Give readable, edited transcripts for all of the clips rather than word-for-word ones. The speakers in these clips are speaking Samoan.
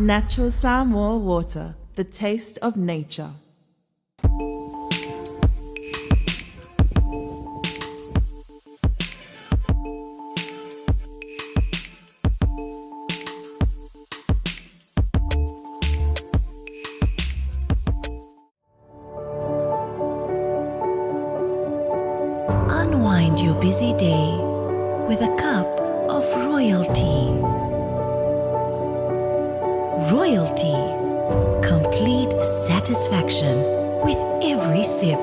Natural Samoa water, the taste of nature. Unwind your busy day with a cup of royalty. Royalty. Complete satisfaction with every sip.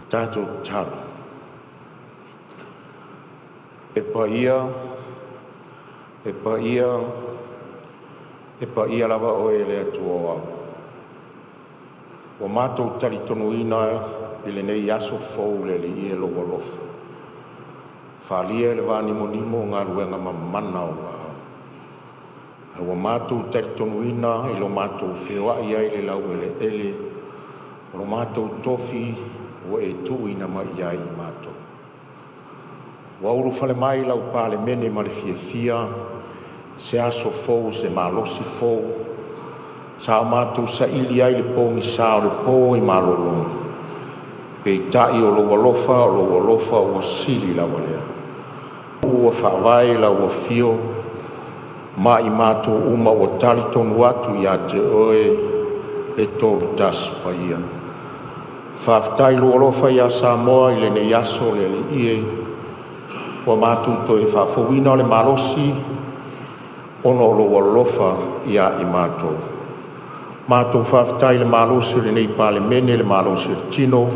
Tatou tatalo. E paia, e paia, e paia lava Oe e le Atua o Ao, ua matou talitonuina i lenei aso fou le Alii e Lou alofa, faaalia e le vanimonimo galuega mamana o Ou aao. Ae ua matou talitonuina i lo matou feoai ai i le laueleele o lo matou tofi ua e tuuina mai ia i matou. Ua ulufale mai lau Palemene ma le fiafia, i se aso fou, se malosi fou sa o matou saili ai le pogisa o le po i malologa, peitai o lou alofa, o lou alofa ua sili lava lea. Ua faavae i lau afio ma i matou uma ua talitonu atu ia te oe le Tolutasi Paia. Faafetai i lou alofa ia Samoa i lenei aso le Alii e, ua matou toe faafouina le malosi ona o lou alofa ia i matou. Matou faafetai i le malosi o lenei Palemene, le malosi o le tino,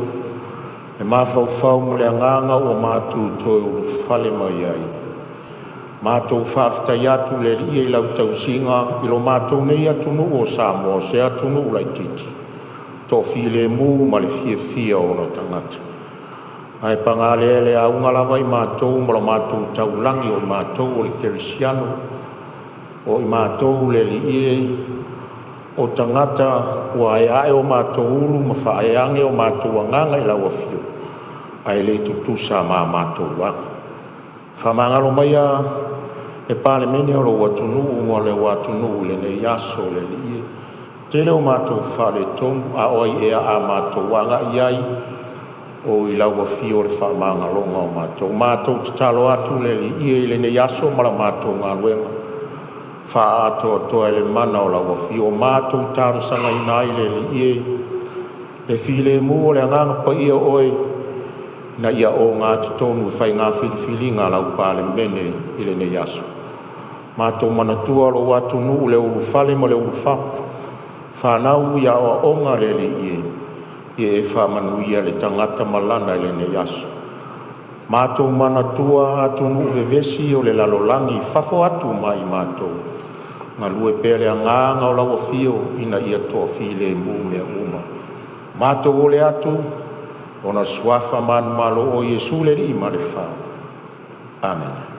le mafaufau ma le agaga ua matou toe ulufale mai ai. Matou faafetai atu i le Alii i lau tausiga i lo matou nei atunuu o Samoa, o se atunuu laitiiti toafilemu ma le fiafia o ona tagata. Ae paga lea, e auga lava i matou ma lo matou taulagi, o matou o le kerisiano, o i matou le Alii e, o tagata ua aeae o matou ulu ma faaeaina o matou agaga i lau afio, ae le tutusa ma a matou aga. Faamagalo maia le Palemene o lou atunuu ma lou atunuu i lenei aso le Alii e. Tele o matou faaletonu, a o ai ea a matou agai i ai o i lau afio le faamagaloga o matou. Matou tatalo atu le Alii e i lenei aso ma la matou galuega, faaatoatoa e le mana o lau afio. Ua matou talosagaina ai le Alii e, le filemu o le Agaga Paia o Oe ina ia ogatotonu i faiga filifiliga a lau Palemene i lenei aso. Matou manatua lou atunuu i le ulufale ma le ulufafo, fanau i aoaoga le Alii e, ia e faamanuia le tagata ma lana i lenei aso. Matou manatua atunuu vevesi o le lalolagi i fafo atu ma i matou, galue pea le agaga o lau afio ina ia toafilemu mea uma. Matou ole atu ona o le suafa manumalo o Iesu le Alii ma le Fau. Amene.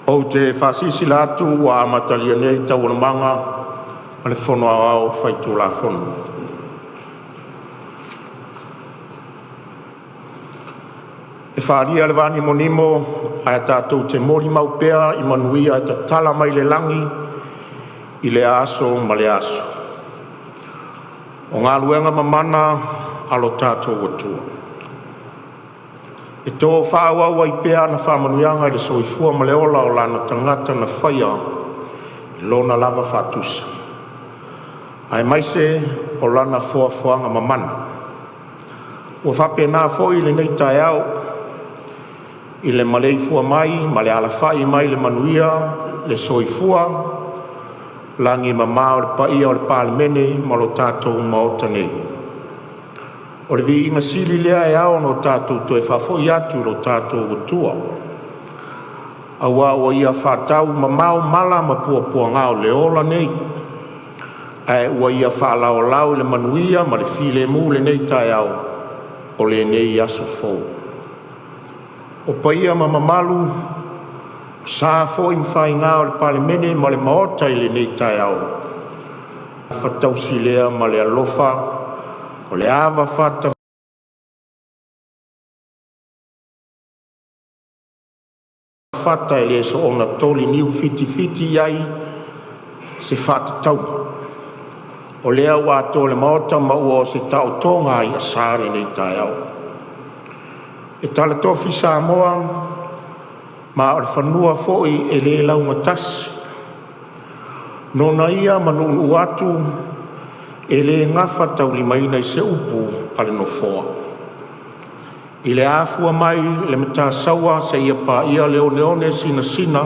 Ou te faasilasila atu ua amatalia nei Taualumaga a le Fono Aoao Faitulafono. E faaalia le vanimonimo ae tatou te molimau pea i manuia e tatala mai le lagi i lea aso ma lea aso. O galuega mamana a lo tatou Atua, e to faaauau ai pea ana faamanuiaga i le soifua ma le ola o Lana tagata na faia i Lona lava faatusa, aemaise o Lana foafoaga mamana. Ua faapena foi lenei taeao i le maleifua mai ma le alafai mai i le manuia le soifua lagi e mama o le paia o le Palemene ma lo tatou Maota nei. O le viiga sili lea e ao ona tatou toe faafoi atu i lo tatou Atua, aua ua Ia faataumamao mala ma puapuaga o le ola nei, ae ua Ia faalaolao i le manuia ma le filemu lenei taeao o lenei aso fou. O paia ma mamalu, o sa foi ma faiga o le Palemene ma le Maota i lenei taeao, o le gafa lea ma le alofa, o le ava fatafata e le soona toli niu fitifiti i ai se faatatauga. O lea ua atoa le Maota ma ua oo i se taotoga a i'asa lenei taeao. E talatofi Samoa ma o le fanua foi e le laugatasi. Nona ia ma nuunuu atu e le gafataulimaina i se upu a le Nofoa. I le afua mai le Matasaua seia paia le oneone sinasina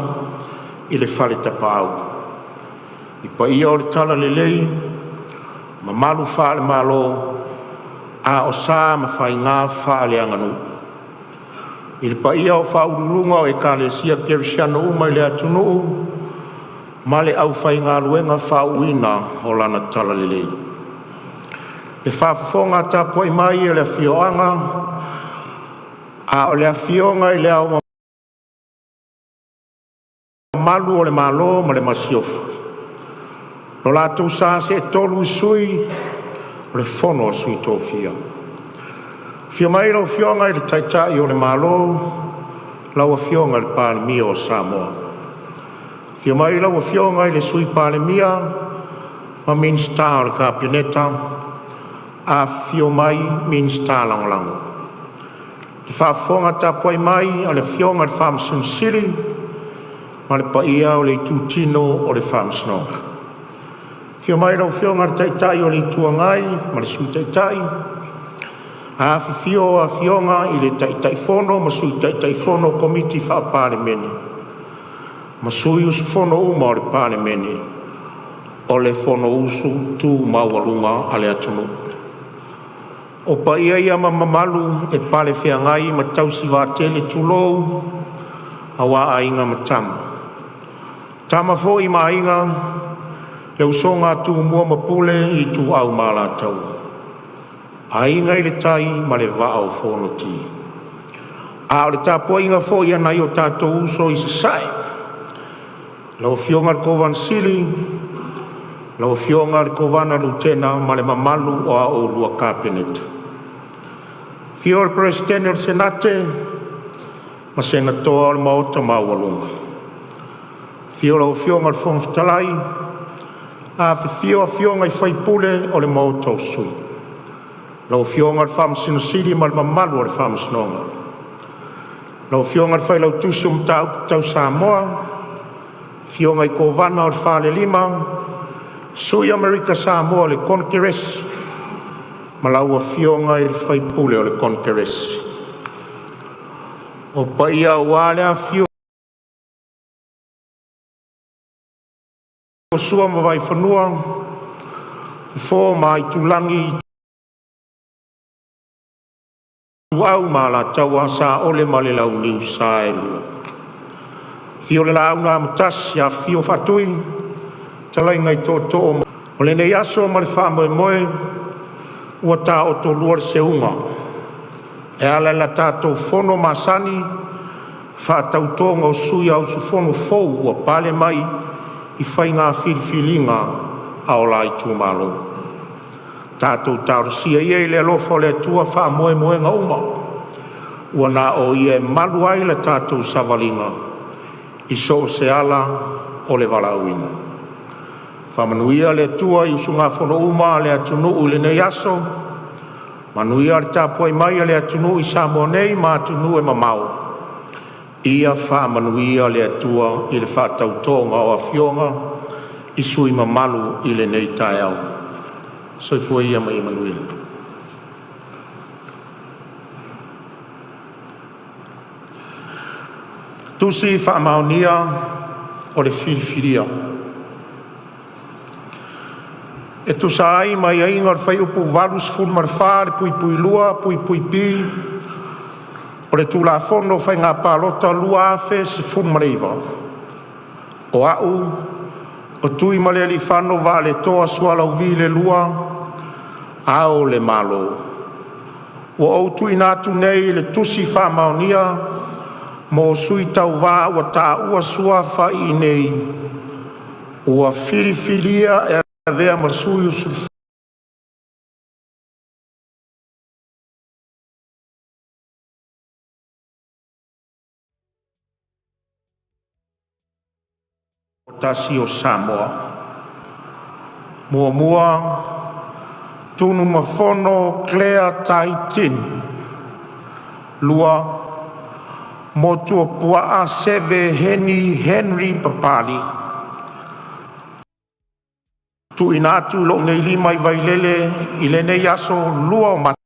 i le Faletapaau, i paia o le talalelei, mamalu faale-Malo, a o sa ma faiga faaleaganuu. I le paia o faauluuluga o Ekalesia Kerisiano uma i le atunuu ma le aufaigaluega faauuina o lana talalelei. Le faafofoga tapuai mai a le afioaga a o le Afioga i Le Ao Mamalu o le Malo ma le Masiofo, lo latou sa seetolu i Sui o le Fono a Sui Tofia. Afio mai lau Afioga i le Taitai o le Malo, lau Afioga i le Palemia o Samoa. Afio mai lau Afioga i le Sui Palemia ma Minisita o le Kapeneta, afifio mai Minisita Lagolago. Le faafofoga tapuai mai a le Afioga i le Faamasino Sili ma le paia o le Itutino o le Faamasinoga. Afio mai lau Afioga i le Taitai o le Itu Agai ma le Sui Taitai, afifio Afioga i Taitaifono ma Sui Taitaifono o Komiti Faa-Palemene ma sui usufono uma o le Palemene o le Fonousu tu maualuga a le atunuu. O paia ia ma mamalu e palefeagai ma tausi vaatele, tulou, aua Aiga ma Tama, o Tama foi ma Aiga, le usoga a Tumua ma Pule, Ituau ma Alataua, Aiga i le Tai ma le Vaa o Fonoti. A o le tapuaiga foi a nai o tatou uso i Sasae, lau Afioga i le Kovana Sili, lau Afioga i le Kovana Lutena ma le mamalu o a oulua Kapeneta. Afio le Peresetene o le Senate ma Senatoa o le Maota maualuga. Afio lau Afioga i le Fofoga Fetalai, afifio afioga i sui usufono o le Maota o Sui, lau Afioga i le Faamasino Sili ma le mamalu o le Faamasinoga. Lau Afioga i le Failautusi o Mataupu Tau Samoa, afioga i Kovana o le Falelima, Sui o Amerika Samoa i le Konekeresi ma lau Afioga i le Faipule o le Konekeresi. O paia aua le afifio o Sua ma Vaifanua, Fofo ma Aitulagi, Ituau ma Alataua, Saole ma le Launiu Saelua. Afio le Laau na Amotasi, afifio Faatui, fetalaiga i Tootoo ma O lenei aso ma le faamoemoe ua taotolua le seuga e ala i la tatou fono masani, faatautoga o sui usufono fou ua pale mai i faiga filifiliga a o la itumalo. Tatou talosia ia i le alofa o le Atua faamoemoega uma, ua na o Ia e malu ai la tatou savaliga i so o se ala o le valaauina. Faamanuia le Atua i usugafono uma a le atunuu i lenei aso, manuia le tapuai mai a le atunuu i Samoa nei ma atunuu e mamao. Ia faamanuia le Atua i le faatautoga o afioga i sui usufono mamalu i lenei taeao. Soifua ia ma ia manuia. Tusi Faamaonia o le Filifilia. E tusa ai ma aiaiga o le Fuaiupu 84(2)(b) o le Tulafono o Faiga Palota 2019, o Au, o TUIMALEALIIFANO VAALETOA Sualauvi II, Ao o Le Malo, ua ou tuuina atu nei le Tusi Faamaonia mo Sui Tauva ua taua suafa iinei ua filifilia e avea ma sui usufono o Samoa 1. Tunumafono Claire Tai Tin. 2. Motuopuaa Seve Heni Henry Papali. TUUINA ATU i lou nei lima i Vailele i lenei aso 2 o Mati.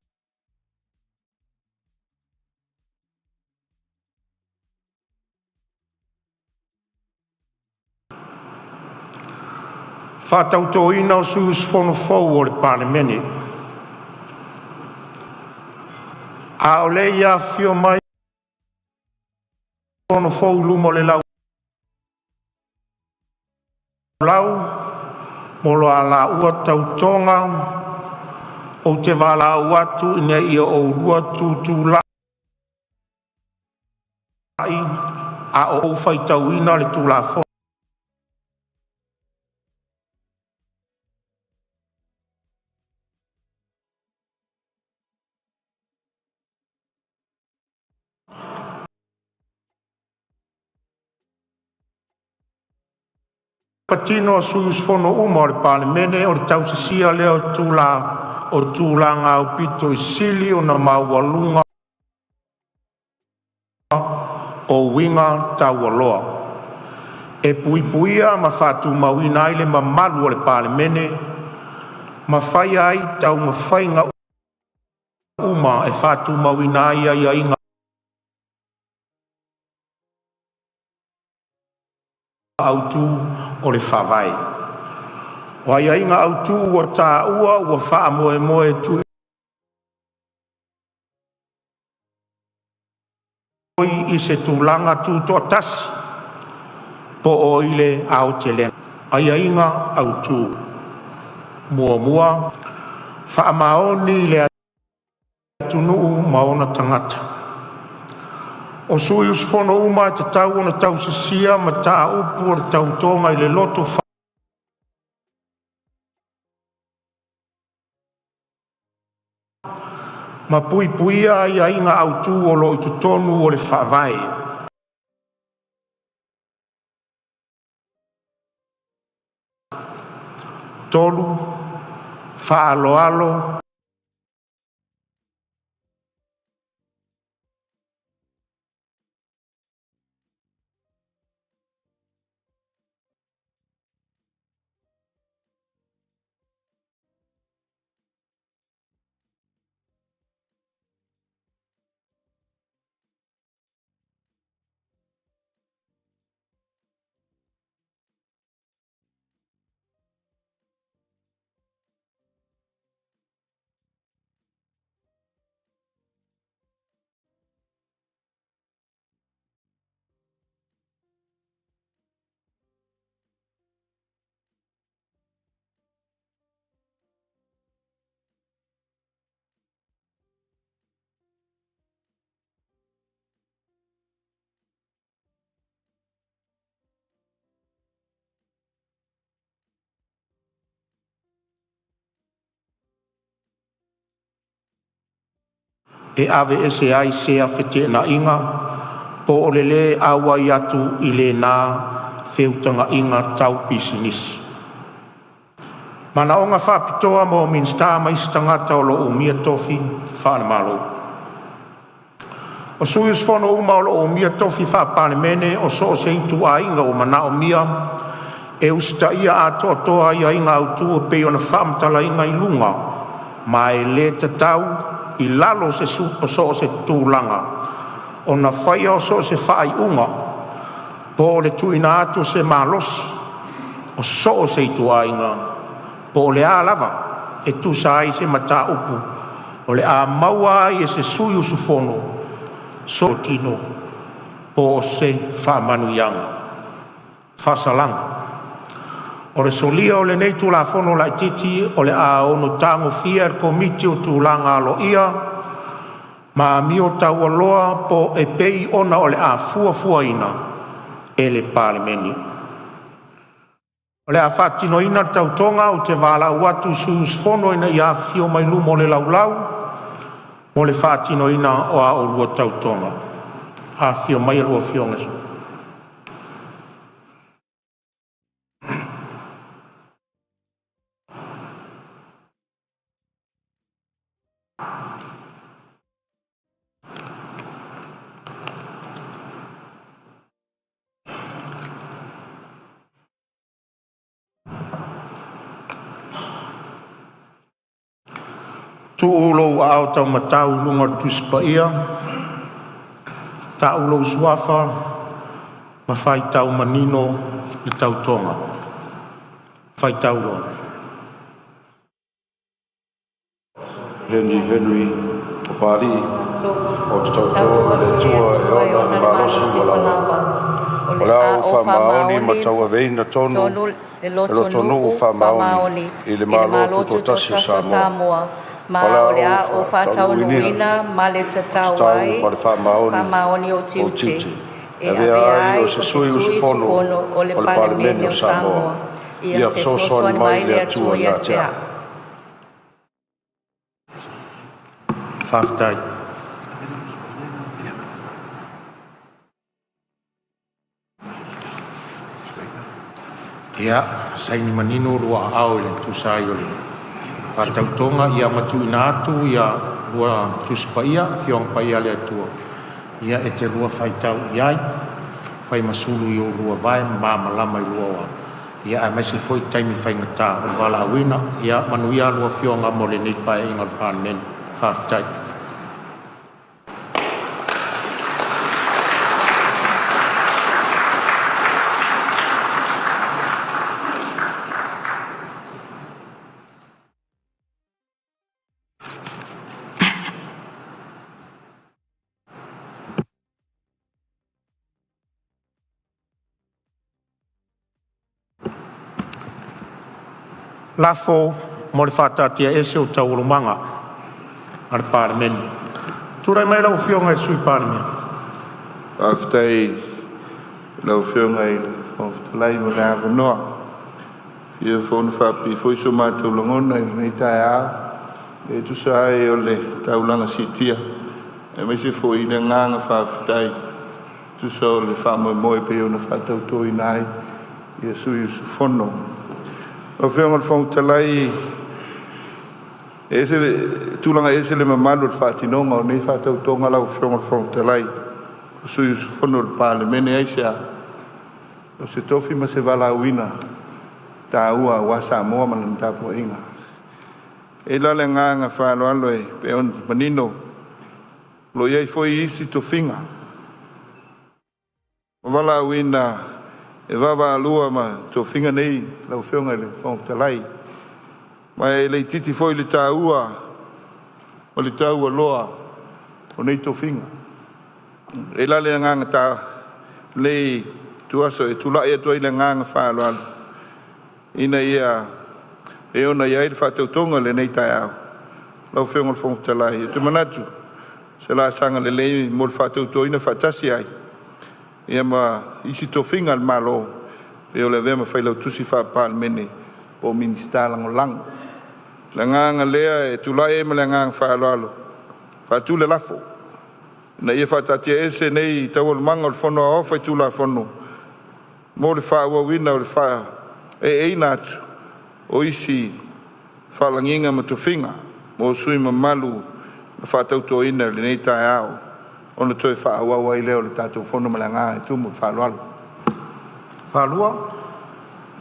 O Sui Usufono fou o le Palemene. A o le i afifio mai sui usufono fou i luma o le laulau mo a laua tautoga, ou te valaau atu ina ia oulua tutulai a o ou faitauina le Tulafono patino a sui usufono uma o le Palemene o le tausisia lea o tulaga aupito sili ona maualuga o uiga taualoa e puipuia ma faatumauina ai le mamalu o le Palemene ma faia ai taumafaiga uma e faatumauina ai aiaiga autu o le Faavae. O aiaiga autu ua taua ua faamoemoe e tuui i se tulaga tutoatasi po o i le aotelega. Aiaiga Autu: 1. Faamaoni i le atunuu ma ona tagata. O sui usufono uma e tatau ona tausisia mataupu o le Tautoga i le loto ma puipuia aiaiga autu o lo o i totonu o le Faavae. 3. Faaaloalo E aveese ai sea feteenaiga po o le le auai atu i lena feutagaiga tau pisinisi. Manaoga Faapitoa mo Minisita ma isi Tagata o lo o Umia Tofi Faale-Malo. O sui usufono uma o lo o umia tofi faa-Palemene o so o se ituaiga ua manaomia e usitaia atoatoa aiaiga autu e pei ona faamatalaina i luga, ma e le tatau, i lalo o so o se tulaga, ona faia so o se faaiuga po o le tuuina atu o se malosi o so o se ituaiga po o le a lava e tusa ai ma se mataupu o le a maua ai e se sui usufono se tino po o se faamanuiaga. Faasalaga: O le solia o lenei Tulafono Laitiiti o le a ono tagofia e le Komiti o Tulaga Aloaia ma Amio Taualoa e pei ona o le a fuafuaina e le Palemene. O le a faatinoina le tautoga, ou te valaau atu i sui usufono ina ia afifio mai luma o le laulau mo le faatinoina o a oulua tautoga. Afifio mai a oulua afioga i Tuu lou Aao taumatau i luga o le Tusi Paia, tau lou Suafa ma faitau manino le tautoga. Faitau loa. Heni Henry Papali'i, ou te tauto i le Atua e ona le malosi ua lava. O le a ou faamaoni ma tauaveina tonu le lotonuu faamaoni i le Malo Tutoatasi o Samoa, ma o le a ou faataunuuina ma le tatau ai ma le faamaoni ou tiute e avea ai o se sui usufono o le Palemene o Samoa. Ia fesoasoani mai le Atua ia te a'u. Faafetai. Ia, saini manino lua aao e tusa ai o le faatautoga, ia ma tuuina atu ia lua Tusi Paia, Afioaga Paia a le Atua, ia e te lua faitau i ai, fai ma sulu i o oulua vae ma malamalama i lua ola, ia aemaise foi taimi faigata o le valaauina. Ia manuia a lua afioga mo lenei Paeaiga o le Palemene. Faafetai. Lafo mo le faataatiaese o Taualumaga a le Palemene. Tulai mai lau Afioga i le Sui Palemia. Faafetai i lau Afioga i le Fofoga Fetalai mo le avanoa. E fia fonofaapipii foi so matou lagona i lenei taeao e tusa ai o le taulaga siitia aemaise foi le agaga faafetai e tusa o le faamoemoe e pei ona faatautoina ai ia sui usufono. Lau Afioga i le Fofoga Fetalai, e ese le tulaga e ese le mamalu o le faatinoga o nei faatautoga lau Afioga i le Fofoga Fetalai, o sui usufono o le Palemene. Aisea? O se tofi ma se valaauina taua aua Samoa ma lana tapuaiga. E i ai la le agaga faaaloalo e pei ona manino, o lo o i ai foi isi tofiga ua valaauina e vaavaalua ma tofiga nei lau Afioga i le Fofoga Fetalai, ma e le itiiti foi le taua ma le taualoa o nei tofiga. E i ai la le agaga taua i lenei ituaso e tulai atu ai i le agaga faaaloalo, ina ia pei ona i ai le faatautoga i lenei taeao. Lau Afioga i le Fofoga Fetalai, ou te manatu o se laasaga lelei mo le faatautoina faatasi ai ia ma isi tofiga a le Malo e pei o le avea ma Failautusi Faa-Palemene po o Minisita Lagolago. O le agaga lea e tulai ai ma le agaga faaaloalo e faatu le lafo, Ina ia faataatiaese nei Taualumaga o le Fono Aoao Faitulafono mo le faaauauina o le faaaeaina atu o isi faalagiga ma tofiga mo sui usufono mamalu na faatautoina i lenei taeao, ona toe faaauau ai lea o le tatou Fono. Ma le agaga o le faaaloalo.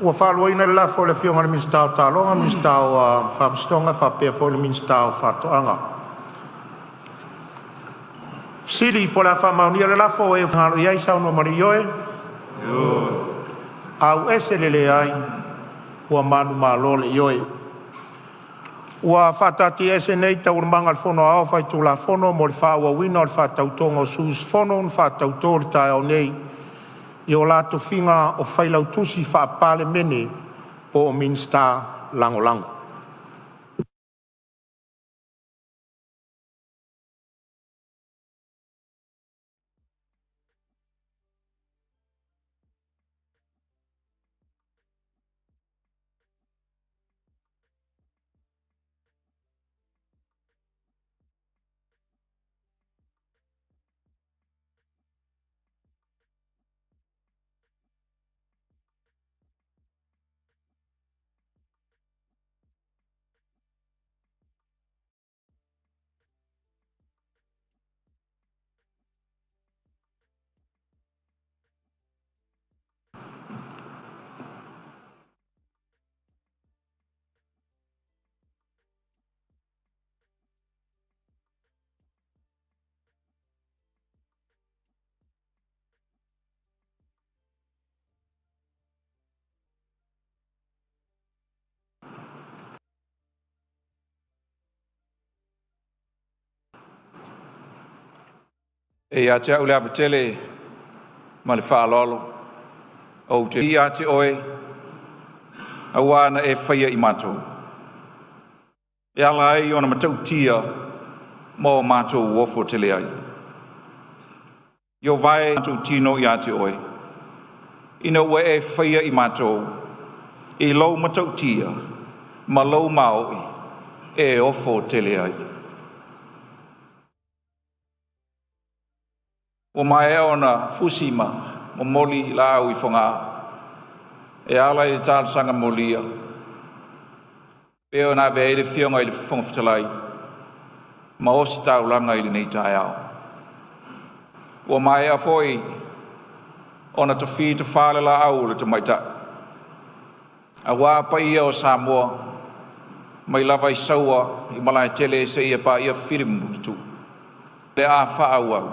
Ua faaluaina le lafo a le Afioga i le Minisita o Taaloga, Minisita o Faamasinoga faapea foi le Minisita o Faatoaga. Po o le a faamaonia le lafo, e finagalo ai saunoa ma le ioe. Ua manumalo le ioe. Ua faataatiaese nei Taualumaga a le Fono Aoao Faitulafono mo le faaauauina o le faatautoga o sui usufono na faatauto i le taeao nei i o la tofiga o Failautusi Faa-Palemene po o Minisita Lagolago. E ia te au le ava tele ma le faaaloalo ou te ia te oe auā na e faia i matou. E ala ai ona matautia ma o matou ofo tele ai. I vae matou tino ia te oe, ina ua e faia i matou i lou matautia ma lou maoʻi e ofo tele ai. Ua maea ona fusi ma momoli laau i Fogaa e ala i le talosaga molia e pei ona avea ai le Afioga i le Fofoga Fetalai ma ositaulaga i lenei taeao. Ua maea foi ona tofi tofa le laau o le Tamaitai aua paia o Samoa mai lava i Saua i Malaetele seia paia Fili ma Puletuu. Le a faaauau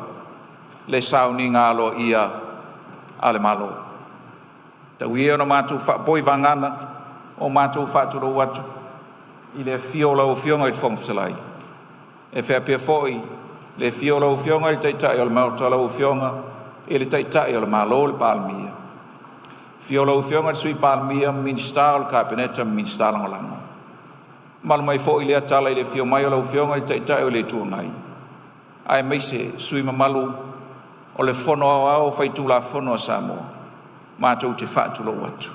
le sauniga aloaia a le Malo. Tau ia ina matou faapoi vagana o matou faatulou atu i le afio o lau Afioga i le Fofoga Fetalai, e faapea foi le afio o lau Afioga i le Taitai o le Maota, lau Afioga i le Taitai o le Malo, le Palemia, afio lau Afioga i le Sui Palemia, Minisita o le Kapeneta ma Minisita Lagolago. Mamalu mai foi lea tala i le afio mai o lau Afioga i le Taitai o le Itu Agai, aemaise sui usufono mamalu o le Fono Aoao Faitulafono a Samoa. Matou te faatulou atu.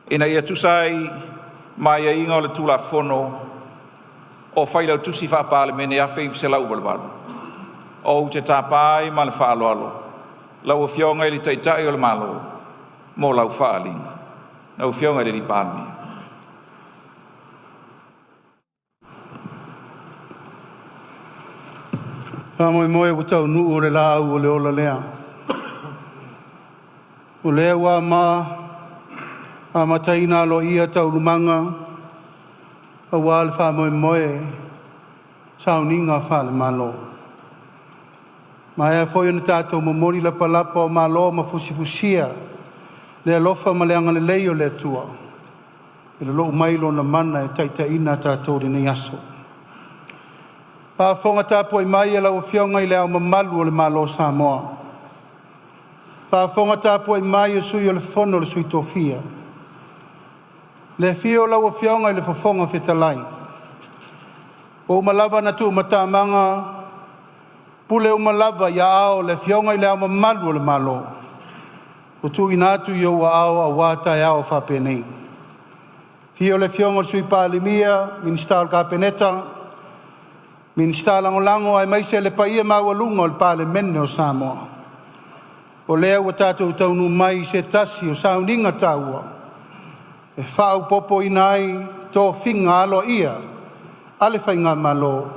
Ina ia tusa ai ma aiaiga o le Tulafono o Failautusi Faa-Palemene 1988, ou te tapa ai ma le faaaloalo lau Afioga i le Taitai o le Malo mo lau faaaliga. Lau Afioga i le Palemia. Faamoemoe ua taunuu o le laau o le ola lea. O lea ua amataina aloaia taualumaga aua le faamoemoe sauniga faale-Malo. Maea foi ona tatou momoli lapalapa o malo ma fusifusia le alofa ma le agalelei o le Atua e lolou mai lona mana e taitaiina tatou i lenei aso. Faafofoga tapuai mai a lau Afioga i Le Ao Mamalu o le Malo o Samoa, faafofoga tapuai mai le Sui o le Fono a Sui Tofia, le afio o lau Afioga i le Fofoga Fetalai, ua uma lava ona tuumatamaga pule uma lava i aao o le Afioga i Le Ao Mamalu o le Malo, ua tuuina atu i ou aao aua taeao faapenei. Afio le Afioga i le Sui Palemia, Minisita o le Kapeneta, Minisita Lagolago aemaise le paia maualuga o le Palemene o Samoa. O lea ua tatou taunuu mai i se tasi o sauniga taua e faaopoopoina ai tofiga aloaia a le Faigamalo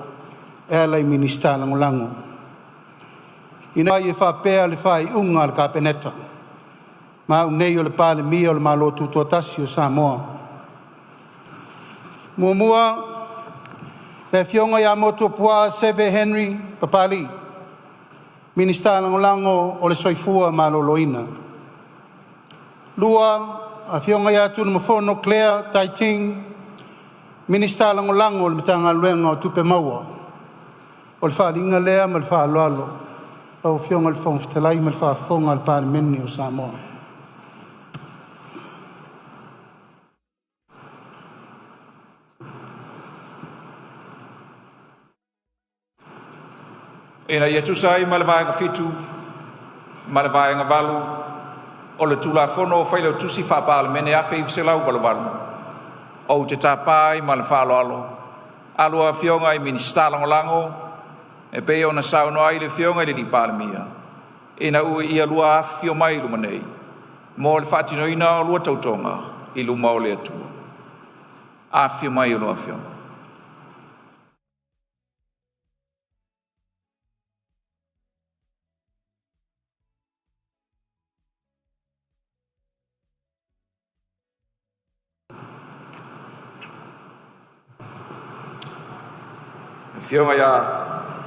e ala i Minisita Lagolago. Ina ai e faapea le faaiuga a le Kapeneta, ma au nei o le Palemia o le Malo Tutoatasi o Samoa. Muamua, le Afioga ia Motuopuaa Seve Henry Papali'i, Minisita Lagolago o le Soifua Maloloina. Lua, Afioga Tunumafono Claire Tai Ting, Minisita Lagolago o le Matagaluega o Tupe Maua. O le faaaliga lea ma le faaaloalo lau Afioga i le Fofoga Fetalai ma le faafofoga a le Palemene o Samoa. Ina ia tusa ai ma le Vaega 7 ma le Vaega 8 o le Tulafono o Failautusi Faa-Palemene 1988, ou te tapa ai ma le faaaloalo a lua Afioga i Minisita Lagolago e pei ona saunoa ai le Afioga i le Palemia, ina ia lua afifio mai i luma nei mo le faatinoina o a lua tautoga i luma o le Atua. Afifio mai a oulua Afioga. Afioga ia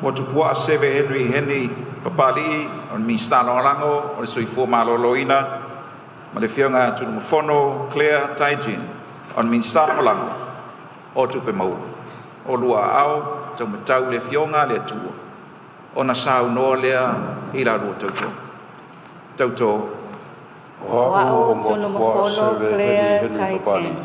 Motuopuaa Seve Henry Henry Papali'i o le Minisita Lagolago o le Soifua Maloloina ma le Afioga ia Tunumafono Claire Taijin o le Minisita Lagolago o Tupe Maua. O oulua aao taumatau i le Afioga a le Atua, ona saunoa lea i la lua tautoga. Tautō. O A'u o Tunumafono Clare Taitane.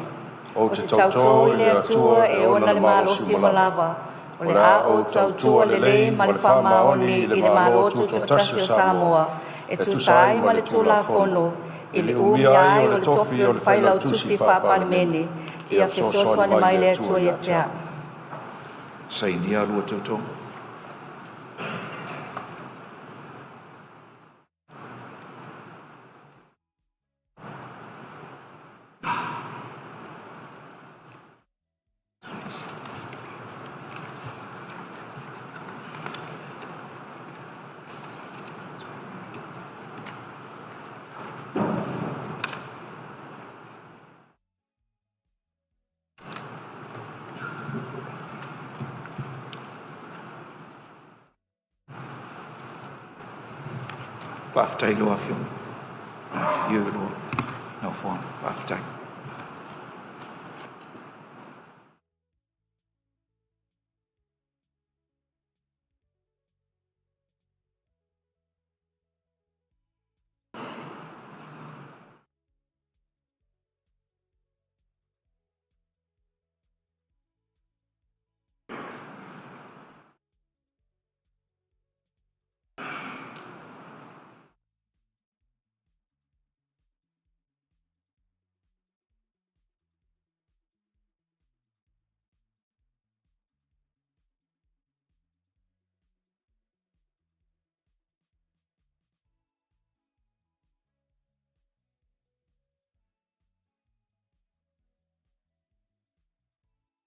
Ou te tautō i le Atua e ona le malosi uma lava, o le a ou tautua lelei ma le faamaoni i le Malo Tutoatasi o Samoa, e tusa ai ma le Tulafono, i le umia ai o le tofi o le Failautusi Faa-Palemene. Ia fesoasoani mai le Atua ia te a'u. Sainia lua tautoga. Faafetai i lua afioga. Afifio i lua nofoaga. Faafetai.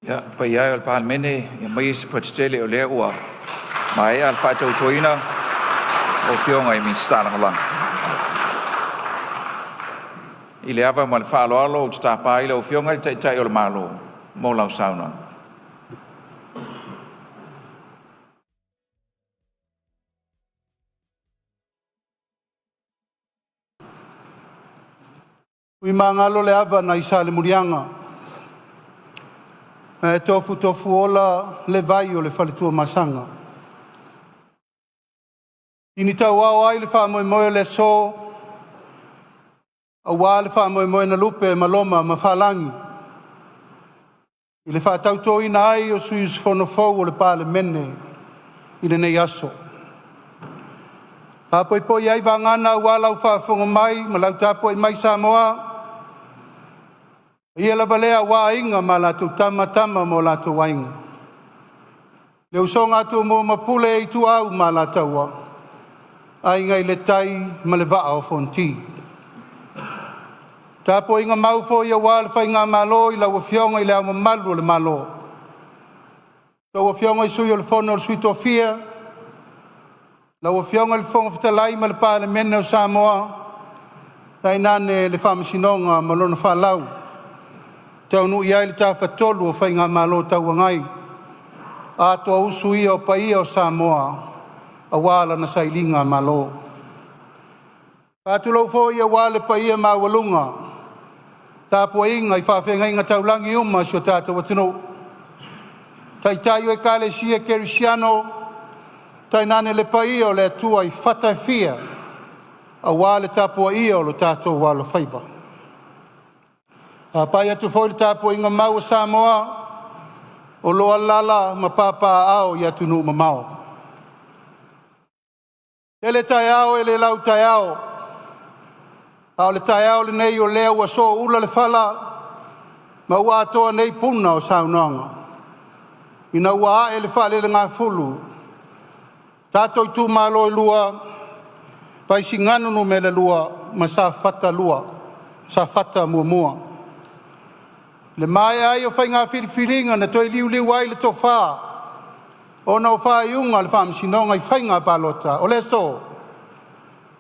Ia, paia e o le Palemene, ia maia se poto tele o lea ua maea le faatautoina o afioga i Minisita Lagolago. I le ava ma le faaaloalo ou te tapa ai lau Afioga i le Taitai o le Malo mo lau saunoaga. Tuimagalo le ava nai Salemuliaga, ae tofutofuola le vai o le faletuamasaga. Ini tauao ai le faamoemoe o le aso, aua le faamoemoe na lupe ma loma ma faalagi i le faatautoina ai o sui usufono fou o le Palemene i lenei aso. Faapoipoi ai vagana aua lau faafofoga mai ma lau tapuai mai Samoa, ia lava lea aua Aiga ma latou Tama, Tama ma o latou Aiga, le usoga a Tumua ma Pule, Ituau ma Alataua, Aiga i le Tai ma le Vaa o Fonoti. Tapuaiga mau foi aua le faigamalo i lau Afioga i Le Ao Mamalu o le Malo, lau Afioga i Sui o le Fono a Sui Tofia, lau Afioga i le Fofoga Fetalai ma le Palemene o Samoa, tainane le Faamasinoga ma lona faalau, taunuu i ai le Tafatolu o Faigamalo Tauagai, atoa usu ia o paia o Samoa aua lana sailigamalo. Faatulou foi aua le paia maualuga tapuaiga i faafeagaiga taulagi uma a si o tatou atunuu, taitai o Ekalesia Kerisiano, tainane le paia o le Atua i fata e fia aua le tapuaia o lo tatou alofaiva. E faapai atu foi le tapuaiga mau a Samoa o lo o alaala ma papaaao i atunuu mamao. Lele taeao e le lau taeao, a o le taeao lenei o lea ua sooula le fala ma ua atoa nei puna o saunoaga ina ua ae le faalelegafulu tatou itumalo e lua, Vaisigano Nu.2 ma Safata 1. Le maea ai o faiga filifiliga na toe liuliu ai le tofa ona o faaiuga a le Faamasinoga i Faiga Palota. O le aso,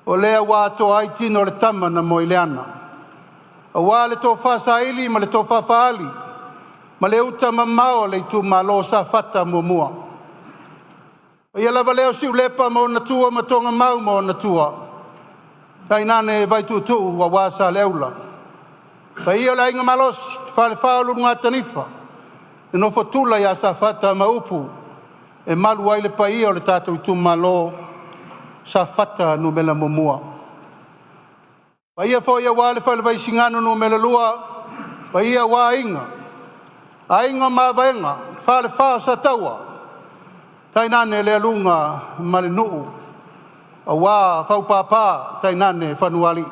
o lea ua atoa ai tino o le tama na moe i le ana, aua le tofa saili ma le tofa faaali ma le uta mamao a le itumalo o Safata 1. O paia lava lea o Siulepa ma ona tua ma Togamau ma ona tua, tainane Vaituutuu aua Saleaula. Paia o le Aiga Malosi, Falefa o Ulugatanifa, le nofo a tula ia Safata ma upu e malu ai le paia o le tatou itumalo Safata 1. Paia foi aua le Fale Vaisigano Nu.2, paia aua Aiga, Aiga ma Mavaega, Falefa o Sataua, tainane le aluga ma le nuu aua Faupapa tainane Fanualii.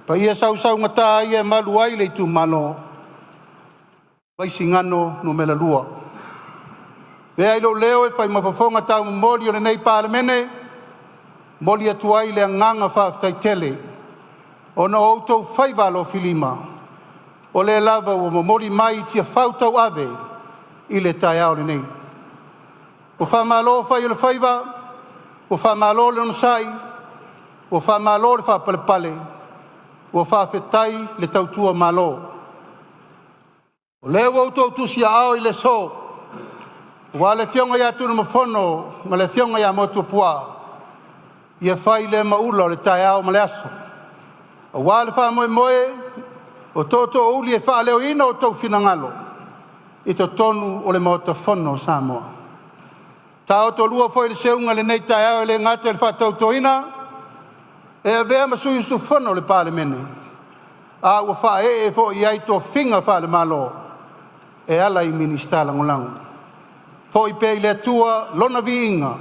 Paia sausaugata ia e malu ai le itumalo Vaisigano Nu.2. Avea ai lou leo e fai ma fofoga taumomoli o lenei Palemene, momoli atu ai le agaga faafetai tele ona o outou faiva alofilima o lea lava ua momoli mai i tiafau tauave i le taeao lenei. Ua faamalo fai o le faiva, ua faamalo le onosai, ua faamalo le faapalepale, ua faafetai le tautua malo. O lea ua outou tusiaao i le aso, aua le afioga ia Tunumafono ma le afioga ia Motuopuaa, ia fai lea ma ula o le taeao ma le aso, aua le faamoemoe o tootoouli e faaleoina outou finagalo i totonu o le Maota Fono o Samoa. Taotolua foi le seuga i lenei taeao e le gata i le faatautoina e avea ma sui usufono o le Palemene, a ua faaee foi i ai tofiga faale-Malo e ala i Minisita Lagolago. Foi pea i le Atua lona viiga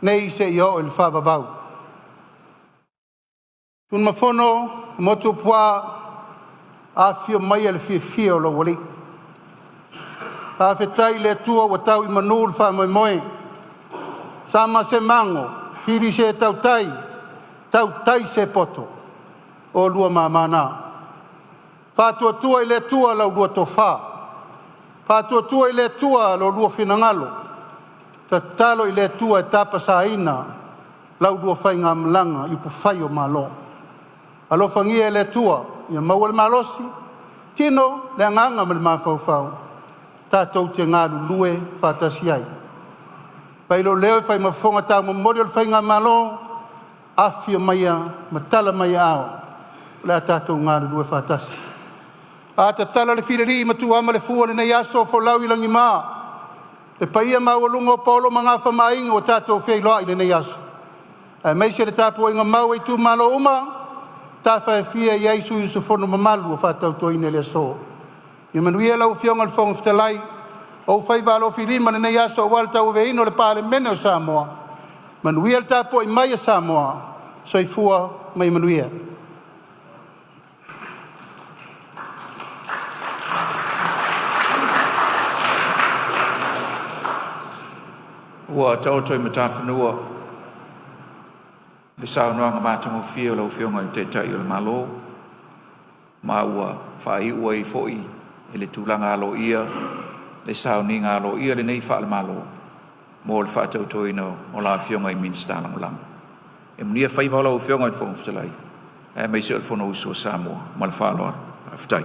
nei seia oo i le faavavau. Tunumafono Motuopuaa, afifio maia le fiafia o lou alii. Faafetai i le Atua ua tau i manu le faamoemoe, sama se mago, fili se tautai, tautai se poto, o oulua mama na. Faatuatua i le Atua la ulua tofa, faatuatua i le Atua lo oulua finagalo, tatalo i le Atua e tapasaina la ulua faigamalaga i upufai o Malo. Alofagia e le Atua ia maua le malosi, tino, le agaga ma le mafaufau tatou te galulue faatasi ai. Fai lou leo e fai ma fofoga taumomoli o le Faigamalo, afifio maia ma tala mai aao, o le a tatou galulue faatasi. A tatala le filialii ma tuuama le fua i lenei aso, folau i lagima le paia maualuga o paolo ma gafa ma aiga ua tatou feiloai i lenei aso, aemaise le tapuaiga mau a itumalo uma, tafa e fia i ai sui usufono mamalu o faatautoina i le aso. Ia manuia lau Afioga i le Fofoga Fetalai, o ou faiva alofilima i lenei aso aua le tauaveina o le Palemene o Samoa. Manuia le tapuai mai a Samoa. Soifua ma ia manuia. Ua taoto i matafanua le saunoaga matagofie a lau Afioga i le Taitai o le Malo, ma ua faaiu ai foi i le tulaga aloaia le sauniga aloaia lenei faale-Malo mo le faatautoina o la Afioga i Minisita Lagolago. E manuia faiva o lau Afioga i le Fofoga Fetalai, aemaise o le Fonousu a Samoa. Ma le faaaloalo. Faafetai.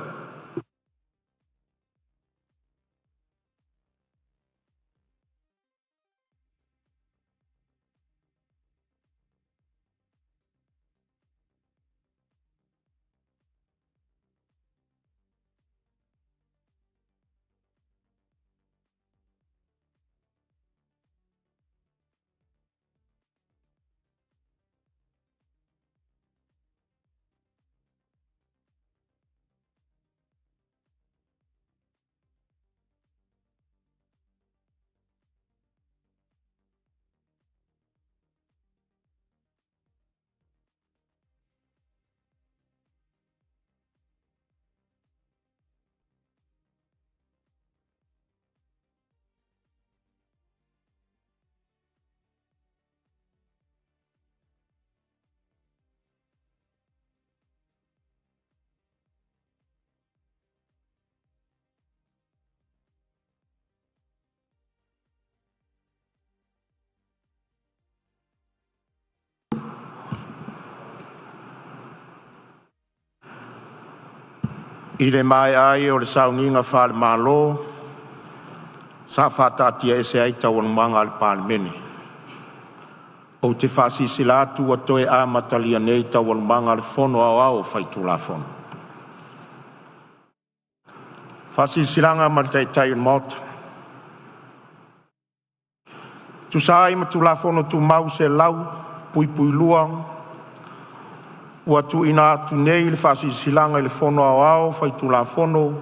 I le maea ai o le Sauniga Faale-Malo, sa faataatiaese ai Taualumaga a le Palemene. Ou te faasilasila atu ua toe amatalia nei Taualumaga a le Fono Aoao Faitulafono. I le Tusa ai ma Tulafono Tumau 100(2), ua tuuina atu nei le Faasilasilaga i le Fono Aoao Faitulafono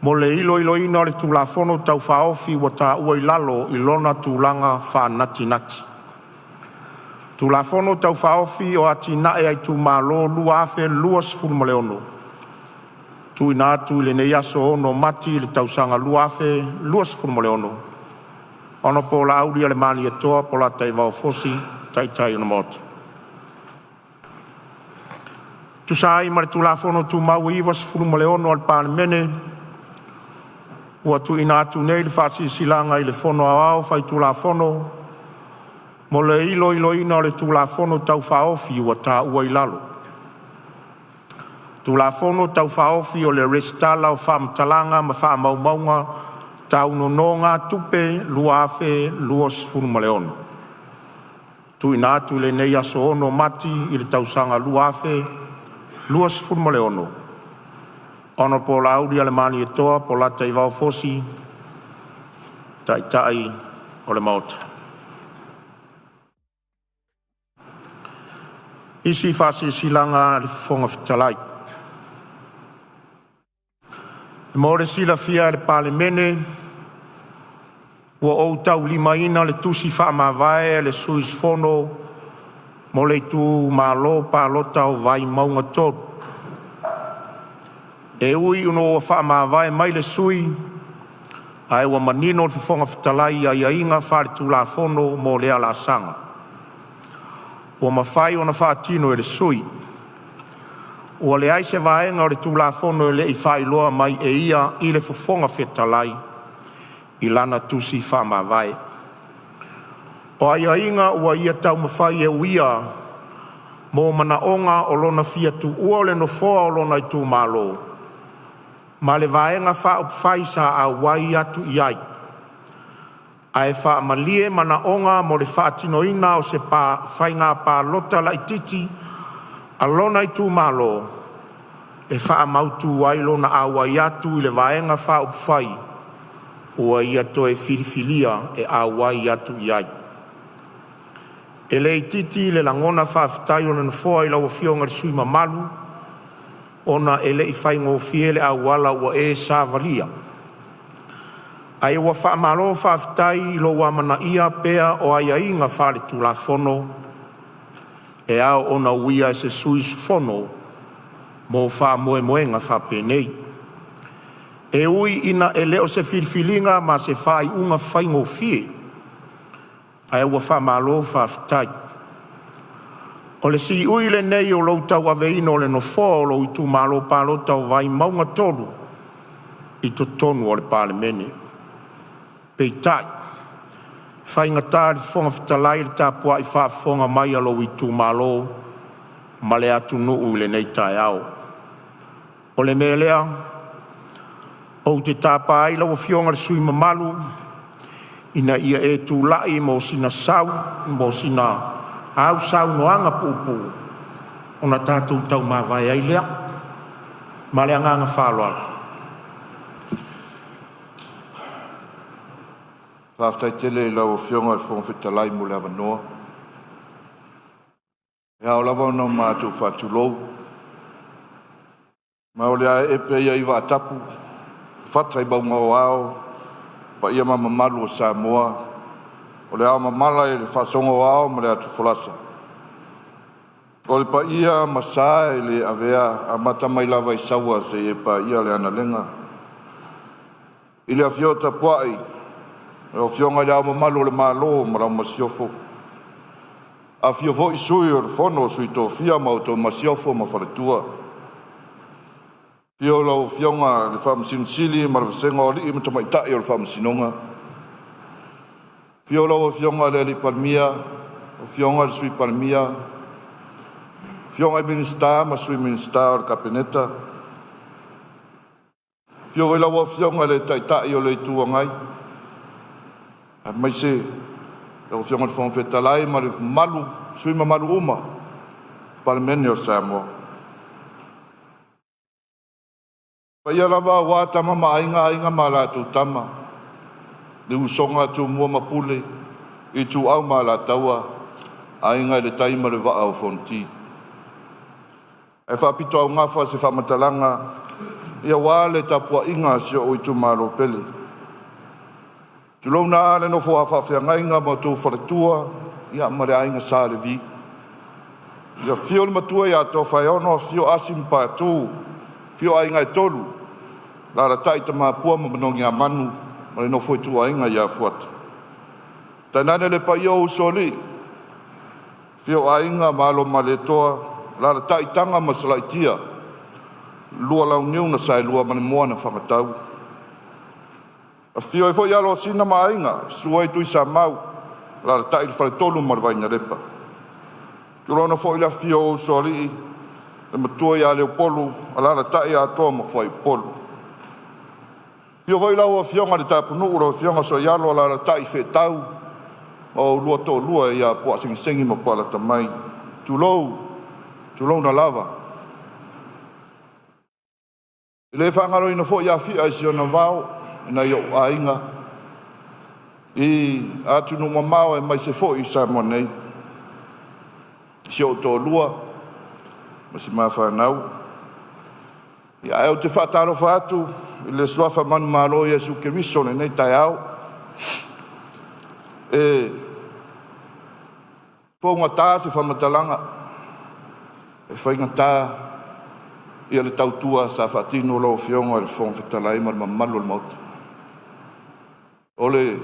mo le iloiloina o le Tulafono Tau Faaofi ua taua i lalo i lona tulaga faanatinati: Tulafono Tau Faaofi o Atinae a Itumalo 2026. TUUINA ATU i lenei aso 6 Mati i le tausaga 2026, Hon Laaulialemalietoa Polataivao Fosi, Taitai o le Maota. E tusa ai ma le Tulafono Tumau 96 a le Palemene, ua tuuina atu nei le Faasilasilaga i le Fono Aoao Faitulafono mo le iloiloina o le Tulafono Tau Faaofi ua taua i lalo: Tulafono Tau Faaofi o le Resitala o Faamatalaga ma Faamaumauga Tau Nonogatupe 2026. TUUINA ATU i lenei aso 6 Mati i le tausaga 2026, Hon Laaulialemalietoa Polataivao Fosi, Taitai o le Maota. Isi Faasilasilaga a le Fofoga Fetalai Mo le silafia e le Palemene, ua ou taulimaina le Tusi Faamavae a le Sui Usufono mo le Itumalo Palota o Vaimauga 3. E ui ina ua faamavae mai le sui, ae ua manino le Fofoga Fetalai i aiaiga faale-Tulafono mo lea laasaga ua mafai ona faatino e le sui. Ua leai se vaega o le Tulafono e le i faailoa mai e ia i le Fofoga Fetalai i lana Tusi Faamavae. O aiaiga ua ia taumafai e uia mo manaoga o lona fia tuua o le nofoa o lona itumalo ma le Vaega Faaupufai sa auai atu i ai, ae faamalie manaoga mo le faatinoina o se faiga palota laitiiti a lona itumalo e faamautu ai lona auai atu i le Vaega Faaupufai ua ia toe filifilia e auai atu i ai. E le itiiti le lagona faafetai o le Nofoa i lau Afioga i le sui usufono mamalu, ona e le i faigofie le auala ua e savalia, ae ua faamalo faafetai i lou amanaia pea o aiaiga faale-Tulafono e ao ona uia e se sui usufono mo faamoemoega faapenei. E ui ina e le o se filifiliga ma se faaiuga faigofie, ae ua faamalo faafetai. O le siui lenei o lou tauaveina o le nofoa o lou itumalo palota o Vaimauga 3 i totonu o le Palemene. Peitai, e faigata i le Fofoga Fetalai le tapuai faafofoga mai a lou itumalo ma le atunuu i lenei taeao. O le mea lea, ou te tapa ai lau Afioga i le sui usufono mamalu ina ia e tulai mo sina au saunoaga puupuu ona tatou taumavae ai lea. Ma le agaga faaaloalo. Faafetai tele i lau Afioga i le Fofoga Fetalai mo le avanoa. E ao lava ona matou faatulou, ma o le a ee pea ia i vaatapu e fata i mauga o ao paia ma mamalu o Samoa, o le aomamala i le faasooga o ao ma le atufolasa. O le paia ma sa e le avea, amata mai lava i Saua seia paia le Analega. I le afio tapuai o lau Afioga i Le Ao Mamalu o le Malo ma lau Masiofo, afio foi Sui o le Fono a Sui Tofia ma outou Masiofo ma Faletua. Afio lau Afioga i le Faamasino Sili ma le vasega o alii ma tamaitai o le Faamasinoga. Afio lau Afioga i le Palemia, afioga i le Sui Palemia, afioga i Minisita ma Sui Minisita o le Kapeneta, afio foi lau Afioga i le Taitai o le Itu Agai, aemaise lau Afioga i le Fofoga Fetalai ma le mamalu o sui usufono mamalu uma o le Palemene o Samoa. O paia lava aua Tama ma Aiga, Aiga ma latou Tama, le usoga a Tumua ma Pule, Ituau ma Alataua, Aiga i le Tai ma le Vaa o Fonoti. Ae faapitoaugafa se faamatalaga aua le tapuaiga a si ou itumalo pele. Tulouna le nofo a faafeagaiga ma outou faletua ma le Aiga Sa Levi, afio le Matua ia Tofaeono, afio Asi ma Patu, afio Aiga e Tolu, alaalatai Tamapua ma Manogiamanu ma le nofo a ituaiga ia Fuata. Tainane le paia o usoalii, afio Aiga ma Alo o Malietoa, alaalatai Taga ma Salaitia, lua Launiu na Saelua ma le Moa na Fagatau. Afio ai foi Alosina ma Aiga, susu ai Tuisamau, alaalatai le faletolu ma le Vainalepa. Tulouna foi le afifio o usoalii, le matua ia Leupolu, alaalatai Atoa ma Fuaiupolu. Afio foi lau Afioga i le Tapunuu, lau Afioga Sooialo alaalatai Feetau ma oulua toalua ia Puaasegisegi ma Puaalatamaia. Tulou, tulouna lava. E le faagaloina foi Afia i si ona vao, i nai ou aiga i atunuu mamao aemaise foi i Samoa nei, si ou toalua ma si ma fanau. Ae ou te faatalofa atu i le suafa manumalo o Iesu Keriso i lenei taeao. E fougata se faamatalaga, e faigata ia le tautua sa faatino lau Afioga i le Fofoga Fetalai ma le mamalu o le Maota. O le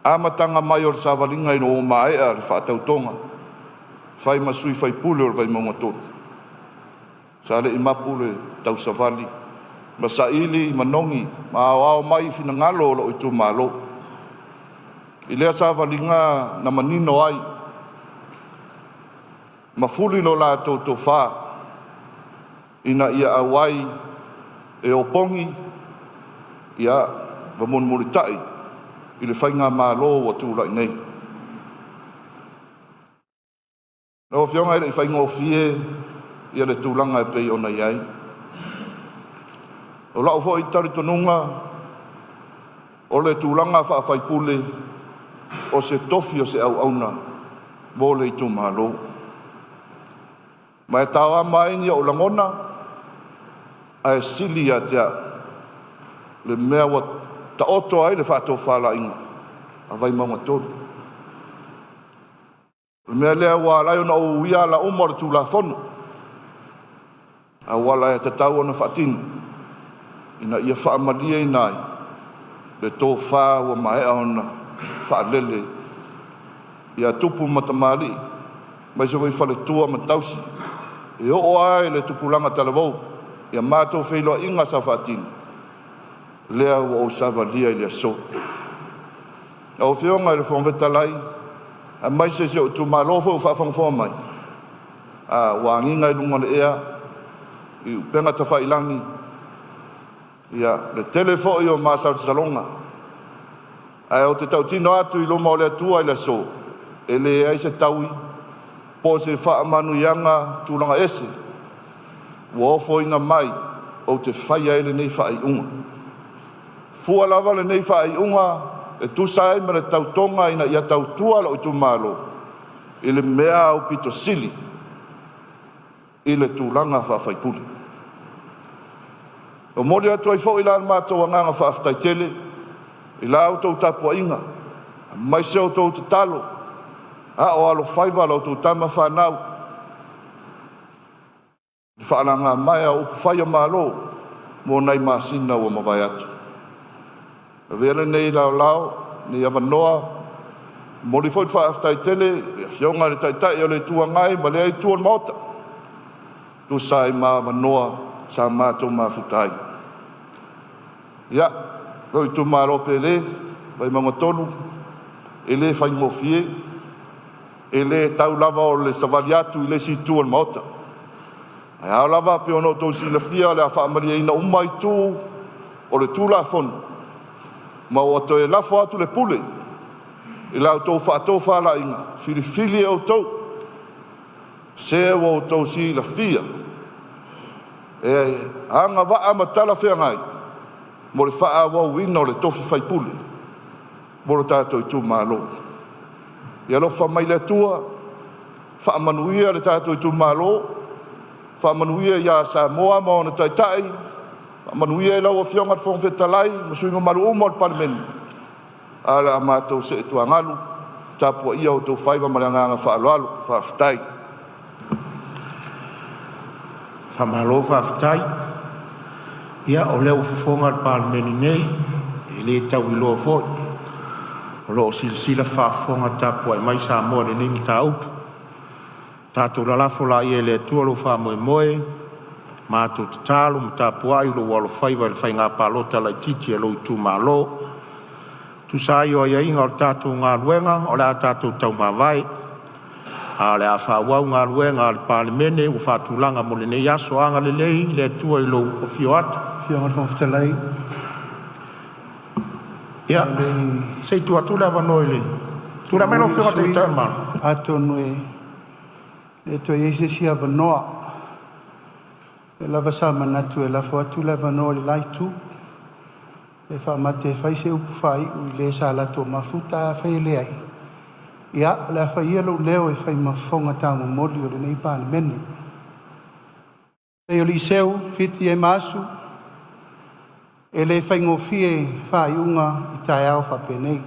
amataga mai o le savaliga ina ua maea le faatautoga, fai ma sui faipule o le Vaimauga 3, sa le i mapu le tausavali ma saili manogi ma aoao mai finagalo o lou itumalo. I lea savaliga na manino ai ma fuli lo latou tofa ina ia auai e opogi ia ma mulimulitai i le faigamalo ua tulai nei. Lau Afioga e le i faigofie ia le tulaga e pei ona i ai. O lau foi talitonuga o le tulaga faa-faipule, o se tofi o se auauna mo le itumalo. Ma e taoama ai ni ou lagona ae sili ia te au le mea ua taoto ai le faatofalaiga a Vaimauga 3. O le mea lea ua ala ai ona ou uia ala uma o le Tulafono, auala e tatau ona faatino ina ia faamalieina ai le tofa ua maea ona faalele ia tupu ma tamalii, aemaise foi faletua ma tausi, e oo lava i le tupulaga talavou. Ia matou feiloaiga sa faatino, lea ua ou savalia i le aso. Lau Afioga i le Fofoga Fetalai, aemaise si ou itumalo foi o faafogafoga mai, a ua agiga i luga o le ea i upega tafailagi ia le tele foi o masalosaloga. Ae ou te tautino atu i luma o le Atua i le aso, e leai se taui po o se faamanuiaga tulaga ese ua ofoina mai ou te faia ai lenei faaiuga. Fua lava lenei faaiuga e tusa ai ma le tautoga ina ia tautua lou itumalo i le mea aupito sili i le tulaga faa-faipule. E momoli atu ai foi la le matou agaga faafetai tele i la outou tapuaiga, aemaise o outou tatalo a o alofaiva la outou tama fanau i le faalagamaea o upufai o Malo mo nai masina ua mavae atu. Avea lenei laolao, lenei avanoa, e momoli foi le faafetai tele i le Afioga i le Taitai o le Itu Agai ma lea Itu o le Maota, e tusa ai ma avanoa sa matou mafuta ai. Ia, lou itumalo pele, Vaimauga 3, e le faigofie, e le tau lava o le savali atu i le isi itu o le Maota. Ae ao lava pei ona outou silafia, o le a faamalieina uma itu o le Tulafono, ma ua toe lafo atu le pule i la outou faatofalaiga filifili e outou, se ua outou silafia e agavaa ma talafeagai mo le faaauauina o le tofi faipule. mo lo tatou itumalo. Ia alofa mai le Atua, faamanuia le tatou itumalo, faamanuia ia Samoa ma ona taitai, faamanuia i lau Afioga i le Fofoga Fetalai ma sui usufono mamalu uma o le Palemene. Ae o le a matou see i tuagalu, tapuaia o outou faiva ma le agaga faaaloalo. Faafetai. Faamalo faafetai. Ia o lea ua fofoga le Palemene nei, e le tauiloa foi, o lo o silasila faafofoga tapuai mai Samoa i lenei mataupu. Tatou lalafo laia i le Atua lou faamoemoe, matou tatalo ma tapuai lou alofaiva i le faiga palota laitiiti a lou itumalo. E tusa ai o aiaiga o le tatou galuega, o le a tatou taumavae, ae o le a faaauau galuega a le Palemene ua faatulaga mo lenei aso. Agalelei le Atua i lou afio atu. Afioga i le Fofoga Fetalai, Ia, ae le i se i tuu atu le avanoa i le tulai mai lau mulimuli Afioga i le sui Taitai o le Malo. Atonu e le toe i ai se isi avanoa. O lea lava sa manatu e lafo atu le avanoa i le la Itu, pe faamate e fai se upu faaiu i le sa latou mafuta. Ae afai e leai, ia o le a fai ia lou leo e fai ma fofoga taumomoli o lenei Palemene. E pei o Liseu, Fiti e ma Asu, e le faigofie faaiuga i taeao faapenei.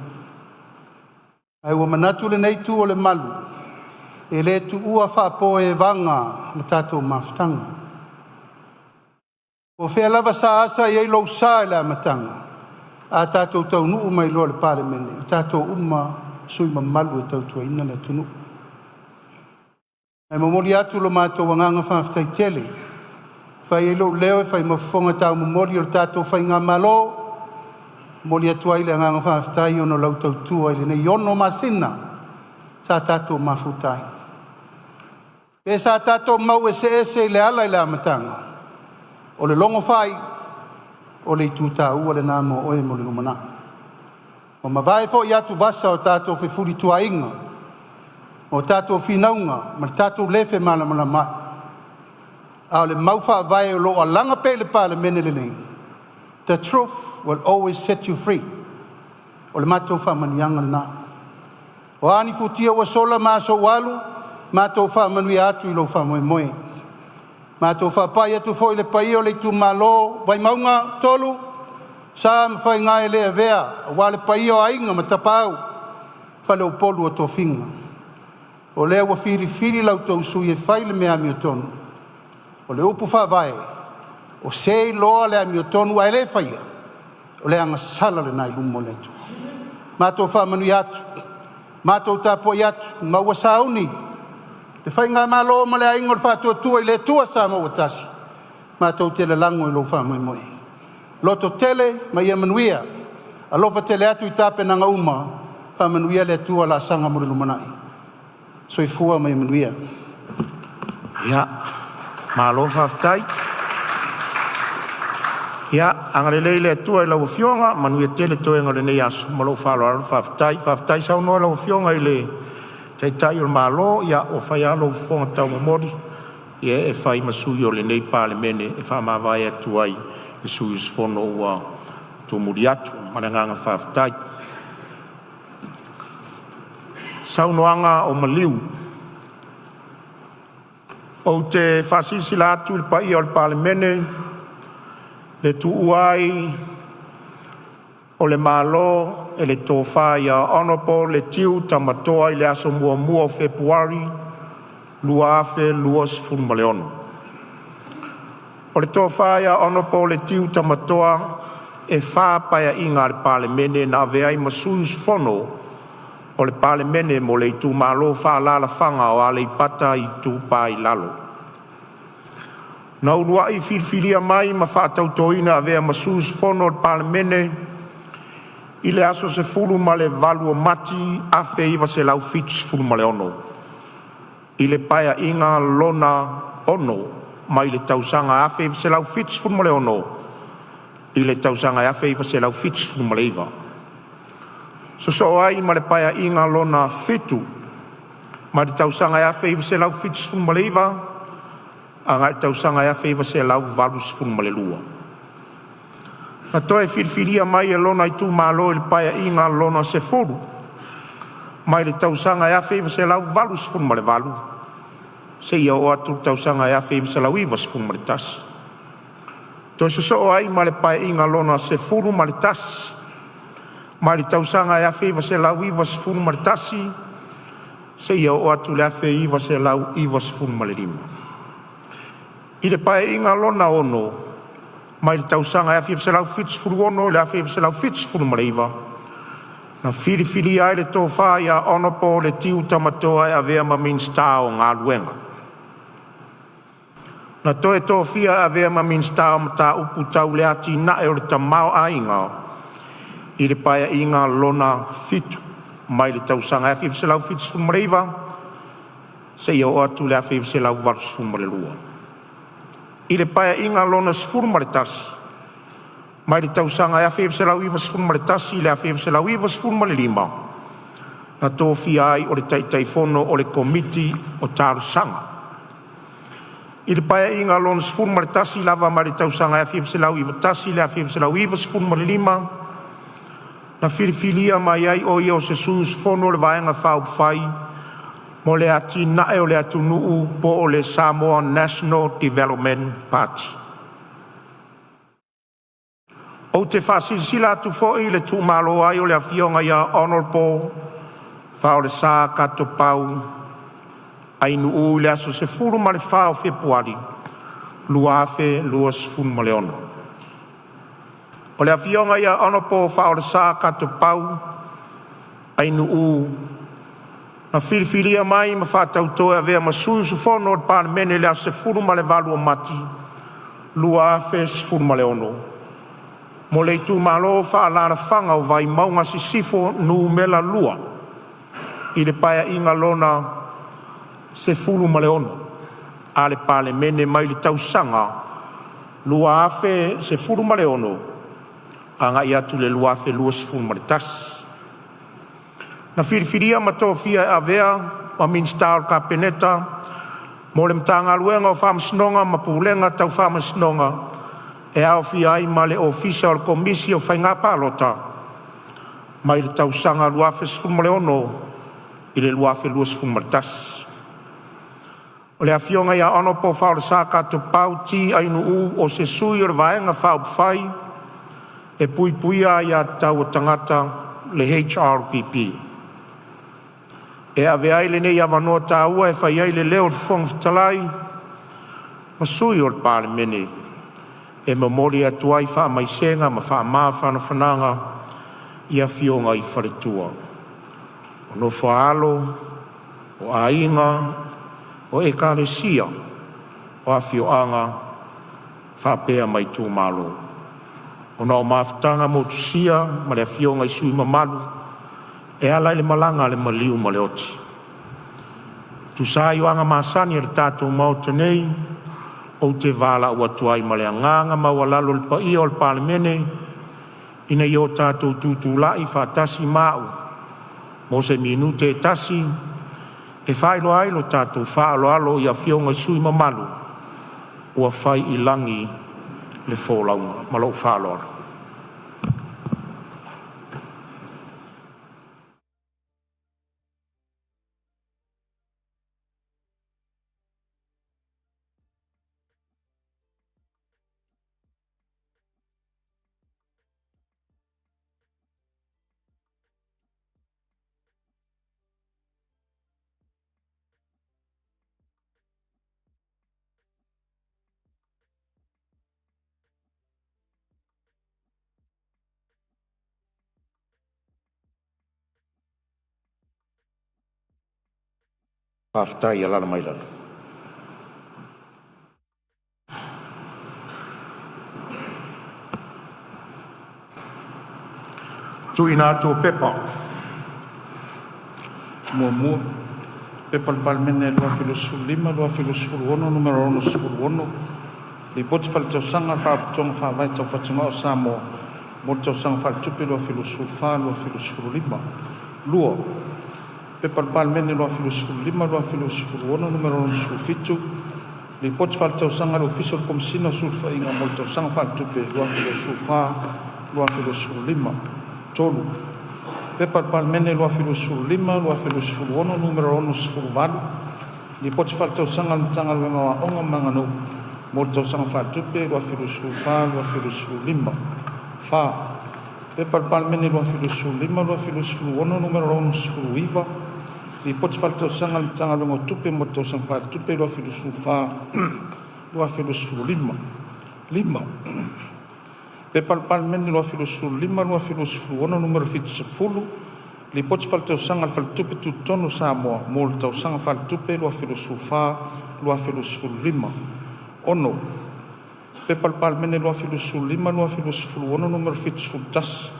Ae ua manatu lenei Itu o le Malu, e le tuua faapoevaga le tatou mafutaga. Po o fea lava sa asa i ai lou sa i le amataga, a tatou taunuu mai loa i le Palemene, o tatou uma lava o sui usufono mamalu e tautuaina le atunuu. Ae momoli atu lo matou agaga faafetai tele, e fai ai lou leo e fai ma fofoga taumomoli o le tatou faigamalo, e momoli atu ai le agaga faafetai ona o lau tautua i lenei 6 masina sa tatou mafuta ai. Pe sa tatou mau eseese i le ala i le amataga, o le logo faaiu, o le itu taua lena mo oe mo le lumanai. Ua mavae foi atuvasa o tatou fefulituaaiga, o tatou finauga ma le tatou le femalamalamaai, a o le mau faavae o lo o alaga pea i le Palemene lenei, the truth will always set you free. O le matou faamanuiaga lena. O a ni futia ua sola ma aso ua alu, matou faamanuia atu i lou faamoemoe. Matou faapai atu foi i le paia o le itumalo Vaimauga 3, sa ma faiga e le avea aua le paia o Aiga ma Tapaau, Faleupolu o Tofiga. O lea ua filifili la outou sui usufono e fai le mea amiotonu, o le upu faavae, o se e iloa le amiotonu ae le faia, o le agasala lena i luma o le Atua. Matou faamanuia atu, matou tapuai atu ma ua sauni le faigamalo ma le Aiga o le Faatuatua i le Atua Samoa ua tasi, matou te lalago i lou faamoemoe. Lototele ma ia manuia. Alofa tele atu i tapenaga uma, faamanuia le Atua i laasaga mo le lumanai. Soifua ma ia manuia. Ia, malo faafetai. Ia agalelei le Atua i lau Afioga, manuia tele toega o lenei aso ma lou faaaloalo faafetai. Faafetai saunoa i lau Afioga i le Taitai o le Malo, ia ua fai a lou fofoga taumomoli e fai ma sui o lenei Palemene e faamavae atu ai le sui usufono ua tumuli atu. Ma le agaga faafetai. Ou te faasilasila atu i le paia o le Palemene le tuua ai o le Malo e le Tofa Hon Letiu Tamatoa i le aso 1 o Fepuari 2026. O le Tofa Hon Letiu Tamatoa e fa Paeaiga a le Palemene na avea ai ma sui usufono o le Palemene mo le Itumalo Faaalaalafaga o Aleipata Itupa i Lalo. Na uluai filifilia mai ma faatautoina e avea ma sui usufono o le Palemene i le aso 18 Mati 1976 i le Paeaiga Lona VI mai le tausaga 1976 i le tausaga 1979. Sosoo ai ma le Paeaiga Lona VII mai le tausaga 1979 agai le tausaga 1982. Na toe filifilia mai e lona itumalo i le Paeaiga Lona X mai le tausaga 1988 seia oo atu i le tausaga 1991. Toe sosoo ai ma le Paeaiga Lona XI mai le tausaga 1991 seia oo atu i le 1995. I le Paeaiga Lona VI mai le tausaga 1976 i le 1979, na filifilia ai le Tofa Hon Letiu Tamatoa e avea ma Minisita o Galuega. Na toe tofia e avea ma Minisita o Mataupu Tau le Atinae o le Tamaoaiga i le Paeaiga Lona VII mai le tausaga 1979 seia oo atu i le 1982. I le Paeaiga Lona XI mai le tausaga 1991 i le 1995, na tofia ai o le Taitaifono o le Komiti o Talosaga. I le Paeaiga Lona XI lava mai le tausaga 1991 i le 1995, na filifilia mai ai o ia o se sui usufono o le Vaega Faaupufai mo le Atinae o le Atunuu po o le Samoa National Development Party. Ou te faasilasila atu foi le tuumalo ai o le Afioga Hon FAOLESA Katopau Paul Ainu'u, i le aso 14 Fepuari 2026. O le Afioga ia Hon FAOLESA Katopau Ainu'u, na filifilia mai ma faatautō e avea ma sui usufono o le Palemene i le aso 18 Mati 2016 mo le Itumalo Faaalaalafaga o Vaimauga Sisifo Nu.2 i le Paeaiga Lona XVI a le Palemene mai le tausaga 2016 agai atu i le 2021. Na filifilia ma tofia e avea ma Minisita o le Kapeneta mo le Matagaluega o Faamasinoga ma Pulega Tau Faamasinoga e aofia ai ma le Ofisa o le Komisi o Faiga Palota mai le tausaga 2016 i le 2021. O le Afioga Hon FAOLESA Katopau T. Ainu'u, o se sui o le Vaega Faaupufai e Puipuia Aia Tatau a Tagata HRPP. E avea ai lenei avanoa taua e fai ai le leo o le Fofoga Fetalai ma Sui o le Palemene e momoli atu ai faamaisega ma faamafanafanaga i Afioga i faletua, nofo-a-alo, o aiga, o ekalesia, o afioaga faapea ma itumalo, ona o mafutaga motusia ma le Afioga i le sui usufono mamalu e ala i le malaga a le maliu ma le oti. E tusa ai o aga masani a le tatou Maota nei, ou te valaau atu ai ma le agaga maualalo i le paia o le Palemene ina ia o tatou tutulai filemu ma a'u mo se minute e tasi, e faailoa ai lo tatou faaaloalo i Afioga i sui usufono mamalu ua fai i lagi le folauga. Ma lou faaaloalo. Faafetai i alaala mai lalo. Tuuina atu o Pepa. 1. P.P.2025/2026 Nu.66, Lipoti Faaletausaga a le Faalapotopotoga Faavae Tau Fatugao o Samoa mo le Tausaga Faaletupe 2024/2025. 2. P.P.2025/2026 Nu.67, Lipoti Faaletausaga a le Ofisa o le Komesina o Sulufaiga mo le Tausaga Faaletupe 2024/2025. 3. P.P.2025/2026 Nu.68, Lipoti Faaletausaga a le Matagaluega o Aoga ma Aganuu mo le Tausaga Faaletupe 2024/2025. 4. P.P.2025/2026 Nu.69, Lipoti Faaletausaga a le Matagaluega o Tupe mo le Tausaga Faaletupe 2024/2025. 5. P.P.2025/2026 Nu.70, Lipoti Faaletausaga a le Faletupe Tutotonu o Samoa mo le Tausaga Faaletupe 2024/2025. 6. P.P.2025/2026 Nu.71,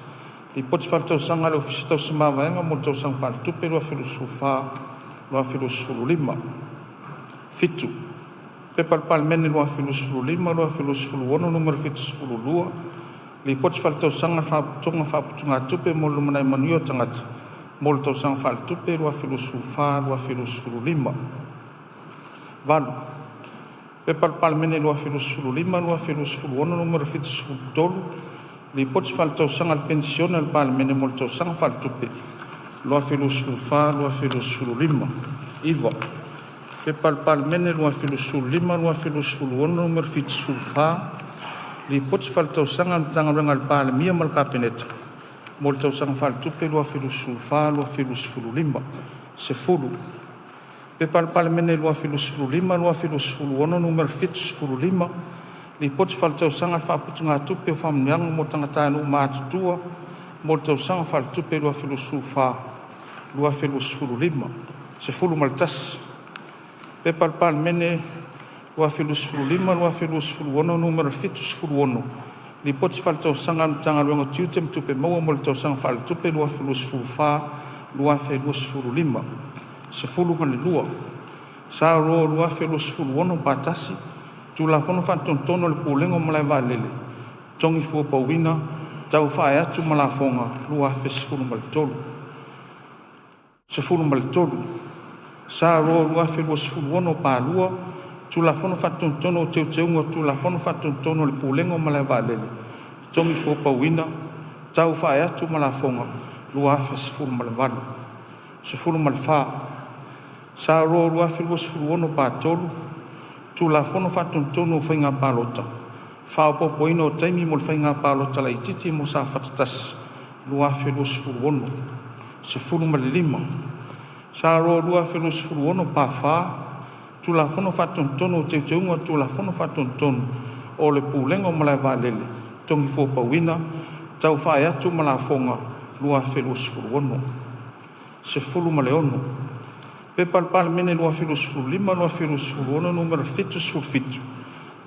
Lipoti Faaletausaga a le Ofisa Tausi Mavaega mo le Tausaga Faaletupe 2024/2025. 7. P.P.2025/2026 Nu.72, Lipoti Faaletausaga a le Faalapotopotoga o Faaputugatupe mo le Lumanai Manuia o Tagata mo le Tausaga Faaletupe 2024/2025. 8. P.P.2025/2026 Nu.73, Lipoti Faaletausaga a le Penisione a le Palemene mo le Tausaga Faaletupe 2024/2025. 9. P.P.2025/2026 Nu.74, Lipoti Faaletausaga a le Matagaluega a le Palemia ma le Kapeneta mo le Tausaga Faaletupe 2024/2025. 10. P.P.2025/2026 Nu.75, Lipoti Faaletausaga a le Faaputugatupe o Faamanuiaga mo Tagatanuu Matutua mo le Tausaga Faaletupe 2024/2025. 11. P.P.2025/2026 Nu.76, Lipoti Faaletausaga a le Matagaluega o Tiute ma Tupe Maua mo le Tausaga Faaletupe 2024/2025. 12. S.R 2026/1, Tulafono Faatonutonu o le Pulega o Malae Vaalele (Totogi Fua Pauina Tau Faaee atu ma Lafoga) 2013. 13. S.R 2026/2, Tulafono Faatonutonu o Teuteuga o Tulafono Faatonutonu o le Pulega o Malae Vaalele (Totogi Fua Pauina Tau Faaee atu ma Lafoga) 2018. 14. S.R 2026/3, Tulafono Faatonutonu o Faiga Palota (Faaopoopoina o Taimi mo le Faiga Palota Laitiiti mo Safata 1 2026). 15. S.R 2026/4, Tulafono Faatonutonu o Teuteuga o Tulafono Faatonutonu o le Pulega o Malae Vaalele (Totogi Fua Pauina Tau Faaee atu ma Lafoga) 2016. 16. P.P.2025/2026 Nu.77,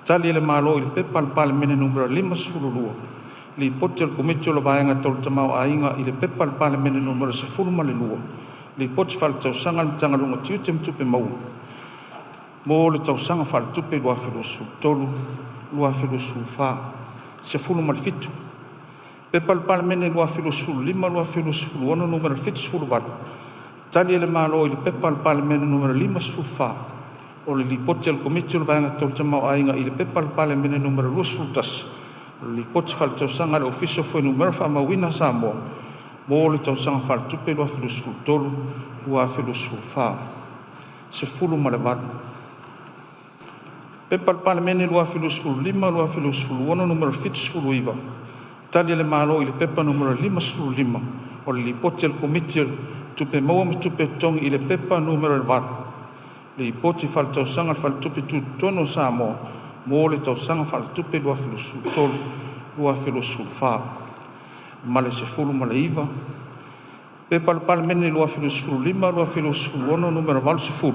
Tali a le Malo i le Pepa a le Palemene Nu.52, Lipoti a le Komiti o le Vaega Tau le Tamaoaiga i le Pepa a le Palemene Nu.12, Lipoti Faaletausaga a le Matagaluega o Tiute ma Tupe Maua mo le Tausaga Faaletupe 2023/2024. 17. P.P.2025/2026 Nu.78, Tali a le Malo i le Pepa a le Palemene Nu.54, o le Lipoti a le Komiti o le Vaega Tau le Tamaoaiga i le Pepa a le Palemene Nu.21, o le Lipoti Faaletausaga a le Ofisa o Fuainumera Faamauina a Samoa mo le Tausaga Faaletupe 2023/2024. 18. P.P.2025/2026 Nu.79, Tali a le Malo i le Pepa Nu.55, o le Lipoti a le Komiti o Tupe Maua ma Tupe Totogi i le Pepa Nu.8, Lipoti Faaletausaga a le Faletupe Tutotonu o Samoa mo le Tausaga Faaletupe 2023/2024. Ma le 19. P.P.2025/2026 Nu.80,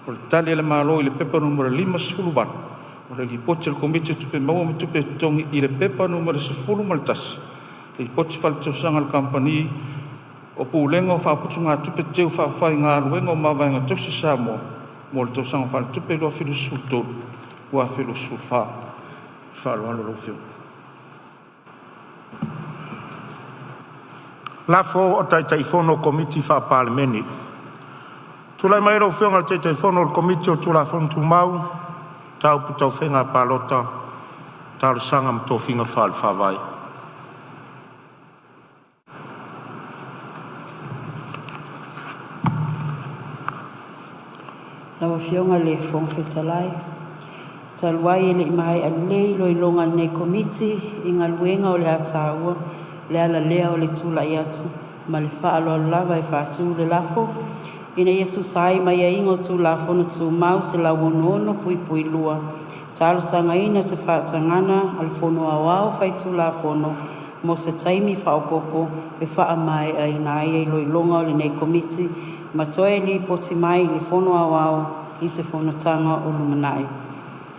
o le Tali a le Malo i le Pepa Nu.58, o le Lipoti a le Komiti o Tupe Maua ma Tupe Totogi i le Pepa Nu.11, Lipoti Faaletausaga a le Kamupani o Pulega o Faaputugatupe Teu Faafaigaluega o Mavaega Tausi a Samoa mo le Tausaga Faaletupe 2023/2024. Faaaloalo lau Afioga. Lafo a Taitaifono o Komiti Faa-Palemene. Tulai mai lau Afioga i le Taitaifono o le Komiti o Tulafono Tumau, Mataupu Tau Faiga Palota, Talosaga ma Tofiga Faale-Faavae. Lau Afioga i le Fofoga Fetalai, talu ai e lei maea lelei iloiloga a lenei Komiti i galuega o le a taua, o le ala lea o le tulai atu ma le faaaloalo lava e faatu le lafo, Ina ia tusa ai ma aiaiga o Tulafono Tumau 166(2), talosagaina se faatagaga a le Fono Aoao Faitulafono mo se taimi faaopoopo e faamaeaina ai iloiloga o lenei Komiti ma toe lipoti mai i le Fono Aoao i se Fonotaga o lumanai.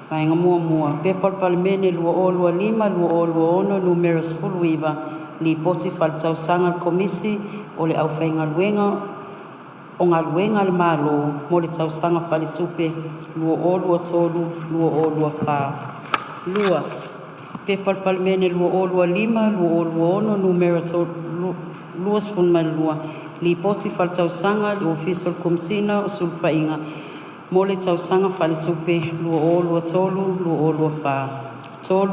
1. P.P.2025/2026 Nu.19, Lipoti Faaletausaga a le Komisi o le Aufaigaluega o Galuega a le Malo mo le Tausaga Faaletupe 2023/2024. 2. P.P.2025/2026 Nu.22, Lipoti Faaletausaga a le Ofisa o le Komesina o Sulufaiga mo le Tausaga Faaletupe 2023/2024. 3.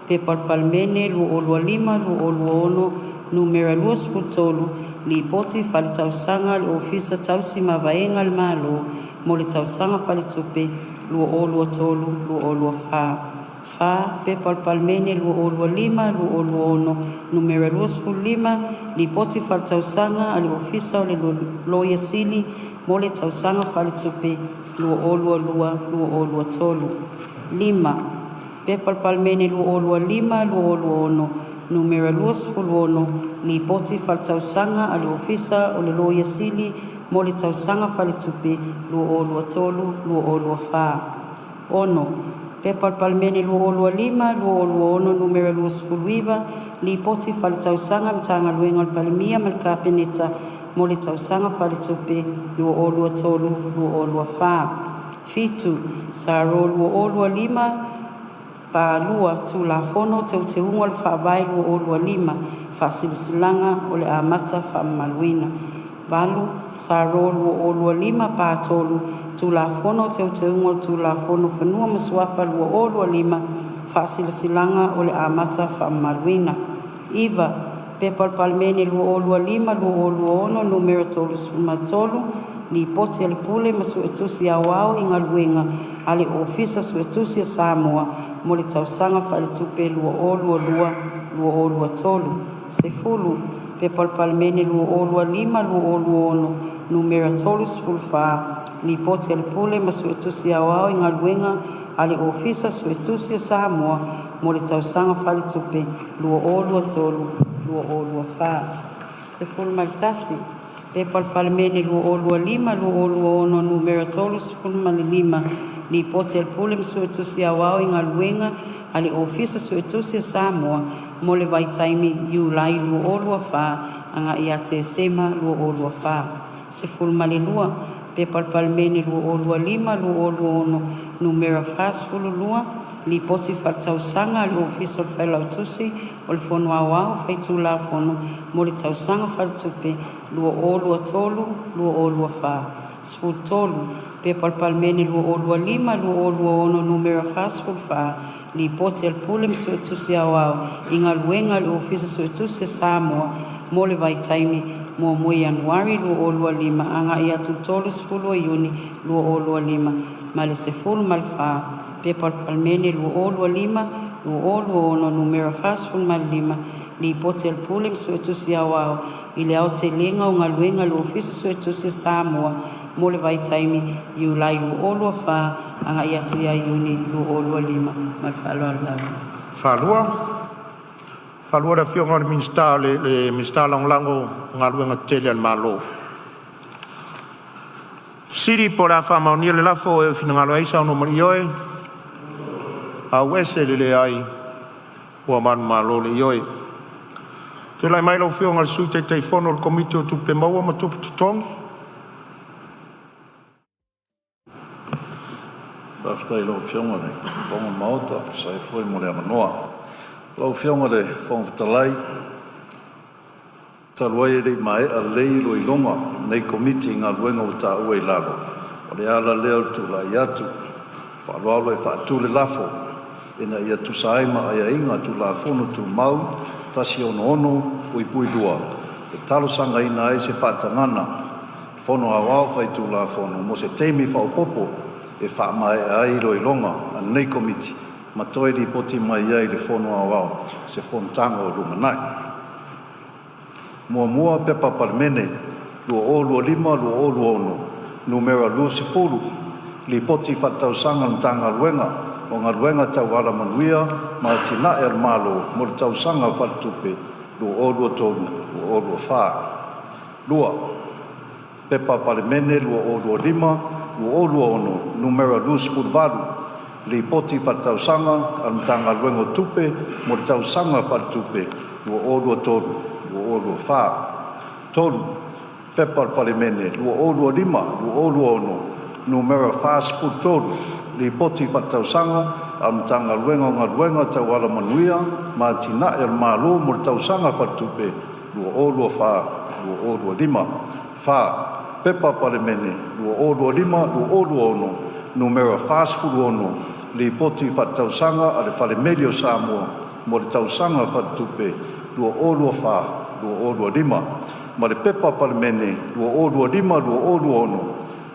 P.P.2025/2026 Nu.23, Lipoti Faaletausaga a le Ofisa Tausi Mavaega a le Malo mo le Tausaga Faaletupe 2023/2024. 4. P.P.2025/2026 Nu.25, Lipoti Faaletausaga a le Ofisa o le Loia Sili mo le Tausaga Faaletupe 2022/2023. 5. P.P.2025/2026 Nu.26, Lipoti Faaletausaga a le Ofisa o le Loia Sili mo le Tausaga Faaletupe 2023/2024. 6. P.P.2025/2026 Nu.29, Lipoti Faaletausaga a le Matagaluega a le Palemia ma le Kapeneta mo le Tausaga Faaletupe 2023/2024. 7. S.R 2025/2 Tulafono o Teuteuga o le Faavae 2025 Faasilasilaga o le Amata Faamamaluina. 8. S.R 2025/3 Tulafono o Teuteuga o le Tulafono o Fanua ma Suafa 2025 Faasilasilaga o le Amata Faamamaluina. 9. P.P.2025/2026 Nu.33, Lipoti a le Pule ma Suetusi Aoao i Galuega a le Ofisa Suetusi a Samoa mo le Tausaga Faaletupe 2022/2023. 10. P.P.2025/2026 Nu.34, Lipoti a le Pule ma Suetusi Aoao i Galuega a le Ofisa Suetusi a Samoa mo le Tausaga Faaletupe 2023/2024. 11. P.P.2025/2026 Nu.35, Lipoti a le Pule ma Suetusi Aoao i Galuega a le Ofisa Suetusi a Samoa mo le vaitaimi Iulai 2024 agai ia Tesema 2024. 12. P.P.2025/2026 Nu.42, Lipoti Faaletausaga a le Ofisa o le Failautusi o le Fono Aoao Faitulafono mo le Tausaga Faaletupe 2023/2024. 13. P.P.2025/2026 Nu.44, Lipoti a le Pule ma Suetusi Aoao i Galuega a le Ofisa Suetusi a Samoa mo le vaitaimi 1 Ianuari 2025 agai atu i le 30 Iuni 2025 ma le 14. P.P.2025/2026 Nu.45, Lipoti a le Pule ma Suetusi Aoao i le Aotelega o Galuega a le Ofisa Suetusi a Samoa mo le vaitaimi Iulai 2024 agai atu ia Iuni 2025. Ma le faaaloalo lava. Faalua le Afioga i le Minisita, le Minisita Lagolago o Galuega Tetele a le Malo. Po o le a faamaonia le lafo, e finagalo ai saunoa ma le ioe, a'u e le Ioe. Tulai mai lau Afioga i le Sui Taitaifono o le Komiti o Tupe Maua ma Tupe Totogi. Faafetai i lau Afioga i le Fofoga o le Maota e tusa ai foi mo le avanoa. Lau Afioga i le Fofoga Fetalai, talu ai e le i maea lelei iloiloga a lenei Komiti i galuega ua taua i lalo, o le ala lea o le tulai atu. Faaaloalo e faatu le lafo, Ina ia tusa ai ma aiaiga o Tulafono Tumau 166(2), e talosagaina ai se faatagaga a le Fono Aoao Faitulafono mo se taimi faaopoopo e faamaea ai iloiloga a lenei Komiti ma toe lipoti mai ai i le Fono Aoao i se Fonotaga o lumanai. 1. P.P.2025/2026 Nu.20, Lipoti Faaletausaga a le Matagaluega o Galuega Tau Alamanuia ma Atinae a le Malo mo le Tausaga Faaletupe 2023/2024. 2. P.P.2025/2026 Nu.28, Lipoti Faaletausaga a le Matagaluega o Tupe mo le Tausaga Faaletupe 2023/2024. 3. P.P.2025/2026 Nu.43, Lipoti Faaletausaga a le Matagaluega o Galuega Tau Alamanuia ma Atinae a le Malo mo le Tausaga Faaletupe 2024/2025. 4. P.P.2025/2026 Nu.46, Lipoti Faaletausaga a le Fale Meli o Samoa mo le Tausaga Faaletupe 2024/2025 ma le P.P.2025/2026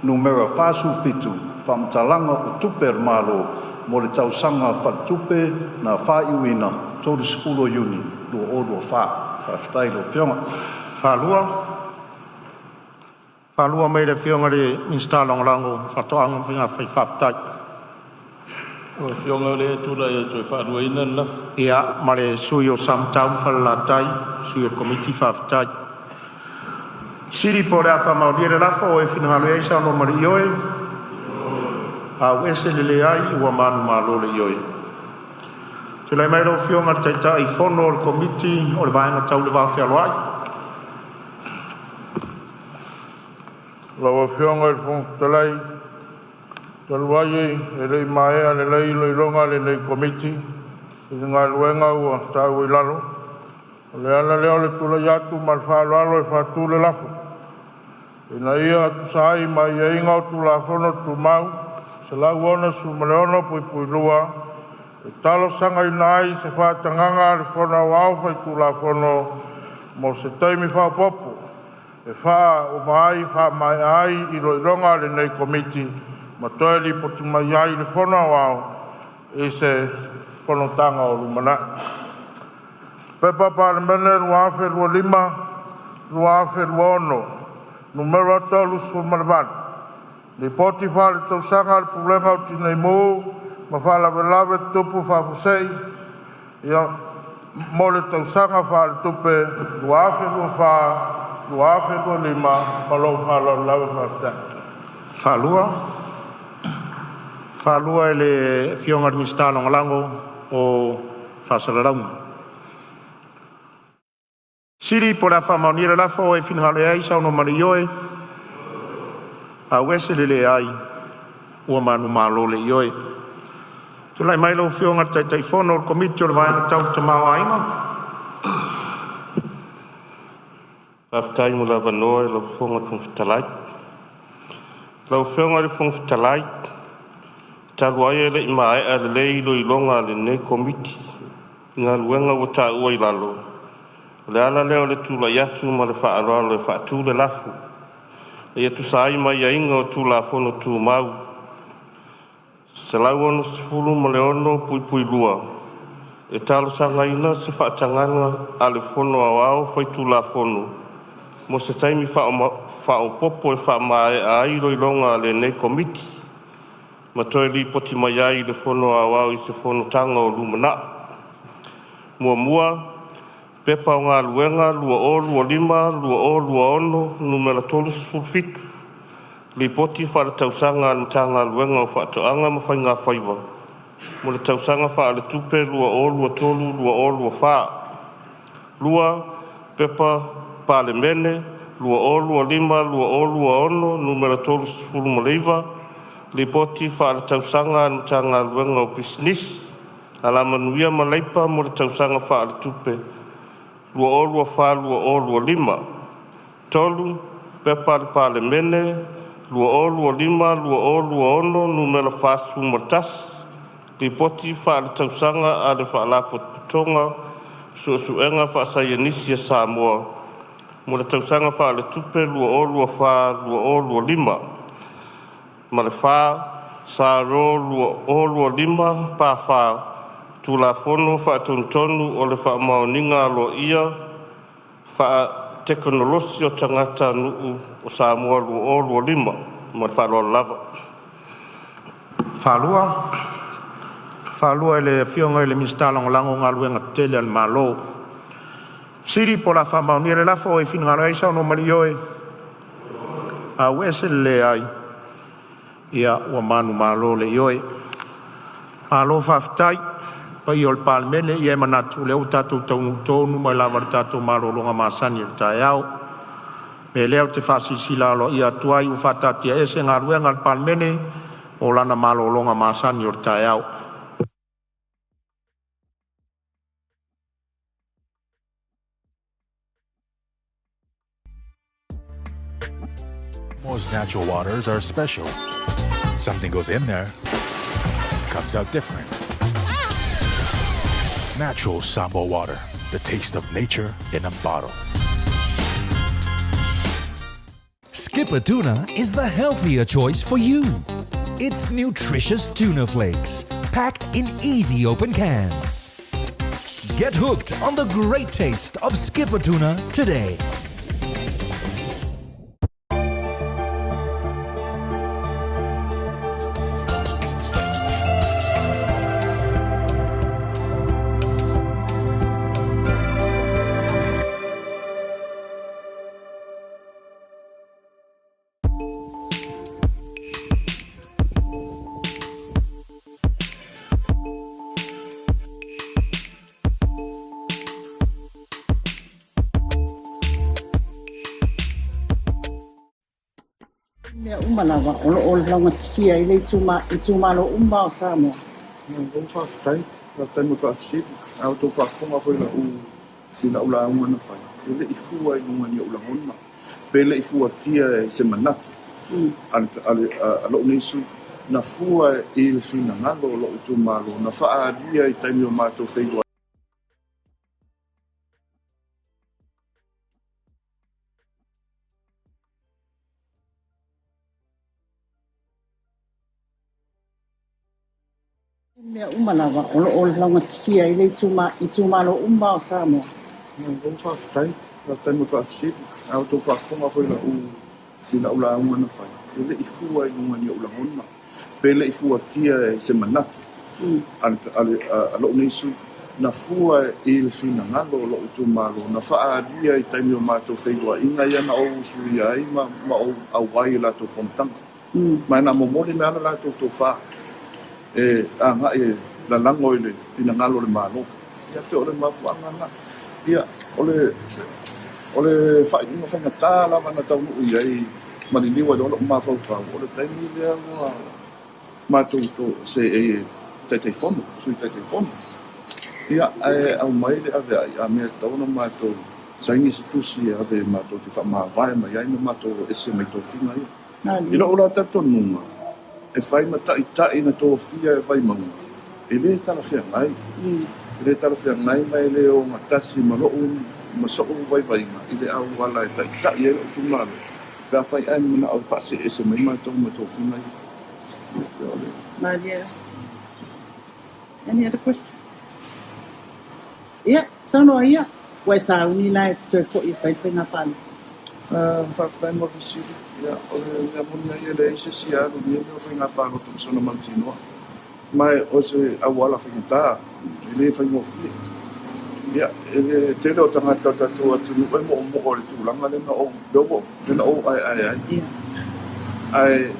Nu.47, Faamatalaga o Tupe a le Malo mo le Tausaga Faaletupe na faaiuina 30 Iuni 2024. Faafetai i lau Afioga. Faalua mai le Afioga i le Minisita Lagolago o Faatoaga ma Faiga Faiva. Faafetai. Lau Afioga o lea e tulai atu e faaluaina le lafo. Ia ma le sui usufono o Samatau ma Falelatai, sui o le Komiti, faafetai. Po o le a faamaonia le lafo, o e finagalo ai saunoa ma le ioe, a'u ese le leai, ua manumalo le Ioe. Tulai mai lau Afioga i le Taitaifono o le Komiti o le Vaega Tau le Va Fealoai. Lau Afioga i le Fofoga Fetalai, talu ai e le i maea lelei iloiloga a lenei Komiti i le Galuega ua taua i lalo, o le ala lea o le tulai atu ma le faaaloalo e faatu le lafo, Ina ia tusa ai ma aiaiga o Tulafono Tumau 166(2), e talosagaina ai se faatagaga a le Fono Aoao Faitulafono mo se taimi faaopoopo e faamaea ai iloiloga a lenei Komiti ma toe lipoti mai ai i le Fono Aoao i se Fonotaga o lumanai. P.P.2025/2026 Nu.38, Lipoti Faaletausaga a le Pulega o Tinei Mu ma Faalavelave Tutupu Faafuasei mo le Tausaga Faaletupe 2024/2025. Ma lou faaaloalo lava. Faafetai. Faalua e le Afioga i le Minisita Lagolago o Faasalalauga. Po o le a faamaonia le lafo, o e finagalo ai saunoa ma le ioe, a'u ese le leai, ua manumalo le Ioe. Tulai mai lau Afioga i le Taitaifono o le Komiti o le Vaega Tau le Tamaoaiga. Faafetai mo le avanoa i lau Afioga i le Fofoga Fetalai. Lau Afioga i le Fofoga Fetalai, talu ai e le i maea lelei iloiloga a lenei Komiti i Galuega ua taua i lalo, o le ala lea o le tulai atu ma le faaaloalo e faatu le lafo, Ina ia tusa ai ma aiaiga o Tulafono Tumau 166(2), e talosagaina se faatagaga a le Fono Aoao Faitulafono mo se taimi faaopoopo e faamaea ai iloiloga a lenei Komiti ma toe lipoti mai ai i le Fono Aoao i se Fonotaga o lumanai. 1. P.P. Galuega 2025/2026 Nu.37, Lipoti Faaletausaga a le Matagaluega o Faatoaga ma Faiga Faiva mo le Tausaga Faaletupe 2023/2024. 2. P.P.2025/2026 Nu.39, Lipoti Faaletausaga a le Matagaluega o Pisinisi, Alamanuia ma Leipa mo le Tausaga Faaletupe 2024/2025. 3. P.P.2025/2026 2025/2026 Nu.41, Lipoti Faaletausaga a le Faalapotopotoga o Suesuega Faasaienisi a Samoa mo le Tausaga Faaletupe 2024/2025; ma le 4. S.R 2025/4, Tulafono Faatonutonu o le Faamaoniga Aloaia Faatekonolosi o Tagatanuu o Samoa 2025. Ma le faaaloalo lava. Faalua e le Afioga i le Minisita Lagolago o Galuega Tetele a le Malo. Fesili po o le a faamaonia le lafo. O le a sagai atu ai i le Ia, ua manumalo le Ioe. Malo faafetai i le paia o le Palemene. Ia e manatu o lea ua tatou taunuu tonu mai lava i le tatou malologa masani o le taeao. O le mea lea ou te faasilasila aloaia atu ai, ua faataatiaese Galuega a le Palemene mo lana malologa masani o le taeao. Samoa's natural waters are special. Something goes in there, comes out different. Natural Samoa water, the taste of nature in a bottle. Skipper Tuna is the healthier choice for you. It's nutritious tuna flakes, packed in easy open cans. Get hooked on the great taste of Skipper Tuna today. Mea uma lava o lo o laugatasia ai le itumalo uma o Samoa. Malo faafetai, faafetai mo le faafesili. A outou faafofoga foi i lau i lau lauga na fai, e le i fua i luga o ni ou lagona, pe le i fuatia i se manatu a a lou nei sui usufono. Na fua i le finagalo o lou itumalo na faaalia i taimi o matou feiloaiga. Mea uma lava o lo o laugatasia ai le itumalo uma o Samoa. Malo faafetai, faafetai mo le faafesili. A outou faafofoga foi i lau i lau lauga na fai, e le i fua i luga o ni ou lagona, pe le i fuatia i se manatu a a lou nei sui usufono. Na fua i le finagalo o lou itumalo na faaalia i taimi o matou feiloaiga ia na ou usuia ai ma ma ou auai i latou fonotaga. Ma na momoli mai lava le latou tofa e agai e lalago i le finagalo o le Malo. Ia pei o le mafuaaga lena. Ia, o le o le faaiuga faigata lava na taunuu i ai ma liliu ai loa lou mafaufau, o le taimi lea ua matou seei e Taitaifono, Sui Taitaifono. Ia, ae aumai le aveai, a mea e tatau ona matou saini se tusi e ave matou te faamavae mai ai ma matou o ese mai tofiga ia. I lou la talitonuga, e fai ma taitai na tofia e Vaimauga, e le talafeagai, e le talafeagai ma e le ogatasi ma lou ma so'u vaivaiga i le auala e taitai ai lou itumalo, pe afai ae manao e faaseese mai matou ma tofiga ia. Malie. Any other question? Ia, saunoa ia. Ua e sauni la e te toe foi e fai le faiga palota. Faafetai mo le fesili. Ia, o le mea moni lava ia, e leai se isi e alu i nei mea o faiga palota ma sona mautinoa. Ma o se auala faigata, e le faigofie. Ia, e le tele o tagata o le tatou atunuu e moomoo i le tulaga lea na ou lea na ou aeae ai. Ae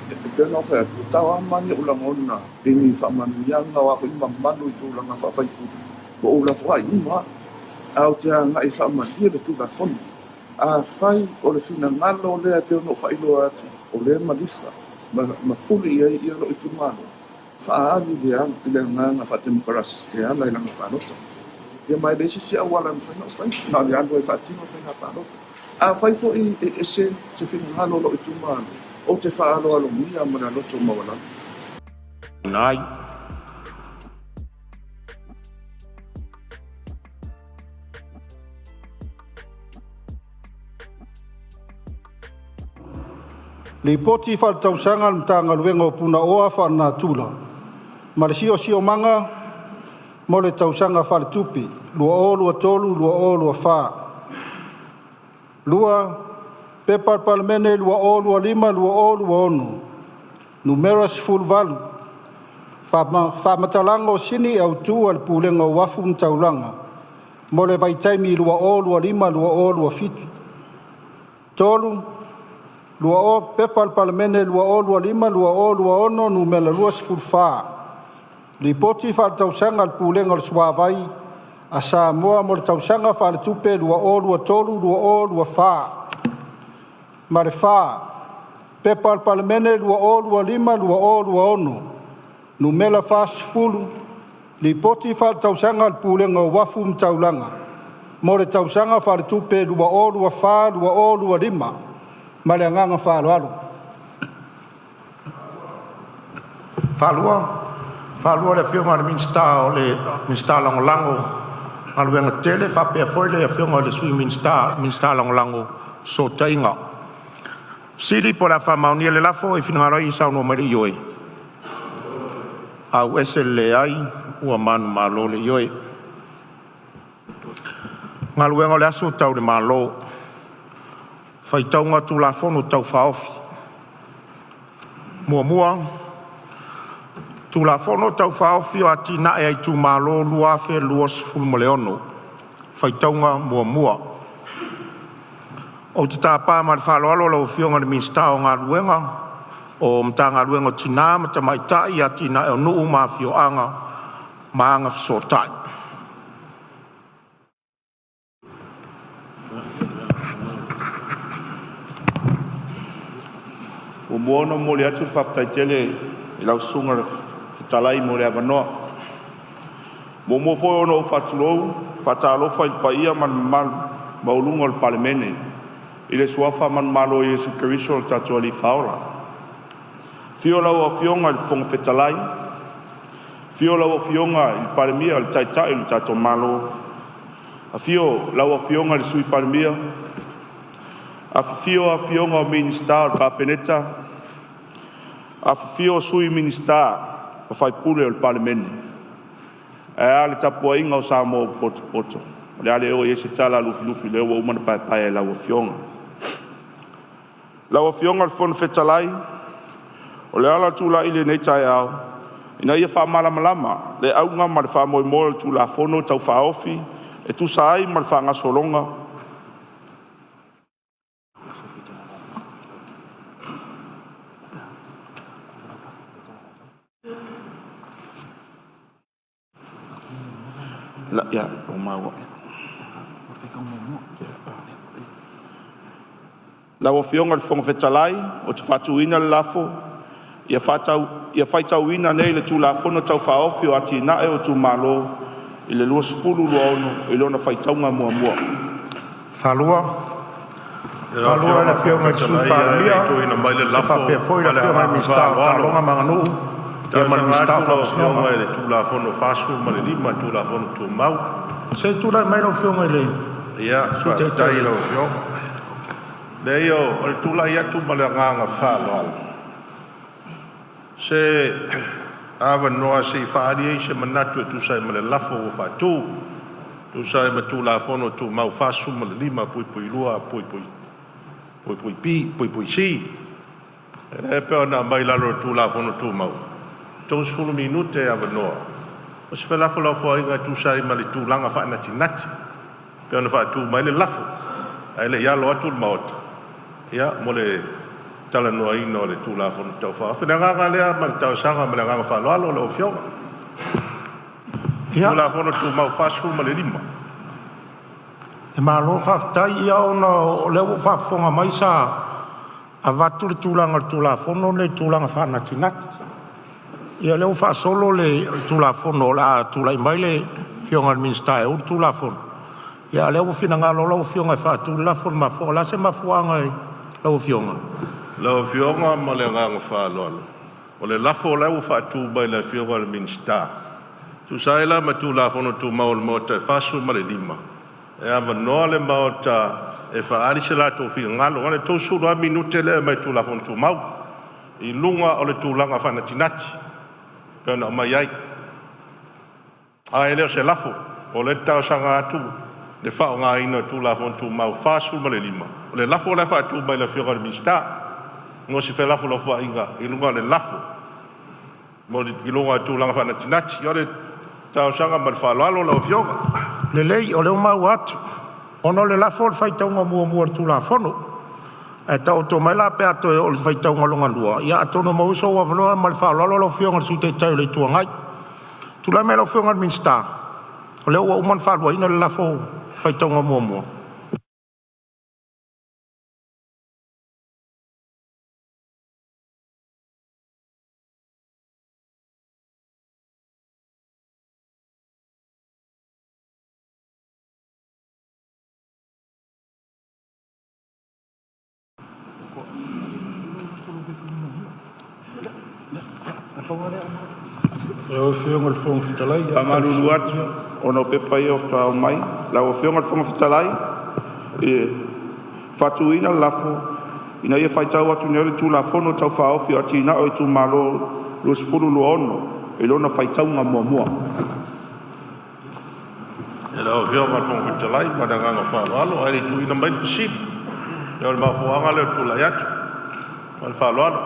e pei ona ou fai atu, e tau lava ni ou lagona i ni faamanuiaga o a foi mamalu i tulaga faa-faipule, ua ou lafoai uma lava, ae ou te agai e faamalie le Tulafono. Afai o le finagalo lea e pei ona ou faailoa atu, o lea e malifa ma ma fuli i ai lou itumalo, faaali i le agaga faatemokarasi e ala i lana palota. Ia ma e leai se isi auala e mafai ona ou faia, na o le alu lava e faatino le faiga palota. Afai foi e ese se finagalo o lou itumalo, Ou te faaaloalogia ma le aloto maualalo. Ai. Lipoti Faaletausaga a le Matagaluega o Punaoa Faalenatura ma le Siosiomaga mo le Tausaga Faaletupe 2023/2024. 2. P.P.2025/2026 Nu.18, Faamatalaga o Sini Autu a le Pulega o Uafu ma Taulaga mo le vaitaimi 2025-2027. 3. P.P.2025/2026 Nu.24, Lipoti Faaletausaga a le Pulega o le Suavai a Samoa mo le Tausaga Faaletupe 2023/2024. Ma le 4. P.P.2025/2026 Nu.40, Lipoti Faaletausaga a le Pulega o Uafu ma Taulaga mo le Tausaga Faaletupe 2024/2025. Ma le agaga faaaloalo. Faalua le Afioga i le Minisita Lagolago o Galuega Tetele faapea foi le Afioga i le Sui Minisita, Minisita Lagolago o Fesootaiga. Po o le a faamaonia le lafo, e finagalo ai e saunoa mai le ioe. Leai. Ua le Ioe. Galuega o le Aso Tau i le Malo, Faitauga Tulafono Tau Faaofi. 1. Tulafono Tau Faaofi o Atinae a Itumalo 2026. Faitauga muamua. Ou te tapa ma le faaaloalo lau Afioga i le Minisita o Galuega, Matagaluega o Tina ma Tamaitai, Atinae o Nuu ma Afioaga ma Agafesootai. Muamua ona momoli atu le faafetai tele i lau Susuga i le Fofoga Fetalai mo le avanoa. Muamua foi ona ou faatulou ma faatalofa i le paia ma le mamalu maualuga o le Palemene i le suafa manumalo o Iesu Keriso o le tatou Alii Faaola. Afio lau Afioga i le Fofoga Fetalai, afio lau Afioga i le Palemia o le Taitai o le tatou Malo, afio lau Afioga i le Sui Palemia, afifio afioga o Minisita o le Kapeneta, afifio Sui Minisita ma sui usufono o le Palemene. Ae a le tapuaiga o Samoa ua potopoto. O le a le oo i ai se tala a Lufilufi o lea ua uma ona paepaea e lau Afioga. Lau Afioga i le Fofoga Fetalai, o le ala o le tulai i lenei taeao, ina ia faamalamalama le auga ma le faamoemoe o le Tulafono Tau Faaofi e tusa ai ma le faagasologa Lau Afioga i le Fofoga Fetalai, ou te faatuina le lafo, Ia faitauina nei le Tulafono Tau Faaofi o Atinae o Itumalo 2026 i lona faitauga muamua. Lau Afioga Faalua le Afioga i le Sui le Fofoga Fetalai ae le Palemia i tuuina mai le e lafo faapea foi le ma le Afioga i le agaga Minisita o faaaloalo, Taaloga ma Aganuu e ma le talosaga Minisita o atu lau Faamasinoga. Afioga i le Tulafono 45 Tulafono Tumau. Se i tulai mai lau Afioga i le Ia, Sui faafetai Taitai. i lau Afioga. Leai o le tulai atu ma le agaga faaaloalo, se avanoa se i faaali ai se manatu e tusa ai ma le lafo ua faatu, e tusa ai ma Tulafono Tumau 45(2)(b)(c). Lea e pei ona aumai i lalo o le Tulafono Tumau, 30 minute e avanoa mo se felafolafoaiga e tusa ai ma le tulaga faanatinati e pei ona faatu mai ai le lafo, ae le i alo atu le Maota mo le talanoaina o le Tulafono Tau Faaofi. O le agaga lea ma le talosaga ma le agaga faaaloalo lau Afioga. Ia, Tulafono Tumau 45. E malo faafetai. Ia ona o lea ua ou faafofoga mai sa avatu le tulaga o le Tulafono lenei i le tulaga faanatinati. Ia o lea ua faasolo le Tulafono o le a tulai mai le Afioga i le Minisita e ou le Tulafono, a o lea ua finagalo lau Afioga e faatu le lafo. O le a se mafuaaga i lau Afioga? Lau Afioga ma le agaga faaaloalo, o le lafo la ua faatu mai e le Afioga i le Minisita, e tusa ai la ma Tulafono Tumau a le Maota e 45, e avanoa le Maota e faaali so latou finagalo, na o le 30 lava minute lea e aumai i le Tulafono Tumau i luga o le tulaga faanatinati e pei ona aumai ai. Ae le o se lafo, o lea ou te talosaga atu i le faaaogaina o le Tulafono Tumau 45, o le lafo la e faatu mai e le Afioga i le Minisita mo se felafolafoaiga i luga o le lafo i luga o le tulaga faanatinati. O le talosaga ma le faaaloalo lau Afioga. Lelei o lea ua maua atu, ona o le lafo o le faitauga muamua o le Tulafono. Ae taoto mai la pe a toe oo i le faitauga lona lua, ia atonu e maua sou avanoa. Ma le faaaloalo lau Afioga i le Sui Taitai o le Itu Agai. Tulai mai lau Afioga i le Minisita, o lea ua uma ona faaluaina le lafo i le faitauga muamua. Faamalulu atu ona o pepa ia faatoa aumai. Lau Afioga i le Fofoga Fetalai, e faatuina le lafo, Ina ia faitau atu nei le Tulafono Tau Faaofi o Atinae o Itumalo 2026 i lona faitauga muamua. Lau Afioga i le Fofoga Fetalai ma le agaga faaaloalo, ae le i tuuina mai le fesili, o le mafuaaga lea o le tulai atu ma le faaaloalo.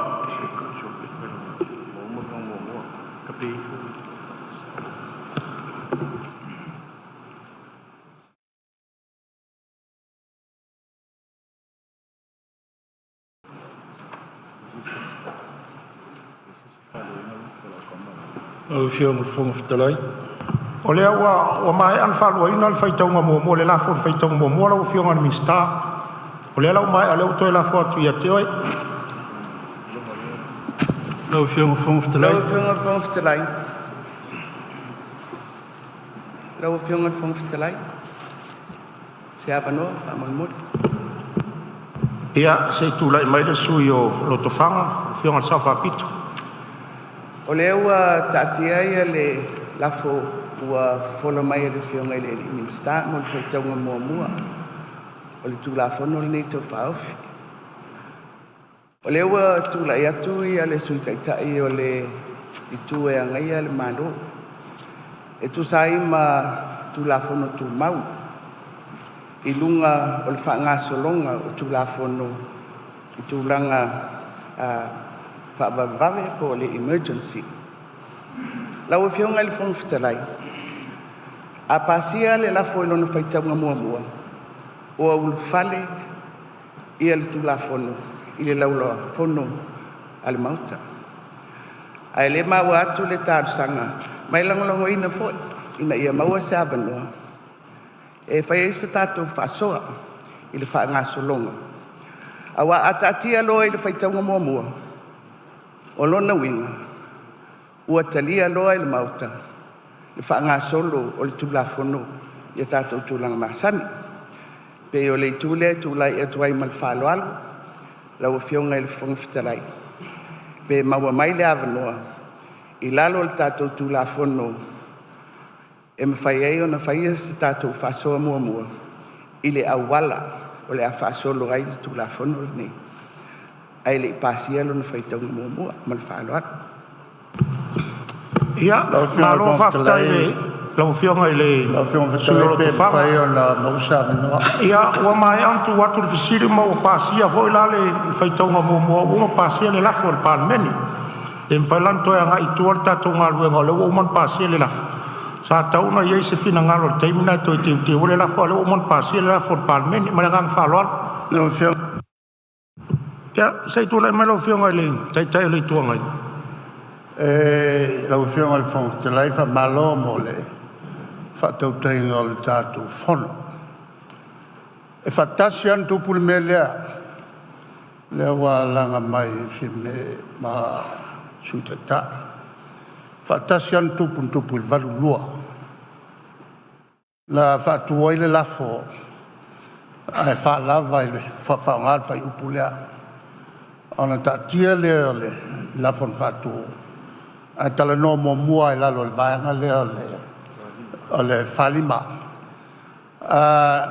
O lea ua maea ona faaluaina le faitauga muamua i le lafo i le faitauga muamua lau Afioga i le Minisita. O lea la ua maea, o lea ua toe lafo atu ia te oe. Lau Afioga i le Fofoga Fetalai. Lau Afioga i le Fofoga Fetalai, se avanoa faamolemole. Ia se i tulai mai le sui usufono mo Lotofaga, lau Afioga i le Sao Faapito. O lea ua taatia ia le lafo ua fofola mai e le Afioga i le Minisita mo le faitauga muamua o le Tulafono lenei Tau Faaofi. O lea ua tulai atu le Sui Taitai o le Itu e Agaia le Malo e tusa ai ma Tulafono Tumau i luga o le faagasologa o Tulafono i tulaga faavavevave po o le emergency. Lau Afioga i le Fofoga Fetalai, a pasia le lafo i lona faitauga muamua, ua ulufale le Tulafono i le Laulau a Fono a le Maota. Ae o lea e maua atu le talosaga ma e lagolagoina foi ina ia maua se avanoa e fai ai se tatou faasoa i le faagasologa. Aua a taatia loa i le faitauga muamua, o lona uiga ua talia loa e le Maota le faagasolo o le Tulafono i a tatou tulaga masani. E pei o le itu lea e tulai atu ai ma le faaaloalo lau Afioga i le Fofoga Fetalai, pe maua mai le avanoa i lalo o le tatou Tulafono e mafai ai ona faia se tatou faasoa muamua i le auala o le a faasolo ai le Tulafono lenei ae le i pasia lona faitauga muamua. Ma le faaaloalo. Ia, Lau Afioga i le malo Fofoga faafetai Fetalai, i lau Afioga i le lau Afioga i le sui Fofoga usufono Fetalai o pe Lotofaga. mafai ona maua se avanoa. Ia, ua maea ona tuu atu le fesili ma ua pasia foi la le faitauga muamua, ua uma ona pasia le lafo e le Palemene. E le mafai la ona toe agai i tua le tatou galuega o lea ua uma ona pasia le lafo. Sa tatau ona i ai se finagalo i le taimi lena e toe teuteu ai le lafo, a o lea ua uma ona pasia le lafo a le Palemene. Ma le agaga faaaloalo. Lau Afioga Ia, se i tulai mai lau Afioga i le Taitai o le Itu Agai. Lau Afioga i le Fofoga Fetalai, faamalo mo le faatautaiga o le tatou Fono. E faatasi lava ona tupu le mea lea, lea ua laga mai e Fiame ma le Sui Taitai. E faatasi lava ona tupu, na tupu i le 1982. Na faatu ai le lafo ae faalava i le faaaoga le fuaiupu lea. Ona taatia lea o le lafo na faatu ae talanoa muamua i lalo o le vaega lea o le 45.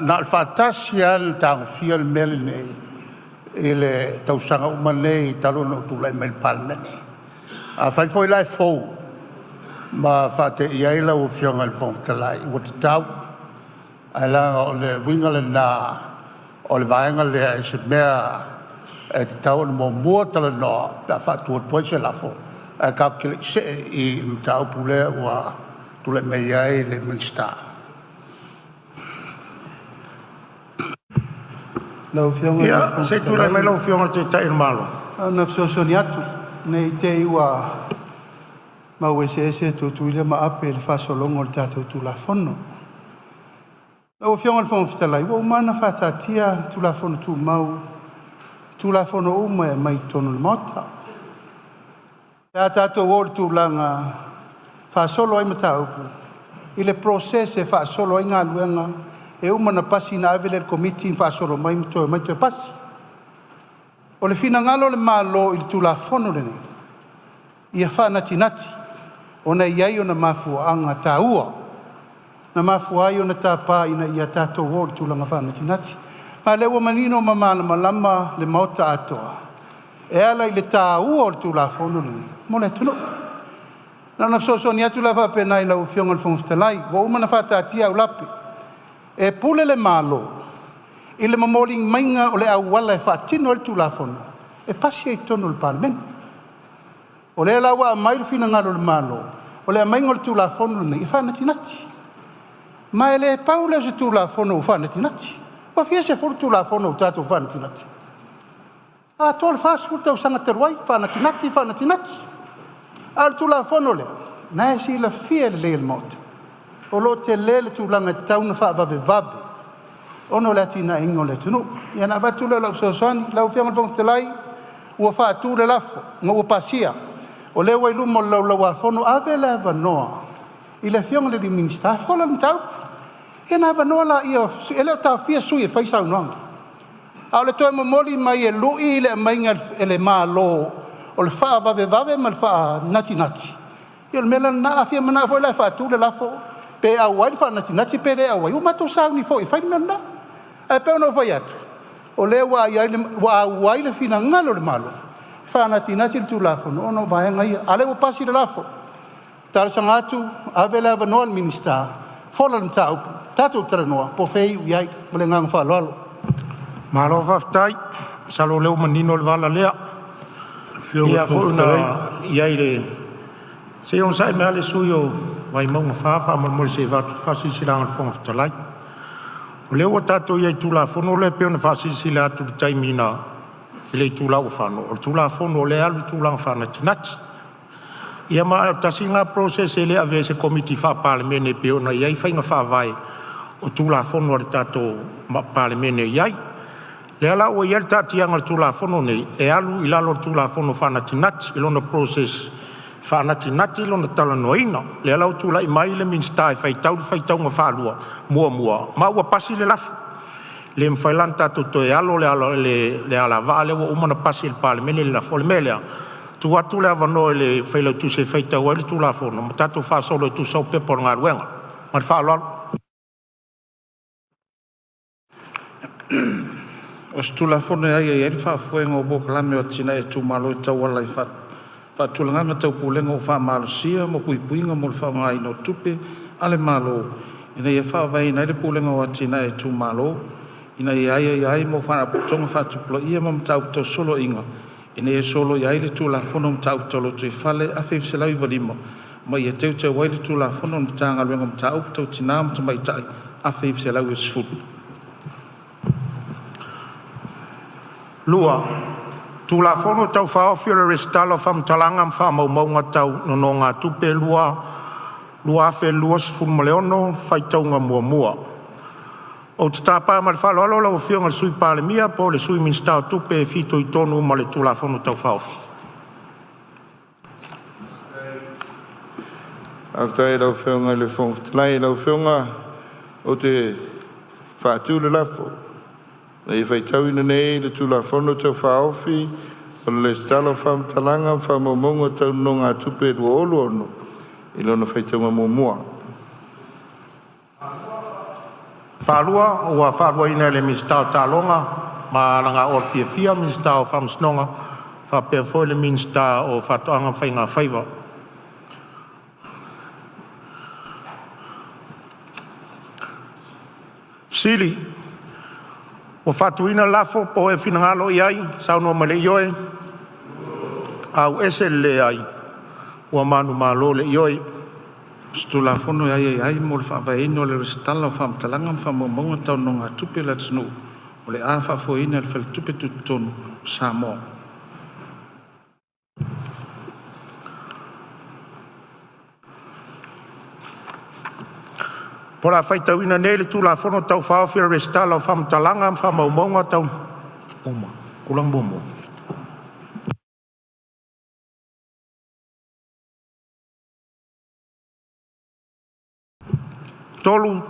Na o le faatasi lava na tagofia le mea lenei i le tausaga uma nei talu ona ou tulai mai i le Palemene. Afai foi la e fou ma faateia ai lau Afioga i le Fofoga Fetalai, ua tatau, ae leaga o le uiga lena o le vaega lea i se mea e tatau ona muamua talanoa pe a faatu atu ai se lafo, ae tatou te le i see i le mataupu lea ua tulai mai ai le Minisita. Lau Afioga i le Ia, Fofoga se i tulai Fetalai, mai lau Afioga i le Taitai o le Malo. na ona fesoasoani atu ne i te i ua mau eseese Tutuila ma Ape i le faasologa o le tatou Tulafono. Lau Afioga i le Fofoga Fetalai, ua uma ona faataatia Tulafono Tumau i Tulafono uma e aumai i totonu o le Maota. Pe a tatou oo i le tulaga e faasolo ai mataupu i le process e faasolo ai galuega e uma ona pasi ona ave lea i le Komiti ma faasolo mai ma toe omai toe pasi. O le finagalo o le Malo i le Tulafono lenei, ia faanatinati ona e i ai ona mafuaaga taua na mafua ai ona tapa ina ia tatou o i le tulaga faanatinati. Ma o lea ua manino ma malamalama le Maota atoa e ala i le taua o le Tulafono lenei mo le atunuu. Na ona fesoasoani atu la faapena i lau Afioga i le Fofoga Fetalai, ua uma ona faataatia aulape. E pule le Malo i le momoliga mai o le auala e faatino ai le Tulafono e pasi ai i totonu o le Palemene. O lea la ua aumai le finagalo o le Malo, o le aumaiga o le Tulafono lenei e faanatinati. Ma e le pau lea o se Tulafono ua faanatinati. Ua fia sefulu Tulafono ua tatou faanatinati? E atoa le 40 tausaga talu ai, faanatinati, faanatinati. A o le Tulafono lea, o lena e silafia lelei e le Maota, o lo o tele le tulaga e tatau ona faavavevave ona o le atinaeina o le atunuu. Ia ona avatu lea o lau fesoasoani. Lau Afioga i le Fofoga Fetalai, ua faatu le lafo ma ua pasia, o lea ua i luma o le Laulau a Fono. Ave le avanoa i le Afioga i le Minisita e fola le mataupu, ia ona avanoa lea, e le o taofia sui usufono e fai saunoaga. A o le toe momoli mai e lui le aumaiga e le Malo o le faavavevave ma le faanatinati, ia o le mea la lena. A fia manao foi la e faatu le lafo, pe auai le faanatinati pe le auai, ua matou sauni foi e fai le mea lena. Ae pei ona ou fai atu, o lea ua auai le finagalo o le Malo e faanatinati le Tulafono ona o vaega ia. A o lea ua pasi le lafo, e talosaga atu, ave le avanoa i le Minisita e fola le mataupu, tatou talanoa po o fea e iu i ai. Ma le agaga faaaloalo. Malo faafetai. Masalo o lea ua manino le vala lea. E pei foi ona i ai le… Se i onosai mai lava le sui usufono mo Vaimauga 4 faamolemole se i avatu le faasilasilaga a le Fofoga Fetalai. O lea ua tatou i ai i le Tulafono lea pei ona faasilasila atu i le taimi na… i le itula ua fano, o le Tulafono o lea e alu i le tulaga faanatinati. Ia ma o le tasi lena process e le avea i se Komiti Faa-Palemene e pei ona i ai faiga faavae o Tulafono a le tatou Palemene e i ai. O lea la ua i ai le taatiaga o le Tulafono lenei, e alu i lalo o le Tulafono Faanatinati i lona process faanatinati lona talanoaina. O lea la ua tulai mai le Minisita e faitau le faitauga faalua muamua ma ua pasi le lafo. E le mafai la ona tatou toe alo le alavaa lea ua uma ona pasi e le Palemene le lafo. O le mea lea, e tuu atu le avanoa i le Failautusi e faitau ai le Tulafono ma tatou faasolo e tusa o Pepa o Luga. Ma le faaaloalo. O se Tulafono e aiaia ai le faafoega o polokalame o atinae a itumalo e tauala i faatulagaga tau pulega ua faamalosia mo puipuiga mo le faaaogaina o tupe a le Malo ina ia faavaeina ai le Pulega o Atinae a Itumalo, ina ia aiaia ai mo faalapotopotoga faatupulaia ma mataupu tau soloaiga, ina ia soloia ai le Tulafono o Mataupu Tau Lotoifale 1995, ma ia teuteu ai le Tulafono a le Matagaluega o Mataupu Tau Tina ma Tamaitai 1990. Tulafono Tau Faaofi o le Resitala o Faamatalaga ma Faamaumauga Tau Nonogatupe 2026 Faitauga Muamua. Ou te tapa ma le faaaloalo lau Afioga i le Sui Palemia po o le Sui Minisita o Tupe e fitoitonu ma le Tulafono Tau Faaofi. Faafetai i lau Afioga i le Fofoga Fetalai. Lau Afioga ou te faatu le lafo, Ina ia faitauina nei le Tulafono Tau Faaofi o le Lesitala o Faamatalaga ma Faamaumauga Tau Nonogatupe 2026 i lona faitauga muamua. Faalua, ua faaluaina e le Minisita o Taaloga ma Aganoa Fiafia, Minisita o Faamasinoga faapea foi le Minisita o Faatoaga ma Faiga Faiva. Fesili: Ua faatuina le lafo, po o ai e finagalo i ai, saunoa mai i le ioe, auese le leai. Ua manumalo le Ioe. O se Tulafono e aiaia ai mo le faavaeina o le Lesitala o Faamatalaga ma Faamaumauga Tau Nonogatupe a le Atunuu o le a faafoeina e le Faletupe Tutotonu o Samoa. O le a faitauina nei le Tulafono Tau Faaofi o le Resitala o Faamatalaga ma Faamaumauga Tau Nonogatupe.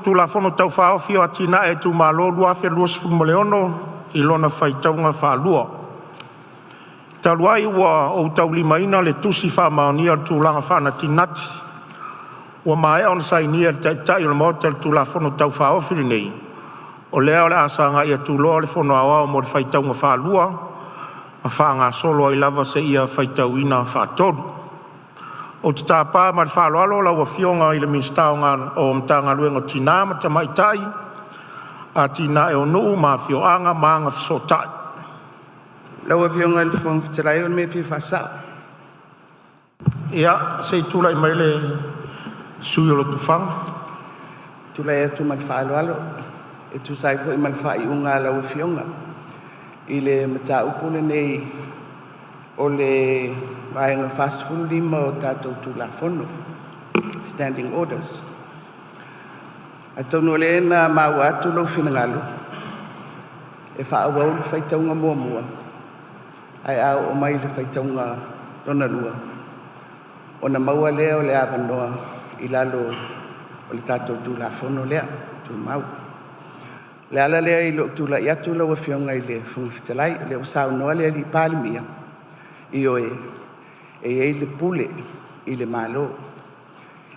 Tulafono Tau Faaofi o Atinae a Itumalo 2026 i lona faitauga faalua. Talu ai ua ou taulimaina le Tusi Faamaonia o le Tulaga Faanatinati ua maea ona sainia e le Taitai o le Maota i le Tulafono Tau Faaofi lenei, o lea o le a sagai atu loa le Fono Aoao mo le faitauga faalua ma faagasolo ai lava seia faitauina faatolu. Ou te tapa ma le faaaloalo lau Afioga i le Minisita o Matagaluega o Tina ma Tamaitai, Atinae o Nuu ma Afioaga ma Agafesootai. Lau Afioga i le Fofoga Fetalai o le mea e fia faasao. Ia, se i tulai mai le sui usufono mo Lotofaga. Tulai atu ma le faaaloalo e tusa ai foi ma le faaiuga a lau Afioga i le mataupu lenei o le Vaega 45 o tatou Tulafono, Standing Orders. Atonu o lea na maua atu lou finagalo e faaauau le faitauga muamua, ae a oo mai i le faitauga lona lua ona maua lea o le avanoa i lalo o le tatou Tulafono lea Tumau. O le ala lea i lou tulai atu lau Afioga i le Fofoga Fetalai, o lea ua saunoa le Palemia, ioe, e i ai le pule i le Malo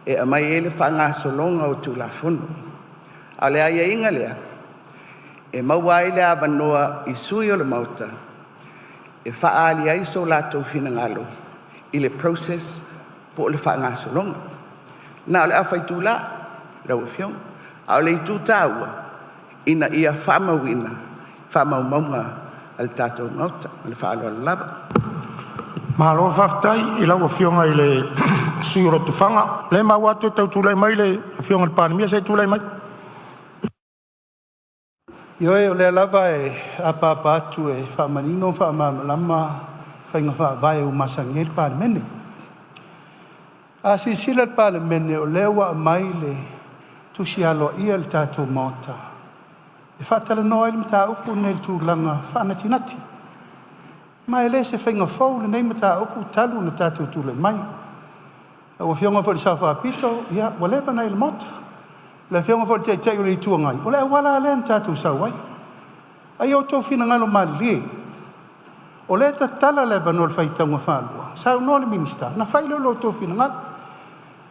e aumai ai le faagasologa o Tulafono. A o le aiaiga lea, e maua ai le avanoa i sui usufono o le Maota e faaali ai so latou finagalo i le process po o le faagasologa. Na o le afa itula lau Afioga, a o le itu taua ina ia faamauina faamaumauga a le tatou Maota. Ma le faaaloalo lava. Malo faafetai i lau Afioga i le sui usufono o Lotofaga. O lea ua maua atu e tau tulai mai le Afioga i le Palemia. Se i tulai mai. Ioe, o lea lava e apaapa atu e faamanino ma faamalamalama faiga faavae ua masani ai le Palemene. A silasila le Palemene o lea ua aumai le tusi aloaia i le tatou Maota e faatalanoa ai le mataupu lenei i le tulaga faanatinati. Ma e le o se faiga fou lenei mataupu talu ona tatou tulai mai. Lau Afioga foi i le Sao Faapito, ia ua leva ona e i le Maota. Le Afioga foi i le Taitai o le Itu Agai, o le auala lava lea na tatou sau ai. A ia outou finagalo malilie, o lea e tatala le avanoa i le faitauga faalua, saunoa le Minisita ona fai lea o lo outou finagalo.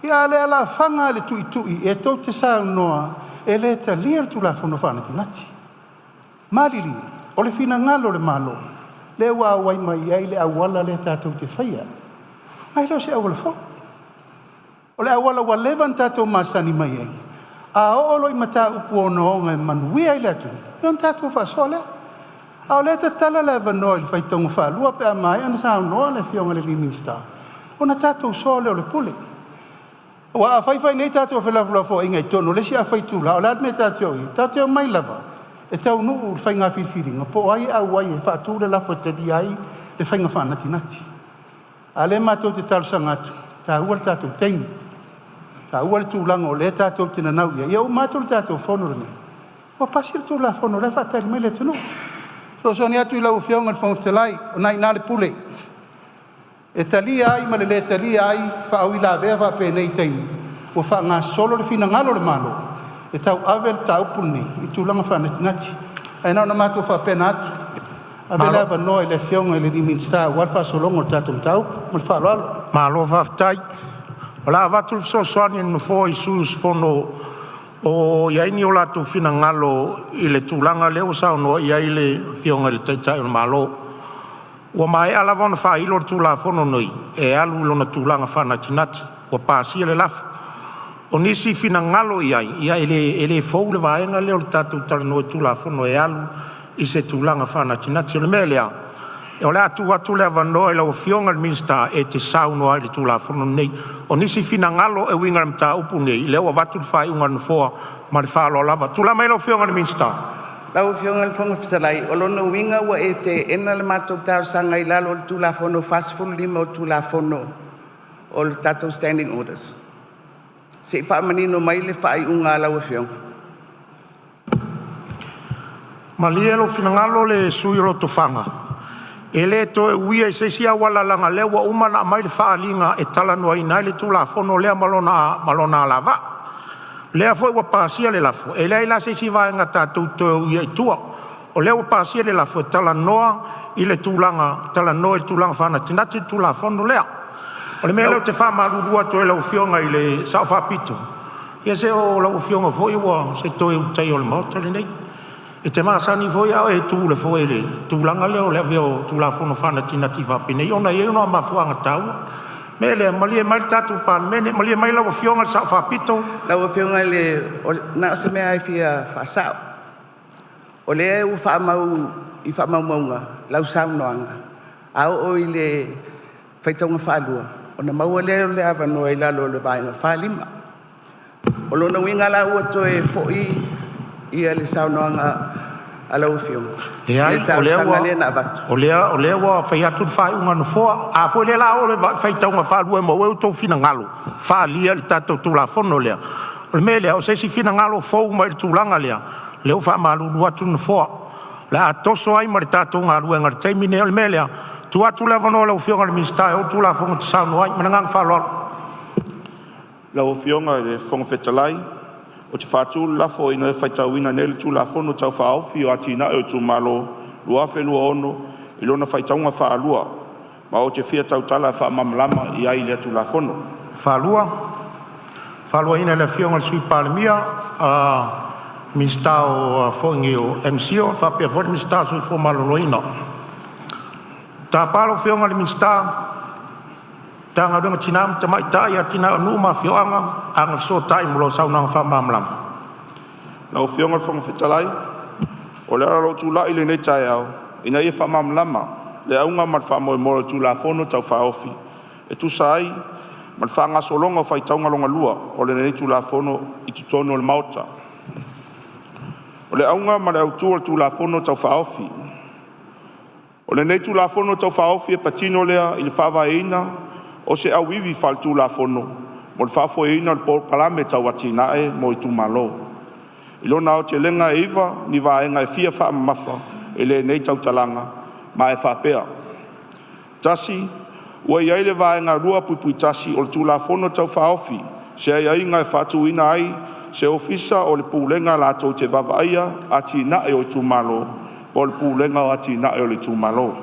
Ia a o le alafaga lava i le tuitui e tou te saunoa e le talia le Tulafono Faanatinati. Malilie, o le finagalo o le Malo lea ua auai mai ai le auala lea tatou te faia, ma e le o se auala fou. O le auala ua leva ona tatou masani mai ai, a oo loa i mataupu ogaoga e manuia ai le atunuu, ia ona tatou faasoa lea. A o lea e tatala le avanoa i le faitauga faalua pe a maea ona saunoa le Afioga i le Minisita, ona tatou soa lea o le pule. Aua a fai fai nei tatou felafolafoaiga i totonu o le isi afa itula, o le a le mea tatou te o i ai? Tatou te omai lava e taunuu le faiga filifiliga po o ai e auai e faatu le lafo e talia ai le faiga faanatinati. A o lea matou te talosaga atu, e taua le tatou taimi, e taua le tulaga o lea tatou te nanau i ai, ia uma atu le tatou fono lenei ua pasi le Tulafono o la e faatali mai le atunuu. E fesoasoani atu i lau Afioga i le Fofoga Fetalai, o lena e i ina le pule, e talia ai ma le le talia ai faauilavea faapenei i taimi ua faagasolo le finagalo o le Malo e tauave le mataupu lenei i tulaga faanatinati. Ae na ona matou faapena atu, Ave le avanoa i le Afioga i le Minisita aua le faagasologa o le tatou mataupu. Ma le faaaloalo. Malo faafetai. O le a avatu le fesoasoani a le Nofoa i sui usufono o i ai ni o latou finagalo i le tulaga lea ua saunoa i ai le Afioga i le Taitai o le Malo. Ua maea lava ona faailo le Tulafono nei e alu i lona tulaga faanatinati, ua pasia le lafo. O nisi finagalo e i ai, ia e le fou le vaega lea o le tatou talanoa i Tulafono e alu i se tulaga faanatinati. O le mea lea, o le a tuu atu le avanoa i lau Afioga i le Minisita e te saunoa ai i le Tulafono lenei. O nisi finagalo e uiga i le mataupu lenei, lea ua avatu le faaiuga a le Nofoa ma le faaaloalo lava. Tulai mai lau Afioga i le Minisita. Lau Afioga i le Fofoga Fetalai, o lona uiga ua e teena le matou talosaga i lalo o le Tulafono 45 o le Tulafono o le tatou Standing Orders? Se i faamanino mai le faaiuga a lau Afioga. Malie lou finagalo le sui usufono o Lotofaga, e le toe uia i se isi auala leaga o lea ua uma ona aumai le faaaliga e talanoaina ai le Tulafono lea ma lona alavaa. O lea foi ua pasia le lafo, e leai la se isi vaega tatou te toe uia i tua. O lea ua pasia le lafo, e talanoa i le tulaga faanatinati le Tulafono lea. O le mea lea ou te faamalulu atu ai i lau Afioga i le Sao Faapito, ia se o lau Afioga foi o se Toe Ulutaia o le Maota lenei. E te masani foi a o e tu i le foe i le tulaga lea o le avea o Tulafono faanatinati faapenei ona e i ai ona mafuaaga taua. O le mea lea, malie mai le tatou Palemene, malie mai lau Afioga i le Sao Faapito. Lau Afioga i le… Na o se mea lava e fia faasao. O lea ua faamau i faamaumauga lau saunoaga, a oo i le faitauga faalua ona maua lea o le avanoa i lalo o le Vaega 45. O lona uiga la ua toe foi le saunoaga a lau Afioga i le talosaga lea na avatu. Leai, o lea ua fai atu le faaiuga a le Nofoa. A foi o le a oo i le faitauga faalua e maua ai outou finagalo faaalia i le tatou Tulafono lea, o le mea lea, o se isi finagalo fou mai le tulaga lea, o lea ua faamalulu atu le Nofoa, o le a toso ai ma le tatou galuega i le taimi lenei. O le mea lea, e tuu atu le avanoa i lau Afioga i le Minisita e ou le Tulafono e te saunoa ai. Ma le agaga faaaloalo. Lau Afioga i le Fofoga Fetalai, ou te faatu le lafo, Ina ia faitauina nei le Tulafono Tau Faaofi o Atinae o Itumalo 2026 i lona faitauga faalua, ma ou te fia tautala e faamalamalama i ai i lea Tulafono. Faaluaina e le Afioga i le Sui Palemia, Minisita o MCIL faapea foi le Minisita o le Soifua Maloloina. Tapa lau Afioga i le Minisita o Tina ma Tamaitai, Atinae o Nuu ma Afioaga Agafesootai mo lau saunoaga faamalamalama. Lau Afioga i le Fofoga Fetalai, o le ala o lou tulai i lenei taeao, ina ia faamalamalama le auga ma le faamoemoe o le Tulafono Tau Faaofi e tusa ai ma le faagasologa o faitauga lona lua o lenei Tulafono i totonu o le Maota. O le auga ma le autu o le Tulafono Tau Faaofi O lenei Tulafono Tau Faaofi e patino lea i le faavaeina o se auivi faaletulafono mo le faafoeina o le polokalame tau atinae mo itumalo. I lona aotelega, e iva ni vaega e fia faamamafa i lenei tautalaga, ma e faapea: 1. Ua i ai i le Vaega 2(1) o le Tulafono Tau Faaofi se aiaiga e faatuina ai se Ofisa o le Pulega latou te vaavaaia atinae o itumalo po o le Pulega o Atinae o Itumalo.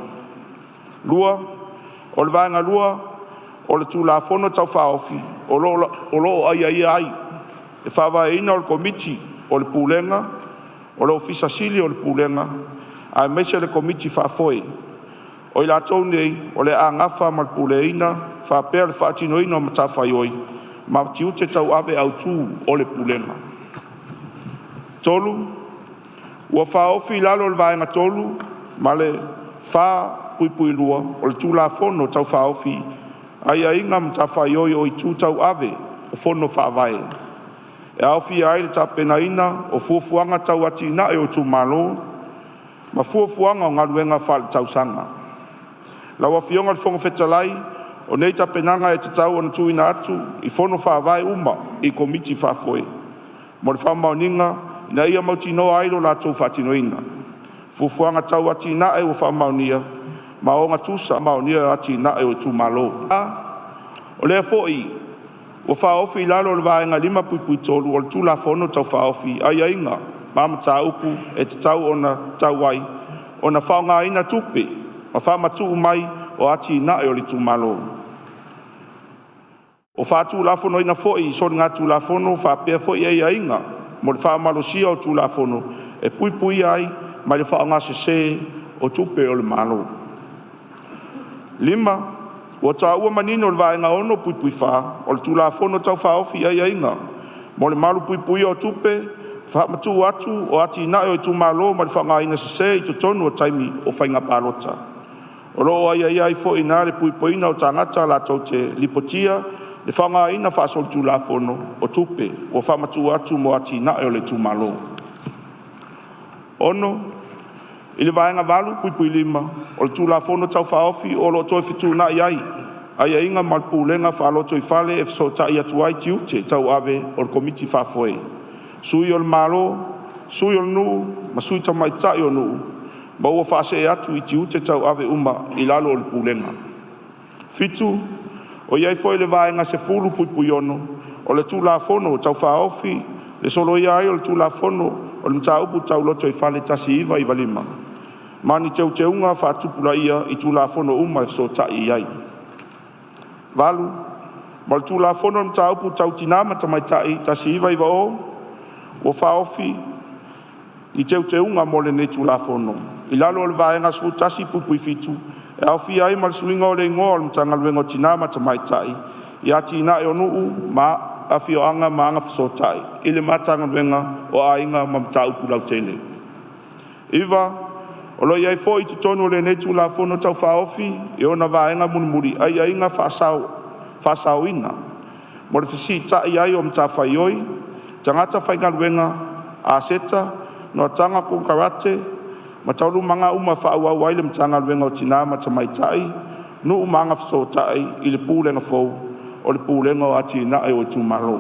2. O le Vaega 2 o le Tulafono Tau Faaofi, o lo o aiaia ai le faavaeina o le Komiti o le Pulega, o le Ofisa Sili o Pulega aemaise le Komiti Faafoe. O i latou nei o le a nafa ma le puleaina faapea le faatinoina o matafaioi ma tiute tauave autu o le Pulega. 3. Ua faaofi i lalo o le Vaega 3 ma le 4(2) o le Tulafono Tau Faaofi aiaiga o matafaioi o itu tauave o Fono Faavae, e aofia ai le tapenaina o fuafuaga tau atinae o itumalo ma fuafuaga o galuega faaletausaga. Lau Afioga i le Fofoga Fetalai, o nei tapenaga e tatau ona tuuina atu i Fono Faavae uma i Komiti Faafoe mo le faamaoniga ina ia mautinoa ai lo latou faatinoina. O fuafuaga tau atinae ua faamaonia ma ogatusa faamaonia o atinae o itumalo. O lea foi ua faaofi i lalo o le Vaega 5(3) o le Tulafono Tau Faaofi aiaiga ma mataupu e tatau ona tatau ai ona faaaogaina tupe ua faamatuu mai mo atinae o le itumalo. Ua faatulafonoina foi soligatulafono faapea foi aiaiga mo le faamalosia o Tulafono e puipuia ai mai le faaaoga sese o tupe a le Malo. 5. Ua taua manino i le Vaega 6(4) o le Tulafono Tau Faaofi aiaiga mo le malupuipuia o tupe faamatuu atu o atinae o itumalo mai le faaaogaina sese i totonu o taimi o faiga palota. O lo o aiaia ai foi i ina le puipuiga o tagata latou te lipotia le faaaogaina faasolitulafono o tupe ua faamatuu atu mo atinae o le itumalo. 6. I le Vaega 8(5) o le Tulafono Tau Faaofi, o lo o toe fetuunai ai aiaiga mo le pulega faalotoifale e fesootai atu ai tiute tauave o le Komiti Faafoe, sui o le Malo, sui o le nuu ma sui tamaitai o nuu, ma ua faasee atu i tiute tauave uma i lalo o le Pulega. 7. O i ai foi i le Vaega 10(6) o le Tulafono Tau Faaofi le soloia ai o le Tulafono o le Mataupu Tau Lotoifale 1995 ma ni teuteuga faatupulaia i Tulafono uma e fesootai i ai. 8. Ma o le Tulafono o Mataupu Tau Tina ma Tamaitai 1990, ua faaofi ni teuteuga mo lenei Tulafono. I lalo o le Vaega 11(7), e aofia ai ma le suiga o le igoa o le Matagaluega o Tina ma Tamaitai, Atinae o Nuu ma Afioaga ma Agafesootai i le Matagaluega o Aiga ma Mataupu Lautele. 9. O lo o i ai foi i totonu o lenei Tulafono Tau Faaofi i ona vaega mulimuli aiaiga faasaoina mo le fesiitai i ai o matafaioi, tagata faigaluega, aseta, noataga, konekarate ma taualumaga uma e faaauau ai le Matagaluega o Tina ma Tamaitai, Nuu ma Agafesootai i le Pulega fou o le Pulega o Atinae o Itumalo.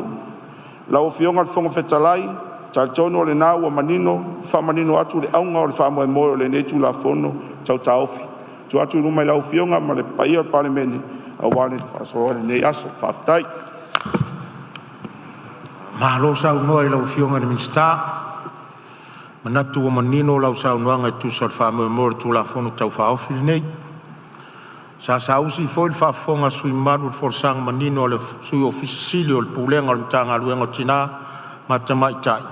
Lau Afioga i le Fofoga Fetalai, e talitonu o lena ua manino faamanino atu le auga o le faamoemoe o lenei Tulafono Tau Faaofi, e tuu atu i luma i lau Afioga ma le paia o le Palemene aua le faasoa i lenei aso. Faafetai. Malo saunoa i lau Afioga i le Minisita, manatu ua manino lau saunoaga e tusa o le faamoemoe o le Tulafono Tau Faaofi lenei. Sa saausi foi le faafofoga a sui usufono mamalu i le folasaga manino a le Sui Ofisa Sili o Pulega o le Matagaluega o Tina ma Tamaitai,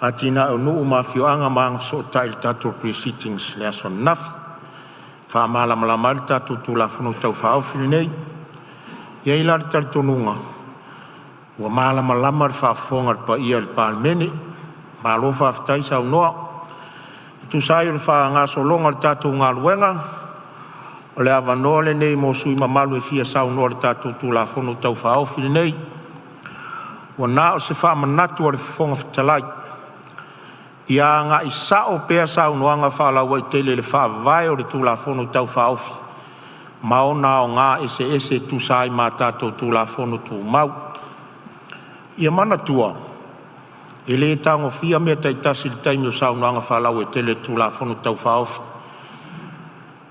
Atinae o Nuu ma Afioaga ma Agafesootai i le tatou Pre-sitting i le aso ananafi e faamalamalama ai le tatou Tulafono Tau Faaofi lenei. E i ai la le talitonuga ua malamalama le faafofoga a le paia o le Palemene. Malo faafetai saunoa. E tusa ai o le faagasologa o le tatou galuega, o le avanoa lenei mo sui usufono mamalu e fia saunoa i le tatou Tulafono Tau Faaofi lenei. Ua na o se faamanatu a le Fofoga Fetalai, ia agai sao pea saunoaga faalauaitele i le faavae o le Tulafono Tau Faaofi ma ona aoga eseese e tusa ai ma tatou Tulafono Tumau. Ia manatua, e le tagofia mea taitasi i le taimi o saunoaga faalauaitele i le Tulafono Tau Faaofi,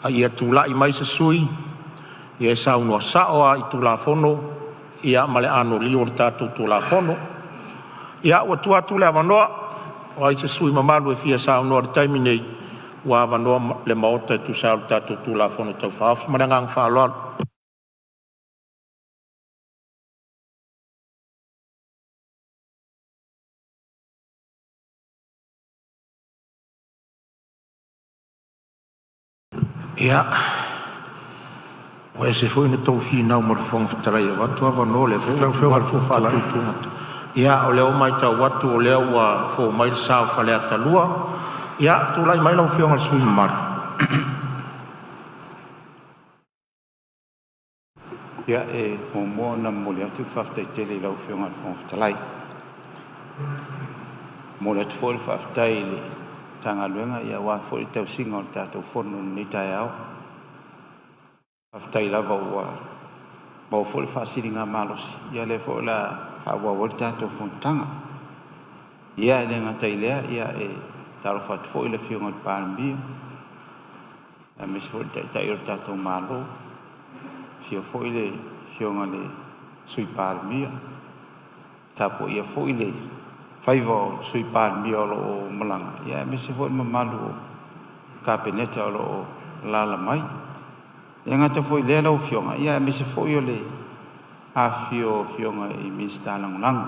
a ia tulai mai se sui usufono e saunoa sao lava i Tulafono ma le anoliu o le tatou Tulafono. Ia, ua tuu atu le avanoa, o ai se sui usufono mamalu e fia saunoa i le taimi nei, ua avanoa le Maota e tusa ai o le tatou Tulafono Tau Faaofi. Ma le agaga faaaloalo. Ia, ua ese foi le tou finau ma le Fofoga Fetalai e avatu avanoa, o lea foi ua Lau Afioga i le Fofoga Fetalai. Ia, o lea ua matau atu o lea ua fou mai le sa o Faleata 2. Ia, tulai mai lau Afioga i le sui usufono mamalu. Ia, e muamua ona momoli atu le faafetai tele i lau Afioga i le Fofoga Fetalai. E momoli atu foi le faafetai i le Matagaluega aua foi le tausiga o le tatou fono i lenei taeao. Faafetai lava ua maua foi le faasiligamalosi, o lea foi o le a faaauau ai le tatou fonotaga. Ia e le gata i lea, e faatalofa atu foi i le Afioga i le Palemia aemaise foi le Taitai o le tatou Malo, afio foi le Afioga i le Sui Palemia, tapuaia foi le faiva o le Sui Palemia o lo o malaga, aemaise foi le mamalu o le Kapeneta o lo o alaala mai. E le gata foi i lea lau Afioga, aemaise foi o le afifio o Afioga i Minisita Lagolago.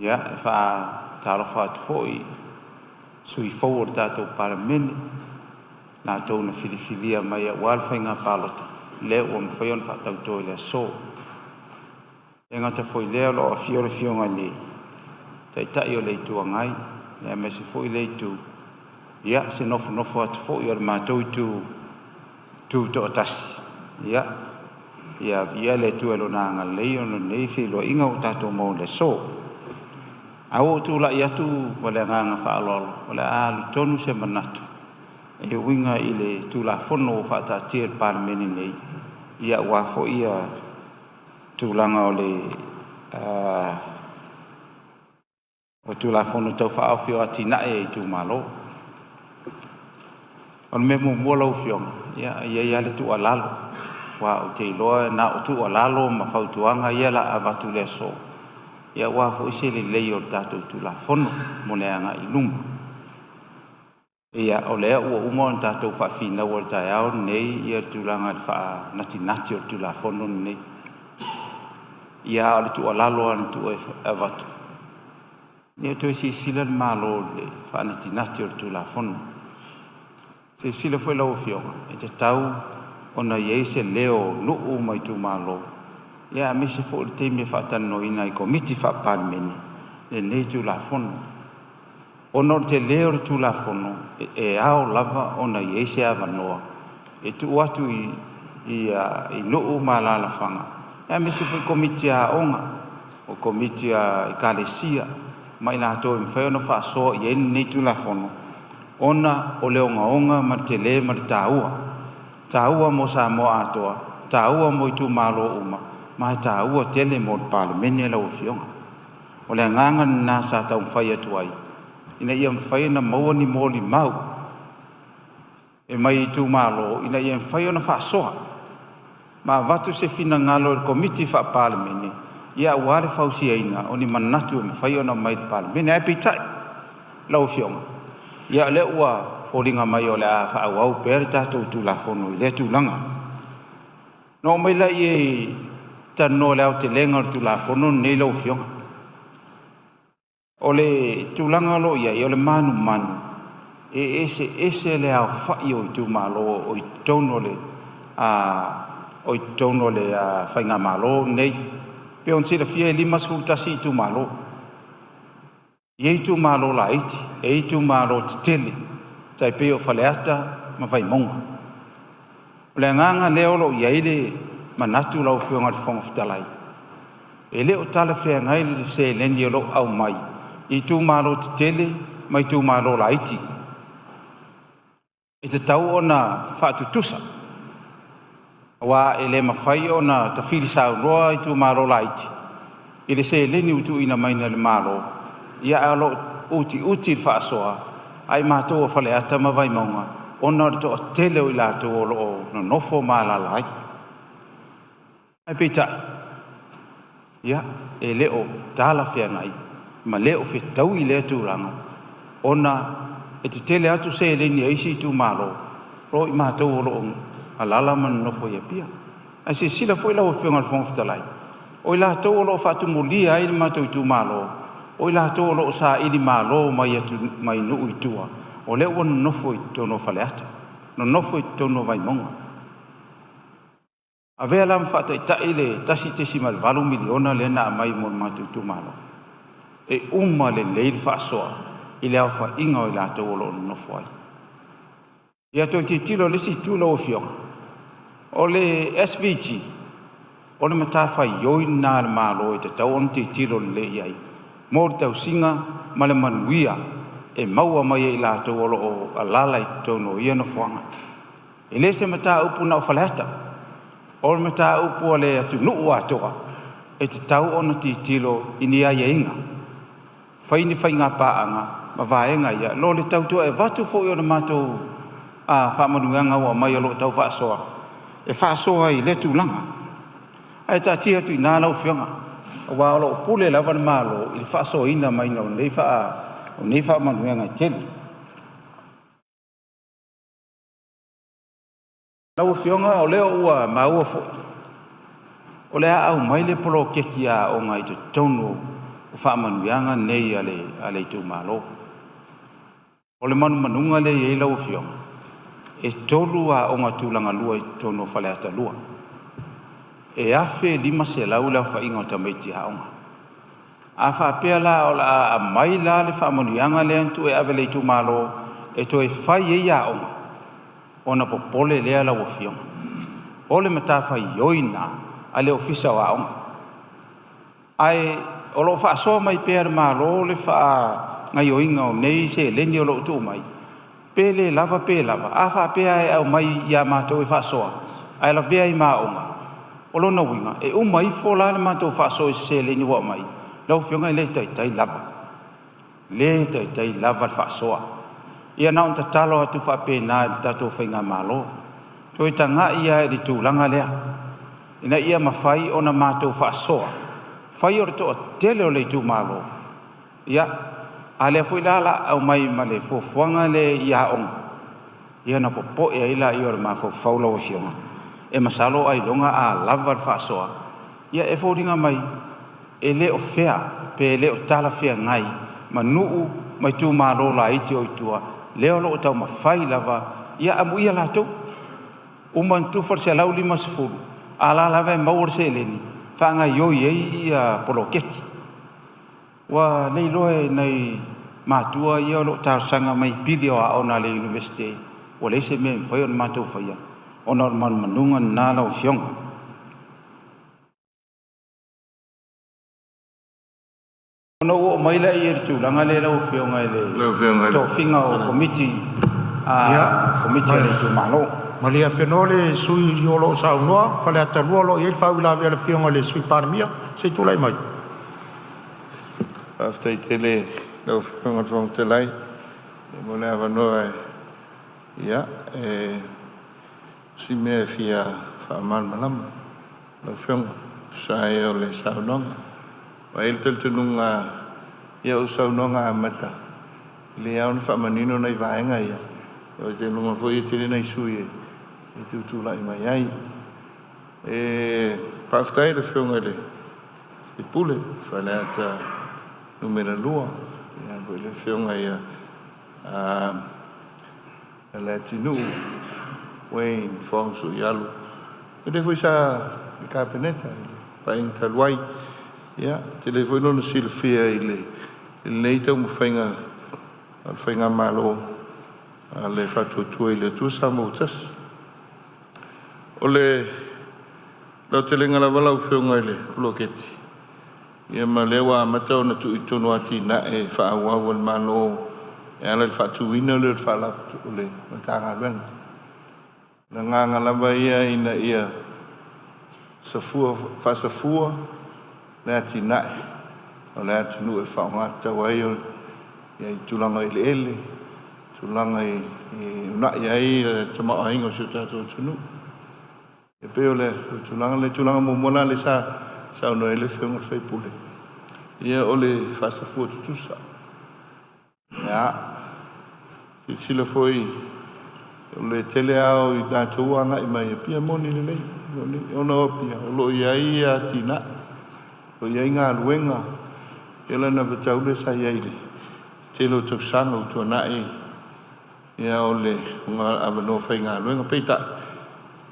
Ia, e faatalofa atu foi i sui usufono fou o le tatou Palemene, latou na filifilia mai aua le faiga palota lea ua mafai ona faatauto i le aso. E le gata foi i lea o lo o afio le Afioga i le Taitai o le Itu Agai, aemaise foi lea Itu, ia se nofonofo atu foi a le matou Itu Tutoatasi, ia viia le Atua i Lona agalelei ona o lenei feiloaiga ua tatou maua i le aso. Ae ua ou tulai atu ma le agaga faaaloalo o le a alu tonu se manatu e uiga i le Tulafono ua faataatia i le Palemene nei, aua foi tulaga o le Tulafono Tau Faaofi o Atinae a Itumalo. O le mea muamua lau Afioga, e i ai lava le tuualalo, aua ou te iloa na o tuualalo ma fautuaga ia o le a avatu i le aso, aua foi se lelei o le tatou Tulafono mo le agai i luma. Ia, o lea ua uma ona tatou faafinaua i le taeao lenei le tulaga i le faanatinati o le Tulafono lenei. Ia, a o le tuualalo lava na tuu e avatu, ia toe silasila le Malo i le faanatinati o le Tulafono. Silasila foi lau Afioga, e tatau ona i ai se leo o nuu ma itumalo, aemaise foi o le taimi e faatalanoaina ai i Komiti Faa-Palemene lenei Tulafono. Ona o le tele o le Tulafono, e ao lava ona i ai se avanoa e tuu atu i nuu ma alaalafaga aemaise foi Komiti a aoga, o Komiti a Ekalesia ma i latou e mafai ona faasoa i ai lenei Tulafono, ona o le ogaoga ma le tele ma le taua, e taua mo Samoa atoa, e taua mo itumalo uma, ma e taua tele mo le Palemene lau Afioga. O le agaga lena sa taumafai atu ai ina ia mafai ona maua ni molimau e mai itumalo ina ia mafai ona faasoa ma avatu se finagalo e le Komiti Faa-Palemene aua le fausiaina o ni manatu e mafai ona aumai i le Palemene. Ae peitai lau Afioga, ia o lea ua foliga mai o le a faaauau pea le tatou Tulafono i lea tulaga. Ona oo mai lea e talanoa i le aotelega o le Tulafono lenei lau Afioga. O le tulaga o lo o i ai, o le manumanu e eseese le aofai o itumalo o i totonu o le Faigamalo lenei. E pei ona silafia e 51 itumalo. E i ai itumalo laiti, e i ai itumalo tetele tai pei o Faleata ma Vaimauga. O le agaga lea o lo o i ai le manatu lau Afioga i le Fofoga Fetalai, e le o talafeagai le seleni o lo o aumai i itumalo tetele ma itumalo laiti. E tatau ona faatutusa, aua e le mafai ona tafilisaunoa itumalo laiti i le seleni ua tuuina mai e le Malo, ae o lo o utiuti le faasoa a i matou o Faleata ma Vaimauga ona o le toatele o i latou o lo o nonofo ma alaala ai. Ae peitai, ia, e le o talafeagai ma le o fetaui lea tulaga ona e tetele atu seleni a isi itumalo nai lo matou o lo o alaala ma nonofo i Apia. Ae silasila foi lau Afioga i le Fofoga Fetalai, o i latou o lo o faatumulia ai le matou itumalo, o i latou o lo o sailimalo mai nuu i tua, o lea ua nonofo i totonu o Faleata, nonofo i totonu o Vaimauga. Avea la ma faataitai le $1.8 miliona lea na aumai mo le matou itumalo, e uma lelei le faasoa i le aofaiga o i latou o lo o nonofo ai. Ia toe tilotilo i le isi itu lau Afioga, o le SVG, o le matafaioi lena a le Malo e tatau ona tilotilo lelei i ai mo le tausiga ma le manuia e maua mai e i latou o lo o alaala i totonu o ia nofoaga. E le o se mataupu na o Faleata, o le mataupu a le atunuu atoa, e tatau ona tilotilo i ni aiaiga, fai ni faigapaaga ma vaega ia nai lo le tau toe avatu foi o le matou faamanuiaga ua aumai o lo o tau faasoa, e faasoa ai i lea tulaga. Ae taatia atu i ina lau Afioga, aua o lo o pule lava le Malo i le faasoaina mai o nei faamanuiaga e tele. Lau Afioga o lea ua maua foi, o le a aumai le poloketi a aoga i totonu o faamanuiaga nei a le Itumalo. O le manumanuga lea e i ai lau Afioga, e 3 aoga tulagalua i totonu o Faleata 2, e 1500 le aofaiga o tamaiti aoga. A faapea la o le a aumai la le faamanuiaga lea na tuu e ave i le Itumalo e toe fai ai aoga, ona popole lea lau Afioga. O le matafaioi lena a le Ofisa o Aoga, ae o lo o faasoa mai pea e le Malo le faagaoioiga o nei seleni o lo o tuu mai, pe le lava pe lava. A faapea e aumai ia matou e faasoa ae lavea ai ma aoga, o lona uiga e uma ifo la le matou faasoa i se seleni ua aumai, lau Afioga e le taitai lava, le taitai lava le faasoa. Ia na ona tatalo atu faapena i le tatou Faigamalo, toe tagai lava i le tulaga lea ina ia mafai ona matou faasoa, fai o le toatele o le itumalo, ia a o lea foi la o le a aumai ma le fuafuaga lea i aoga, ia ona popoe ai lea o le mafaufau lau Afioga, e masalo ailoga a lava le faasoa, ia e foliga mai e le o fair pe le o talafeagai ma nuu ma itumalo laiti o i tua lea o lo o taumafai lava. Ia amuia latou, uma ona tufa le $150, a o la e lava e maua le seleni e faagaoioi ai poloketi. Ua leiloa e nai matua ia o lo o talosaga mai i pili o aoga a le Iunivesite, ua leai se mea e mafai ona matou faia ona o le manumanuga lena lau Afioga. Ona ou oo mai lea i le tulaga lea lau Afioga i le tofiga o Komiti a le Itumalo. Malie afenoa le sui usufono o lo o saunoa Faleata 2 o lo o i ai le faauilavea a le Afioga i le Sui Palemia. Se i tulai mai. Faafetai tele i lau Afioga i le Fofoga Fetalai mo le avanoa e o si mea e fia faamalamalama lau Afioga e tusa ai o le saunoaga. Aua e i ai le talitonuga o saunoaga amata e lelei lava ona faamanino nai vaega ia, ou te iloa foi e tele nai sui usufono e tutulai mai ai. E faafetai i le Afioga i le sui usufono o Faleata 2, le Afioga ia Leatinuu Wayne Fong Sui Alu, o le foi sa i le Kapeneta i le Paeaiga talu ai. Ia, e tele foi lona silafia i lenei taumafaiga a le Faigamalo a le Faatuatua i le Atua Samoa ua Tasi. O le aotelega lava lau Afioga i le poloketi, ia ma o lea ua amata ona tuu i totonu o atinae faaauau a le Malo e ala i le faatuina lea o le Matagaluega. O le agaga lava ia ina ia faasafua le atinae o le atunuu e faaaoga tatau ai i tulaga o eleele, tulaga e uunai ai le tamaoaiga o si o tatou atunuu. E pei o le tulaga lea. O le tulaga muamua la lea sa saunoa i ai le Afioga i le sui usufono, ia o le faasafua tutusa. Ia, silasila foi o le tele lava o i latou ua agai mai Apia, e moni lelei, ona o Apia o lo o i ai atinae, o lo o i ai galuega, ia o le anavatau lea sa i ai i le tele o tausaga ua tuanai, ia o le avanoa faigaluega. Peitai,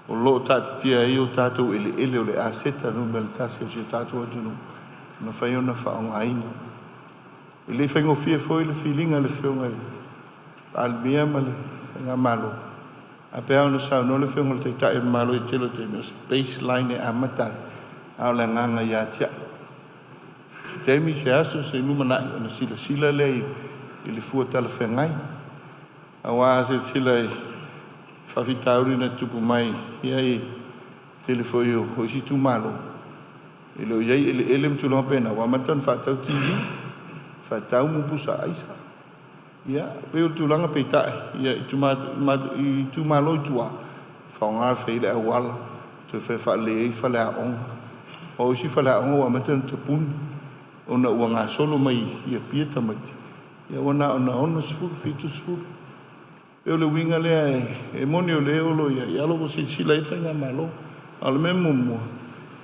o lo o taatitia ai o tatou eleele o le aseta numera tasi o si o tatou atunuu e mafai ona faaaogaina. E le i faigofie foi le filiga a le Afioga i le Palemia ma le Faigamalo, ae pei lava ona saunoa le Afioga i le Taitai o le Malo i le tele o taimi, o se baseline e amata ai, a o le agaga ia te au, se taimi, se aso i se lumanai ona silasila lea i le fua talafeagai. Aua a silasila i faafitauli na tutupu mai i le tele foi o isi itumalo, e le o i ai eleele ma tulaga faapena, ua amata ona faatau TV, faatau pusa aisa. Ia, pei o le tulaga peitai, ia i itumalo i tua, faaaoga e fai ai le auala, toe fai faalelei ai faleaoga. O isi faleaoga ua amata ona tapuni ona ua gasolo mai i Apia tamaiti, ia ua na o le 60, 70. Pei o le uiga lea e moni o lea o lo o i ai, a o lo o ua silasila i ai le Faigamalo. A o le mea muamua,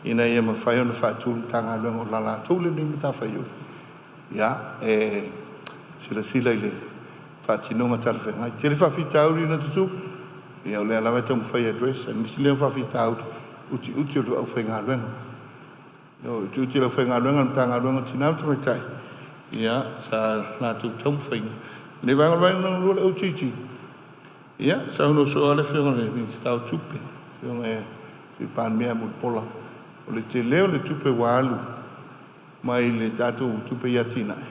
ina ia mafai ona faatu le Matagaluega o la latou lenei matafaioi, ia, e silasila i le faatinoga talafeagai. Tele faafitauli na tutupu, ia o lea lava e taumafai e address, aemaise lea o faafitauli utiuti o le aufaigaluega. O utiuti o le aufaigaluega a le Matagaluega o Tina ma Tamaitai, ia, sa latou taumafaiga. O lenei vaega, o le vaega lona lua o le OGG, ia, saunoa soo lava le Afioga i le Minisita o Tupe, le Afioga i le Sui Palemia ia Mulipola, o le tele o le tupe ua alu mai le tatou tupe i atinae,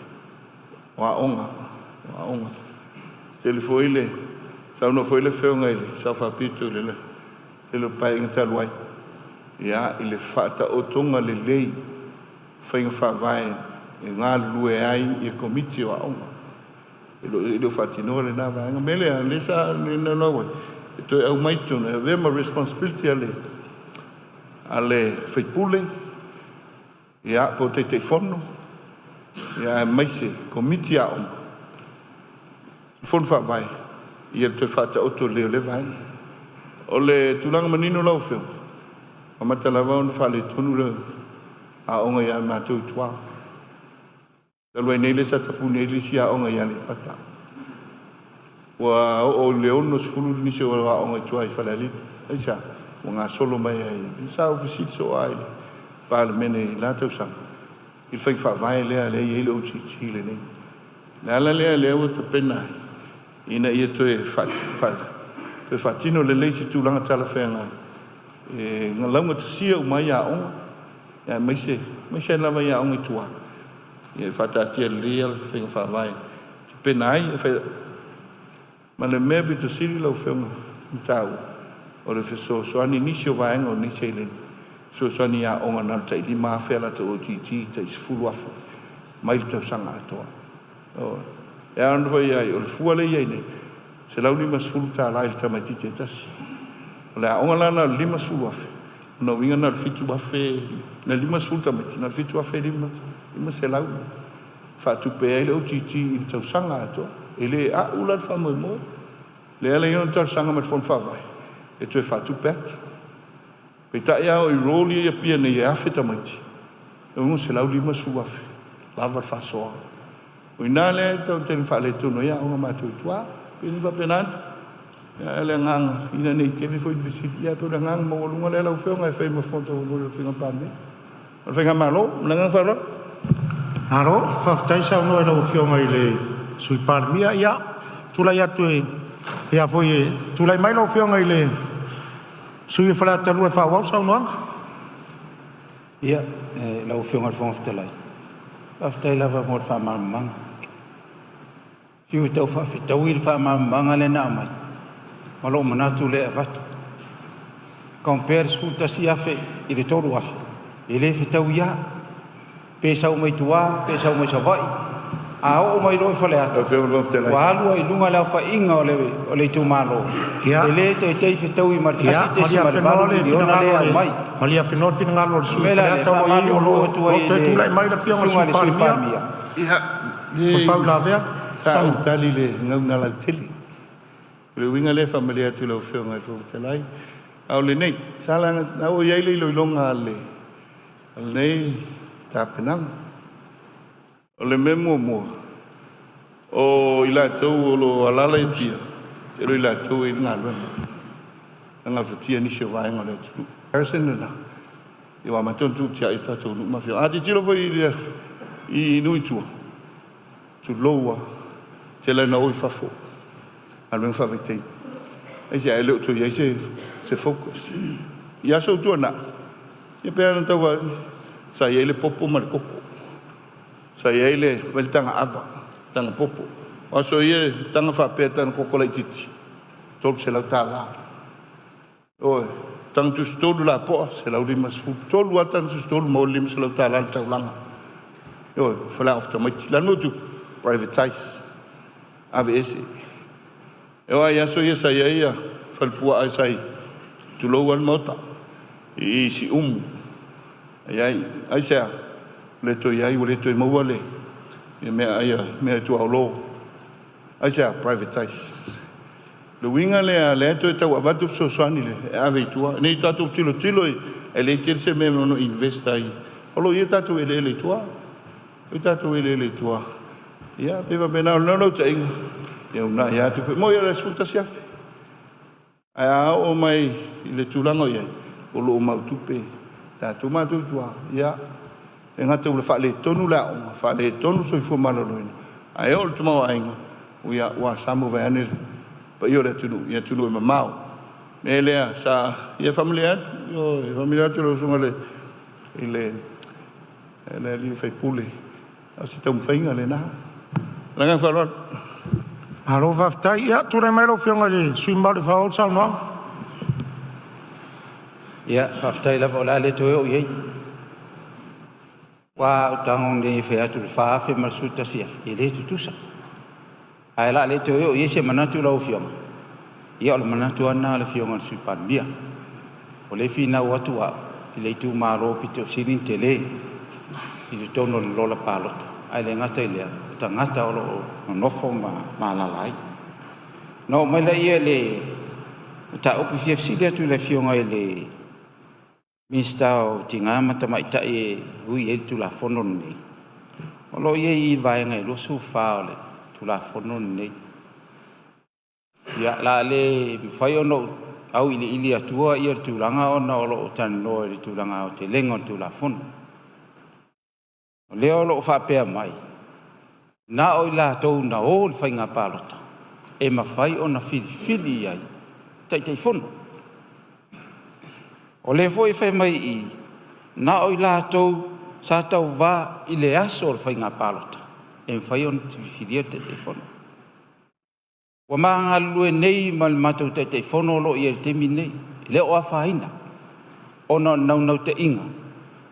o aoga, o aoga. Tele foi le saunoa foi le Afioga i le Sao Faapito i le tele o Paeaiga talu ai, ia, i le faataotoga lelei faiga faavae e galulue ai ia Komiti o Aoga. E le o faatinoa lena vaega. O le mea lea, lea sa naunau ai, e toe aumai i totonu e avea ma responsibility a le sui usufono, ia, po o Taitaifono, ia, aemaise Komiti Aoga, Fono Faavae, ia le toe faataoto lelei o lea vaega. O le tulaga manino lau Afioga, amata lava ona faaletonu le aoga ia matou i tua. Talu ai nei lea sa tapuni ai le isi aoga i Aleipata. Ua oo i le 60 nisi o aoga i tua i Falealili. Aisea? Ua gasolo mai ai. Sa ou fesili soo lava i le Palemene i la tausaga i le faiga faavae lea lea e i ai le OGG lenei. O le ala lea lea ua tapena ai ina ia toe faatino lelei se tulaga talafeagai e laugatasia uma ai aoga, aemaise aemaise lava i aoga i tua, ia faataatia lelei le faiga faavae e tapena ai. Ma le mea pito sili lau Afioga ona taua, o le fesoasoani i nisi o vaega o nei seleni, fesoasoani i aoga na o le tai $5,000 a latou OGG, tai $10,000 mai le tausaga atoa. E ala ona fai ai, o le fua lea e i ai nei, $150 i le tamaitiiti e tasi. O le aoga la na o le $50,000, o lona uiga na o le $7,000, na 50 tamaiti, na o le $7,500 faatupe ai le OGG i le tausaga atoa. E le a'u la le faamoemoe. Lea la e i ai ona talosaga mai le Fono Faavae e toe faatupe atu. Peitai a oo i roll ia i Apia nei e 1,000 tamaiti, e $650,000 lava le faasoa. O i ina lea e taumafai e faaletonu ai aoga a matou i tua. E pei ona faapena atu, ae o le agaga ina ne i tele foi ni fesili, ae pei o le agaga maualuga lea lau Afioga e fai ma fofoga taumolimoli o le Faiga Palemene, o le Faigamalo. Ma le agaga faaaloalo. Malo faafetai saunoa i lau Afioga i le Sui Palemia. Ia, tulai atu e tulai mai lau Afioga i le sui usufono mo Faleata 2 e faaauau le saunoaga. Ia, lau Afioga i le Fofoga Fetalai, faafetai lava mo le faamalamalamaga. Fiu e taufaafetaui le faamalamalamaga lea na aumai ma lou manatu lea e avatu. Compare le $11,000 i le $3,000, e le fetaui lava. Pe sau mai tua pe sau mai Savaii, a oo mai loa i Faleata, Lau Afioga i le Fofoga Fetalai. ua alu ai i luga le aofaiga o le itumalo, e le taitai fetaui ma le Malia $1.8 fenoa le miliona finagalo lea e aumai. Malia fenoa le finagalo o le O sui le usufono mea la lea, e Faleata o lo o faamalulu atu ai i toe le tulai mai le Afioga i le susuga Sui i le Sui Palemia. Palemia, Ia, O le faauilavea. sa ou tali i le gauna lautele. O le uiga lea e faamalie atu i lau Afioga i le Fofoga Fetalai. A o lenei, sa laga na oo i ai le iloiloga a lenei tapenaga. O le mea muamua, o i latou o lo o alaala i Apia, tele o i latou e i ai le galuega, e gafatia nisi o vaega o le atunuu. Harrison lena, ua amata ona tuu tiai o tatou nuu ma afioaga. A tilotilo foi i nuu i tua, tulou lava, tele ina o i fafo, galuega faavaitaimi. Aisea? E le o toe i ai se focus. I aso ua tuanai, ia pei ona tau fai atu, sa i ai le popo ma le koko, sa i ai le taga ava, taga popo. O aso ia, taga faapea, taga koko laitiiti, $300. Ioe, taga tusitolu lapoa, 150. Tolu lava taga tusitolu maua le $500 i le taulaga. Ioe, faleaoga tamaiti. O le a le mea ua tupu? Privatize, aveese. E oo lava i aso ia sa i ai falepuaa sa i, tulou lava le Maota, i Siumu. Ai, aisea? Ua le toe i ai, ua le toe maua le mea, mea tuaolo. Aisea? Privatize. Le uiga lea lea toe tau avatu fesoasoani le e ave i tua. Nei tatou tilotilo e leai tele se mea e ono invest ai. O lo o i ai tatou eleele i tua. O tatou eleele i tua. Ia, pe faapena o le naunautaiga, ia uunai atu. Mo ia le 11,000. Ae a oo mai i le tulaga o i ai, o lo o mau tupe tatou matou i tua, ia, e gata ua faaletonu le aoga, faaletonu le soifua maloloina, ae oo i le tamaoaiga, ia, ua samo vaeane le paia o le atunuu i atunuu e mamao. O le mea lea sa ia faamalie atu, ioe, faamalie atu i lau Afioga i le sui usufono, o se taumafaiga lena. Ma le agaga faaaloalo. Malo faafetai. Ia, tulai mai lau Afioga i le sui usufono mamalu e faaauau le saunoaga. Ia, faafetai lava o le a le toe oo i ai. Aua a ou tago nei e fai atu i le $4,000 ma le $11,000, e le tutusa. Ae o le a le toe oo i ai se manatu lau Afioga, ia o le manatu lava lena o le Afioga i le Sui Palemia. O lea e finau atu au i le itumalo pito sili ona tele i totonu o le lola palota, ae le gata i lea o tagata o lo o nonofo ma alaala ai. Ona oo mai lea i le mataupu e fia fesili atu i le Afioga i le Minisita o Tina ma Tamaitai e ui i ai le Tulafono lenei, o lo o i ai i i le Vaega e 24 o le Tulafono lenei. Ia, o le a le mafai ona ou auiliili atua le tulaga ona o lo o talanoa i le tulaga aotelega o le Tulafono. O lea o lo o faapea mai, na o i latou na o i le faiga palota e mafai ona filifili ai Taitaifono. O lea foi e fai mai i i, na o i latou sa tauva i le aso o le faiga palota e mafai ona filifilia le Taitaifono. Ua ma galulue nei ma le matou Taitaifono o lo o i ai i le taimi lenei, e le o afaina ona o le naunautaiga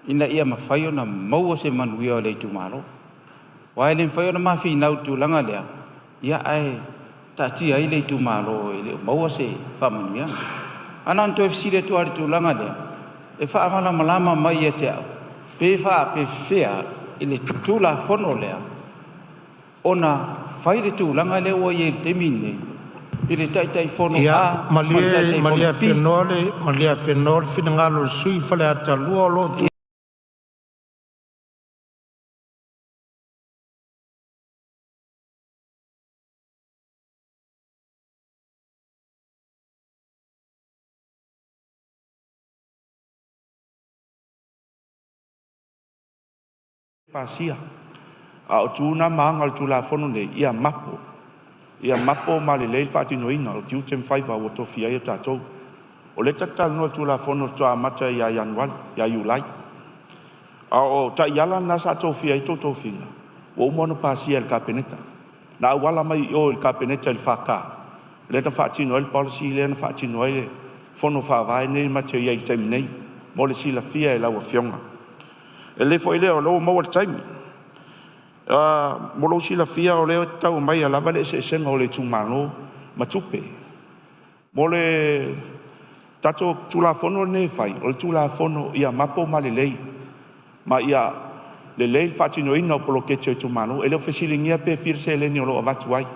ina ia mafai ona maua se manuia o le itumalo. Aua e le mafai ona ma finau i le tulaga lea, ia ae taatia ai le itumalo e le o maua se faamanuiaga. Ae na ona toe fesili atu lava i le tulaga lea, e faamalamalama mai ia te au, pe faapefea i le Tulafono lea ona fai le tulaga lea ua i ai i le taimi lenei i le Taitaifono Ia A ma le malie Taitaifono malie B. Afenoa le finagalo o le sui usufono mo Faleata 2 o lo o Pasia. A o tu na ma aga o le Tulafono lenei, ia mapo, ia mapo ma lelei le faatinoina o tiute ma faiva ua tofia ai e tatou. O lea tatou te talanoa i le Tulafono faatoa amata ia Ianuari, ia Iulai. A o taiala na sa tofia ai tou tofiga, ua uma ona pasia e le Kapeneta. Na auala mai i o i le Kapeneta i le FK lea na faatino ai le policy lea na faatino ai le Fono Faavae lenei matou te i ai i le taimi nei, mo le silafia e lau Afioga. E le foi lea o lea ua maua le taimi. Mo lou silafia o lea e tau aumaia lava le eseesega o le itumalo ma tupe. Mo le tatou Tulafono lenei e fai, o le Tulafono ia mapo ma lelei, ma ia lelei le faatinoina o poloketi a itumalo. E le o fesiligia pe fia le seleni o lo o avatu ai,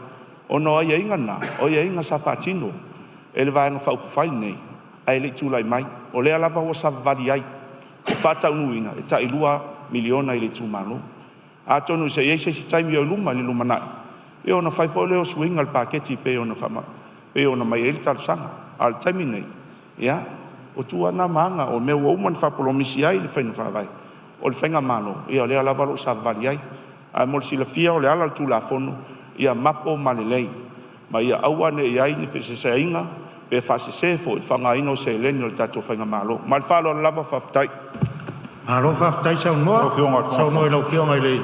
ona o aiaiga na, o aiaiga sa faatino e le Vaega Faaupufai lenei ae le i tulai mai. O lea lava ua savavali ai e faataunuuina le tai $2 miliona i le itumalo. Atonu se i i ai se isi taimi o i luma i le lumanai, ia ona fai foi lea o suiga o le paketi e pei ona aumai ai le talosaga. A o le taimi lenei, ia, o tu lava na ma aga o mea ua uma ona faapolomisi ai le faiga faavae o le faigamalo, ia o lea lava o lo o savavali ai. Ae mo le silafia o le ala o le Tulafono, ia mapo ma lelei, ma ia aua ne i i ai ni feeseeseaiga pe faasese foi le faaaogaina o seleni a le tatou faigamalo. Ma le faaaloalo lava faafetai. Malo faafetai Lau saunoa, Afioga i le Fofoga saunoa i lau Afioga i le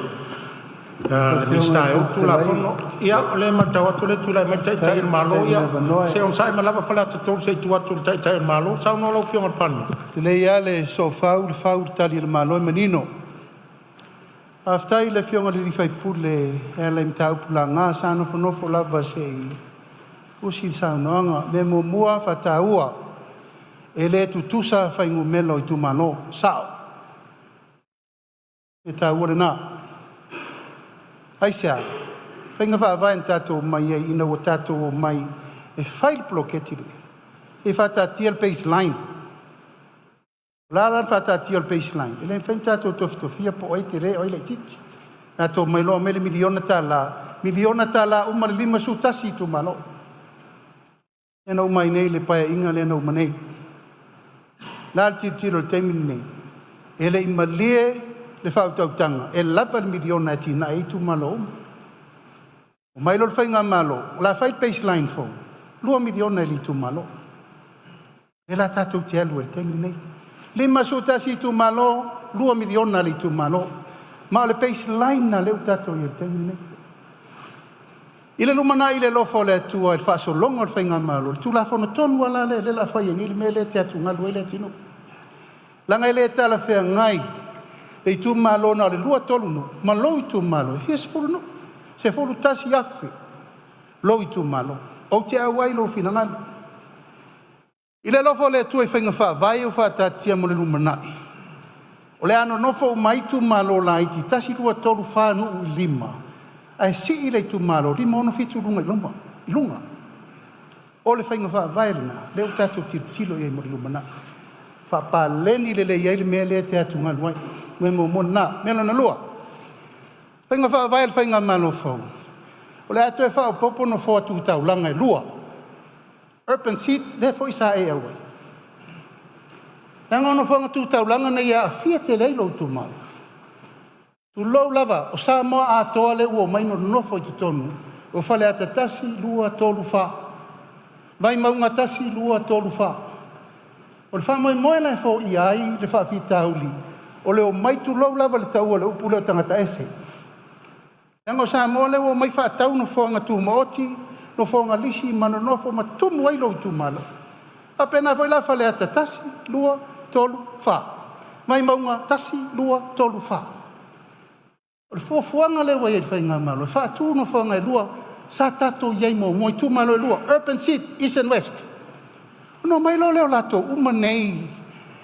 Lau Afioga Minisita i le e ou Fofoga le Fetalai, Tulafono. Ia, o lea e matau atu o lea e tulai mai le Taitai faafetai o le Malo. mo le Ia, avanoa. se i onosai mai lava Faleata 3 se i tuu atu i le Taitai o le Malo. Saunoa lau Afioga i le Palemia. Lelei lava le soofau, o le fau le tali a le Malo e manino. Faafetai i le Afioga i le sui usufono e ala i mataupu laga. Sa nofonofo lava se i usi le saunoaga. O le mea muamua faataua, e le tutusa fuainumera o itumalo, sao. O le mea taua lena. Aisea? O faiga faavae na tatou omai ai ina ua tatou omai E fai le poloketi lenei, se i faataatia le baseline. O le a la le faataatia o le baseline? E le mafai ona tatou tofitofia po o ai e tele a o ai e laitiiti. Tatou omai loa aumai le $1 miliona, $1 miliona uma le 51 itumalo. Lea na uma ai nei le Paeaiga lea na uma nei. O le a le tilotilo i le taimi lenei? E le i malie le faautautaga e lava le miliona e atinae ai itumalo uma. Omai loa le faigamalo o le a fai le baseline fou, $2 miliona i le itumalo. Lea la tatou te alu ai i le taimi lenei. 51 itumalo, $2 miliona a le itumalo. Ma o le baseline lena lea ua tatou i ai i le taimi lenei. I le lumanai i le alofa o le Atua i le faasologa o le faigamalo, o le Tulafono tonu lava la lea o le a fai ai nei le mea lea e te atugalu ai le atunuu. Leaga e le talafeagai le itumalo na o le 2, 3 nuu ma lou itumalo e fia sefulu nuu, 11,000 lou itumalo. Ou te auai i lou finagalo. I le alofa o le Atua i faiga faavae ia ua faataatia mo le lumanai, o le a nonofo uma ai itumalo laiti 1, 2, 3, 4 nuu i lima, ae sii le itumalo 5, 6, 7 i luga. O le faiga faavae lena lea ua tatou tilotilo i ai mo le lumanai, faapaleni lelei ai le mea lea e te atugalu ai. O le mea muamua lena. Mea lona lua, faiga faavae a le faigamalo fou, o le a toe faaopoopo nofoa tu taulaga e 2, urban seat lea foi sa e auai. Leaga o nofoaga tu taulaga nei e aafia tele ai lou itumalo. Tulou lava, o Samoa atoa lea ua omai nonofo i totonu o Faleata 1, 2, 3, 4, Vaimauga 1, 2, 3, 4. O le faamoemoe la e foia ai le faafitauli o le omai, tulou lava le taua o le upu lea, o tagata ese. Leaga o Samoa lea ua omai faatau nofoaga tumaoti, nofoaga lisi ma nonofo ma tumu ai lou itumalo. E faapena foi la Faleata 1, 2, 3, 4, Vaimauga 1, 2, 3, 4. O le fuafuaga lea ua i ai e le faigamalo, e faatu nofoaga e lua sa tatou i ai muamua i itumalo e lua, urban seat east and west. Ona omai loa lea o latou uma nei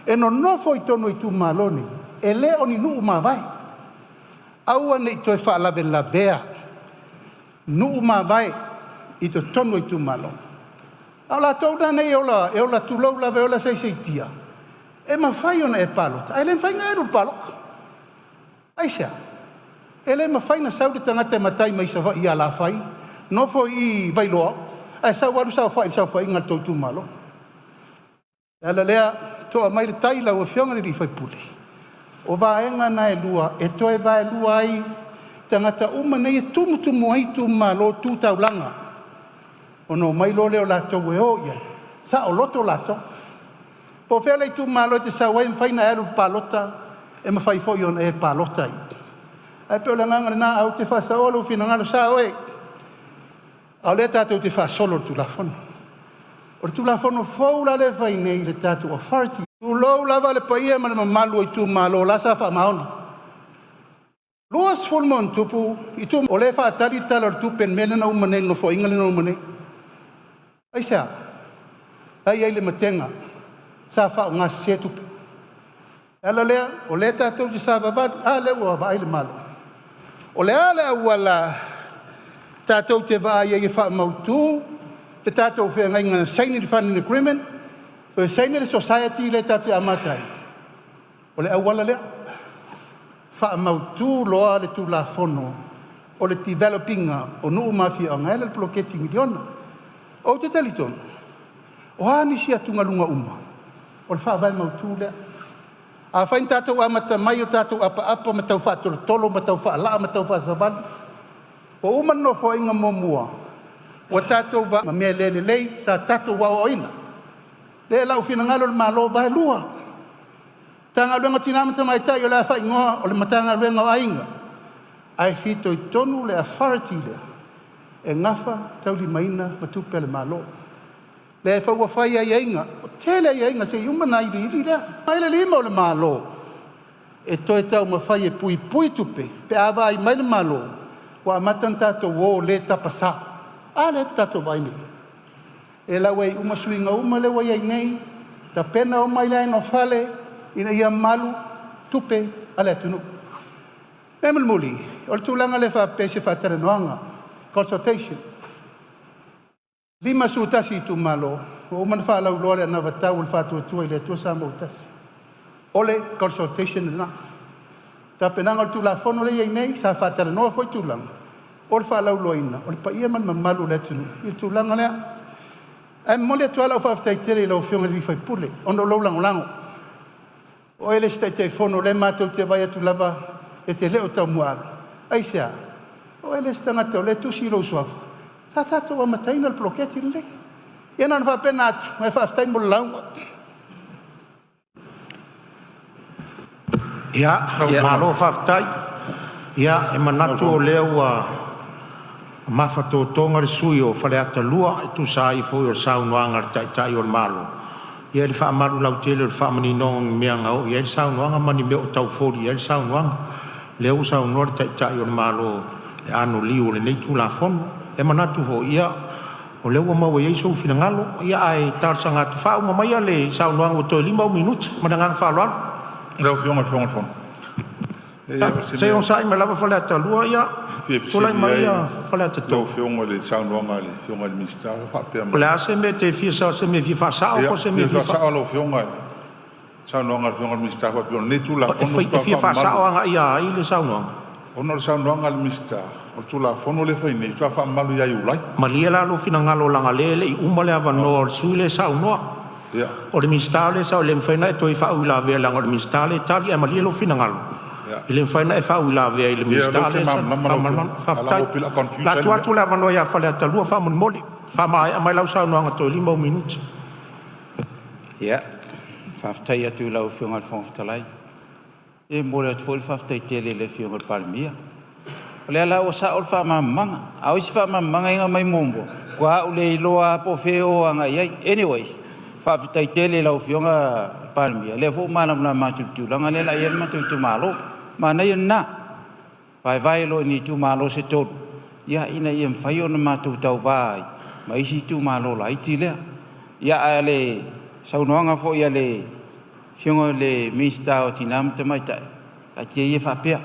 e nonofo i totonu o itumalo nei, e le o ni nuu mavae. Aua nei toe faalavelavea nuu mavae i totonu o itumalo. A o latou la nei e ola, e ola, tulou lava, e ola saisaitia, e mafai ona e palota ae le mafai ona e alu i le palota. Aisea? E le mafai ona sau le tagata e matai mai Savaii i Salafai, nofo i Vailoa, ae sau alu saofai i le saofaiga a le tou itumalo. O le ala lea, toa mai le tai lau afioga i le sui usufono, o vaega na e lua e toe vaelua ai tagata uma nei e tumutumu ai itumalo tu taulaga, ona omai loa lea o latou e o i ai, saoloto latou. Po o fea le itumalo e te sau ai, e mafai ona e alu i le palota, e mafai foi ona e palota. Ae pei o le agaga lena, ae ou te faasaoa lou finagalo, e sao oe, a o lea tatou te faasolo i le Tulafono. O le Tulafono fou la lea e fai nei i le tatou Authority. Tulou lava le paia ma le mamalu o itumalo o la sa faamaoni, 20+ itu o lea e faatali le Tala o le Tupe i le mea lea na uma nei i le Nofoaiga lea na uma nei. Aisea? La e i ai le matega sa faaaogasese tupe. O le ala lea o lea tatou te savavali, a lea ua vaai le Malo. O le a le auala tatou te vaai ai e faamautu le tatou feagaiga na saini i le funding agreement, toe saini le society lea tatou te amata ai? O le auala lea, faamautu loa le Tulafono o le develop ina o nuu ma afioaga e ala i le poloketi miliona. Ou te talitonu, o a nisi atugaluga uma, o le faavae mautu lea. Afai na tatou amata mai o tatou apaapa ma tau faatolotolo ma tau faalaa ma tau faasavali, ua uma le Nofoaiga muamua ua tatou ma mea le lelei sa tatou aoaoina. Lea la ua finagalo le Malo, vaelua. Matagaluega o Tina ma Tamaitai o le a faaigoa o le Matagaluega o Aiga, ae fitoitonu le authority lea e nafa ma taulimaina ma tupe a le Malo. Lea foi ua fai aiaiga, ua tele aiaiga se i uma ona auiliili lea. Mai le lima o le Malo e toe taumafai e puipui tupe pe a vaai mai le Malo ua amata ona tatou o le tapasa. A lea ua tatou vaai nei i ai? Lea la ua i ai uma suiga uma lea ua i ai nei, tapena uma i le aega o fale ina ia malu tupe a le atunuu. Mea mulimuli, o le tulaga lea faapea i se faatalanoaga, consultation. 51 itumalo, ua uma ona faalauiloa le anavatau a le Faatuatua i le Atua Samoa ua Tasi. O le consultation lena. Tapenaga o le Tulafono lea e i ai nei, sa faatalanoa foi tulaga o le faalauiloaina o le paia ma le mamalu o le atunuu i le tulaga lea. Ae momoli atu lava lau faafetai tele i lau Afioga i le sui usufono ona o lou lagolago. O oe le isi Taitaifono o lea matou te vaai atu lava e te le o Taumuaava. Aisea? O oe le isi tagata o lea e tusi lou suafa sa tatou amataina le poloketi lenei. Ia na ona faapena atu, ae faafetai mo le lauga. Ia, malo faafetai. Ia e manatu o lea ua mafatotoga le sui usufono o Faleata 2 e tusa ai foi o le saunoaga a le Taitai o le Malo i le faamalu lautele o le faamaninoga o ni mea na oo i ai le saunoaga ma ni mea o tau foli i ai le saunoaga. Lea ua saunoa le Taitai o le Malo i le anoliu o lenei Tulafono. E manatu foi ia o lea ua maua i ai sou finagalo, ae talosaga atu, faauma maia le saunoaga ua toe 5 ou minute. Ma le agaga faaaloalo. Lau Afioga i le Fofoga o le Fono. Se i onosai mai lava Faleata 2, ia Fia tulai fesili mai ai Faleata lau 3. Afioga i le saunoaga a le Afioga i le Minisita o faapea O le mai. a se mea e te fia sao, o se mea e fia faasao Ia, po o se mea fia e fia faasao lau Afioga i le saunoaga a le Afioga i le Minisita faapea o lenei E Tulafono fai- e faatoa fia faamamalu. faasao agai ia ai le saunoaga? Ona o le saunoaga a le Minisita, o le Tulafono lea e fai nei faatoa faamamalu ia Iulai. Malie la lou finagalo leaga o lea e le i uma le avanoa o le sui usufono lea e saunoa. Ia, O le Minisita lea e saunoa, e le mafai ona e toe faauilavea leaga o le Minisita lea e tali. Ae malie lou finagalo, e le mafai ona e faauilavea i le Ia, o lea Minisita ou te lea e saunoa. malamalama lau Faamalamalama. Afioga, ae Faafetai. o le a ou O le confuse a ai le tuu mea. atu le avanoa ia Faleata 2 faamolemole, faamaea mai lau saunoaga toe 5 ou minute. Ia, faafetai atu i lau Afioga i le Fofoga Fetalai. E momoli atu foi le faafetai tele i le Afioga i le Palemia. O lea la ua sao le faamalamalamaga, a o isi faamalamalamaga ia na aumai muamua, faatoa ou le iloa lava po o fea e o agai i ai. Anyways, faafetai tele i lau Afioga i le Palemia, o lea foi ua malamalama atu i le tulaga lea o le a i ai le matou itumalo. Manaia lena, vaevae loa i itumalo se tolu, ia ina ia mafai ona matou tauva ai ma isi itumalo laiti lea. Ia, a o le saunoaga foi a le Afioga i le Minisita o Tina ma Tamaitai, taatia ia faapea,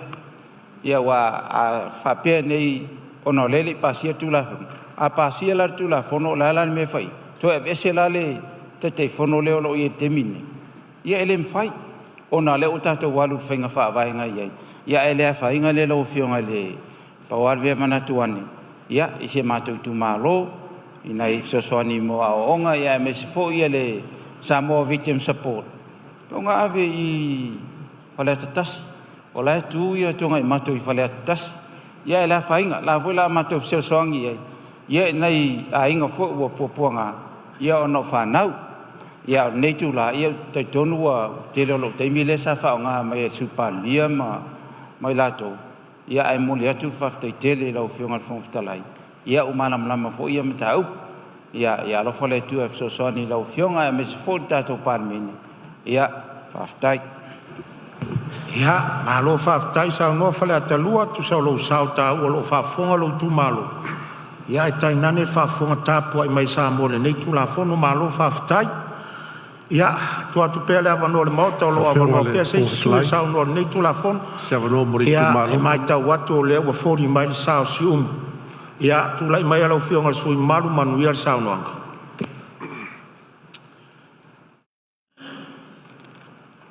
aua a faapea nei ona o lea e le i pasia le Tulafono, a pasia la le Tulafono o le a la le mea e fai ai? Toe aveese la le Taitaifono lea o lo o i ai i le taimi lenei? Ia e le mafai, ona o lea ua tatou alu i le faiga faavae na i ai, ae le afaina lea lau Afioga. Pau lava le mea e manatu ane i si o matou itumalo i nai fesoasoani mo aoaoga aemaise foi le Samoa Victim Support ona ave i Faleata 1, o la e tu Tuanaimato i Faleata 1. Ae le afaina o la foi o le a matou fesoasoani i ai i nai aiga foi ua puapuaga ona o fanau. A o lenei itula, ou te talitonu ua tele o lou taimi lea sa faaaoga mai e le Sui Palemia ma i latou, ae momoli atu le faafetai tele i lau Afioga i le Fofoga Fetalai, ua malamalama foi ia mataupu. Ia alofa le Atua e fesoasoani i lau Afioga aemaise foi le tatou Palemene. Faafetai. Ia, malo faafetai saunoa Faleata 2 tusa o lou sao taua o lo o faafofoga lou itumalo, ae tainane le faafofoga tapuai mai a Samoa i lenei Tulafono. Malo faafetai. Ia, tuu atu pea le avanoa o le Maota o lo Lau o Afioga avanoa i le pea se Fofoga isi sui usufono e Fetalai, saunoa i lenei Tulafono. o se avanoa mo le Ia, itumalo. e matau atu o lea ua foli mai le sa o Siumu. Ia, tulai maia lau Afioga i le sui usufono mamalu, manuia le saunoaga.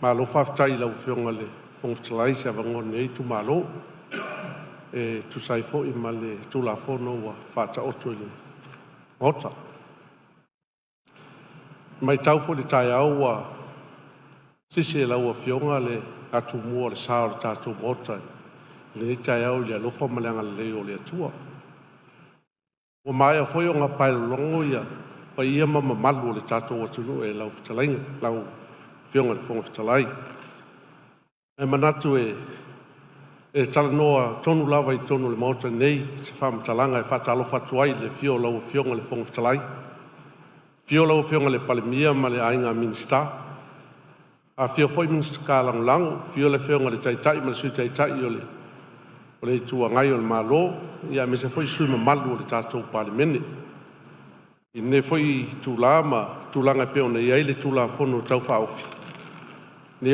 Malo faafetai i lau Afioga i le Fofoga Fetalai i se avanoa o lenei itumalo e tusa ai foi ma le Tulafono ua faataoto i le Maota. E matau foi i le taeao ua sisi e lau Afioga le atumua o le sa o le tatou Maota i lenei taeao i le alofa ma le agalelei o le Atua. Ua maea foi ona paelologo ia paia ma mamalu o le tatou atunuu e lau fetalaiga, lau Afioga i le Fofoga Fetalai. Ae manatu e talanoa tonu lava i totonu o le Maota nei se faamatalaga e faatalofa atu ai i le afio o lau Afioga i le Fofoga Fetalai, afio lau Afioga i le Palemia ma le Aiga Minisita, afifio foi Minisita Lagolago, afio le Afioga i le Taitai ma le Sui Taitai o le Itu Agai o le Malo, aemaise foi sui usufono mamalu o le tatou Palemene. I lenei foi itula ma tulaga e pei ona i ai le Tulafono Tau Faaofi,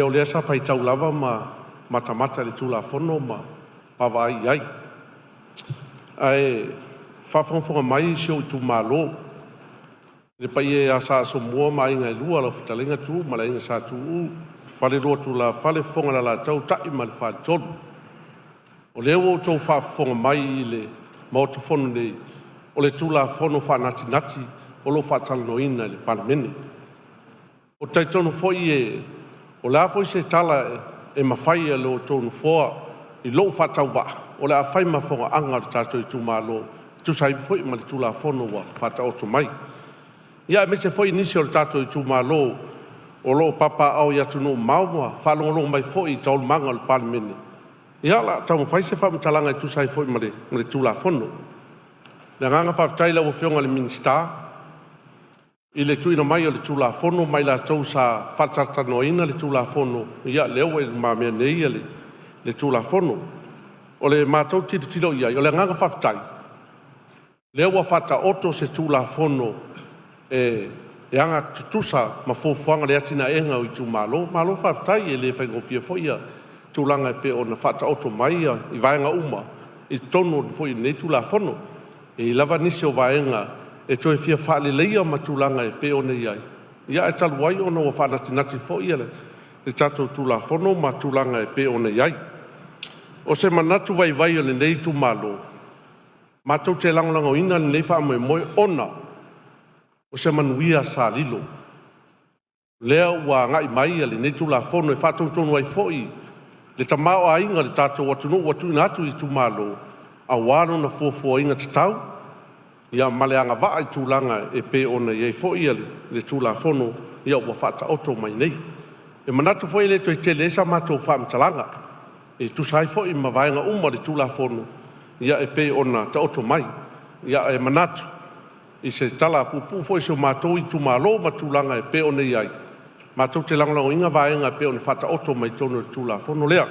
o lea sa faitau lava ma matamata i le Tulafono ma vaavaai i ai. Ae faafogafoga mai si ou itumalo. Le paia ia Sa Asomua ma Aiga e Lua, lau Fetalaiga Tuuu ma le Aiga Sa Tuuu, Falelua o Tulafale, Fofoga o le Alataua, Ta'i ma le Faletolu. O lea ua outou faafofoga mai i le Maota Fono nei, o le Tulafono Faanatinati o lo o faatalanoaina e le Palemene. Ou te talitonu foi o le a foi se tala e mafai e lo outou Nofoa i lou faatauvaa, o le a fai ma fogaaga a le tatou itumalo e tusa ai foi ma le Tulafono ua faataoto mai. Ia aemaise foi nisi o le tatou itumalo o lo o papaaao i atunuu mamao ma faalogologo mai foi i taualumaga o le Palemene. Ia, o le a taumafai se faamatalaga e tusa ai foi ma le Tulafono. O le agaga faafetai i lau Afioga i le Minisita i le tuuina mai o le Tulafono ma i latou sa faatalatalanoaina le Tulafono, ia lea ua i lumamea nei le Tulafono. O le matou tilotilo i ai, o le agaga faafetai, lea ua faataoto se Tulafono e agatutusa ma fuafuaga o le atinaeina o itumalo. Malo faafetai, e le faigofie foi tulaga e pei ona faataoto mai i vaega uma i totonu foi o lenei Tulafono. E i ai lava nisi o vaega e toe fia faaleleia ma tulaga e pei ona i ai, ae talu ai ona ua faanatinati foi le tatou Tulafono ma tulaga e pei ona i ai. O se manatu vaivai o lenei itumalo, matou te lagolagoina lenei faamoemoe ona o se manuia sa lilo, lea ua agai mai lenei Tulafono e faatonutonu ai foi le tamaoaiga o le tatou atunuu ua tuuina atu i itumalo aua lona fuafuaina tatau ma le agavaa i tulaga e pei ona i ai foi le Tulafono ua faataoto mai nei. E manatu foi e le toe tele ai sa matou faamatalaga e tusa ai foi ma vaega uma o le Tulafono e pei ona taoto mai. Ae manatu i se tala puupuu foi a si o matou itumalo ma tulaga e pei ona i ai, matou te lagolagoina vaega e pei ona faataoto mai totonu o le Tulafono lea.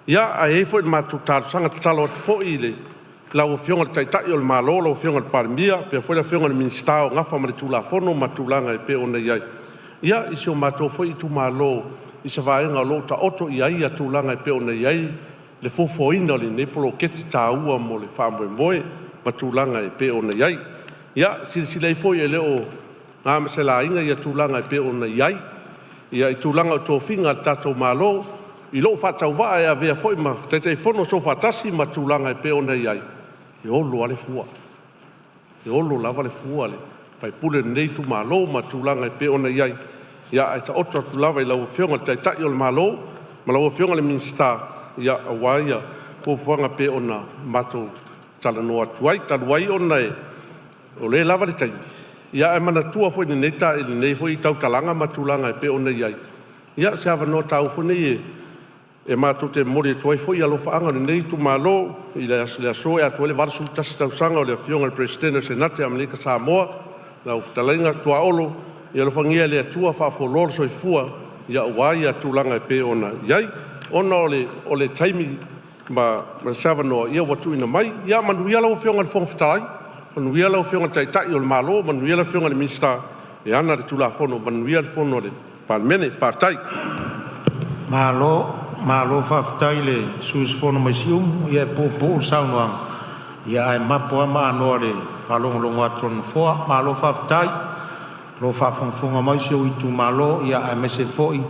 Ia, ae i ai foi le matou talosaga, tatalo atu foi i lau Afioga i le Taitai o le Malo lau Afioga i le Palemia faapea foi le Afioga i le Minisita o nafa ma le Tulafono ma tulaga e pei ona i ai i si o matou foi itumalo i se vaega o lo o taoto i ai tulaga e pei ona i ai le fuafuaina o lenei poloketi taua mo le faamoemoe ma tulaga e pei ona i ai. Ia silasila ifo e le o na ma se laina tulaga e pei ona i ai i tulaga o tofiga a le tatou Malo i lou faatauvaa e avea foi ma Taitaifono Soofaatasi ma tulaga e pei ona i ai, e olo lava le fua. E olo lava le fua a le sui usufono o lenei itumalo ma tulaga e pei ona i ai, ae taoto atu lava i lau Afioga i le Taitai o le Malo ma lau Afioga i le Minisita aua fuafuaga e pei ona matou talanoa atu ai. Talu ai ona o lea e lava le taimi, ae manatua foi i lenei foi tautalaga ma tulaga e pei ona i ai, ia o se avanoa taua foi lenei e matou te momoli atu ai foi alofaaga o lenei itumalo i le aso e atoa ai le 81 tausaga o le Afioga i le Peresetene o le Senate a Amerika Samoa, lau Fetalaiga Tuaolo. Ia alofagia e le Atua faafualoa le soifua aua tulaga e pei ona i ai. Ona o le taimi ma se avanoa ua tuuina mai, ia manuia lau Afioga i le Fofoga Fetalai, manuia lau Afioga i le Taitai o le Malo, manuia le Afioga i le Minisita e ana le Tulafono. Manuia le fono a le Palemene. Faafetai. Malo faafetai i le sui usufono mai Siumu, e puupuu le saunoaga ae mapo lava ma anoa i le faalogologo atu a le Nofoa. Malo faafetai o lo o faafogafoga mai si ou itumalo aemaise foi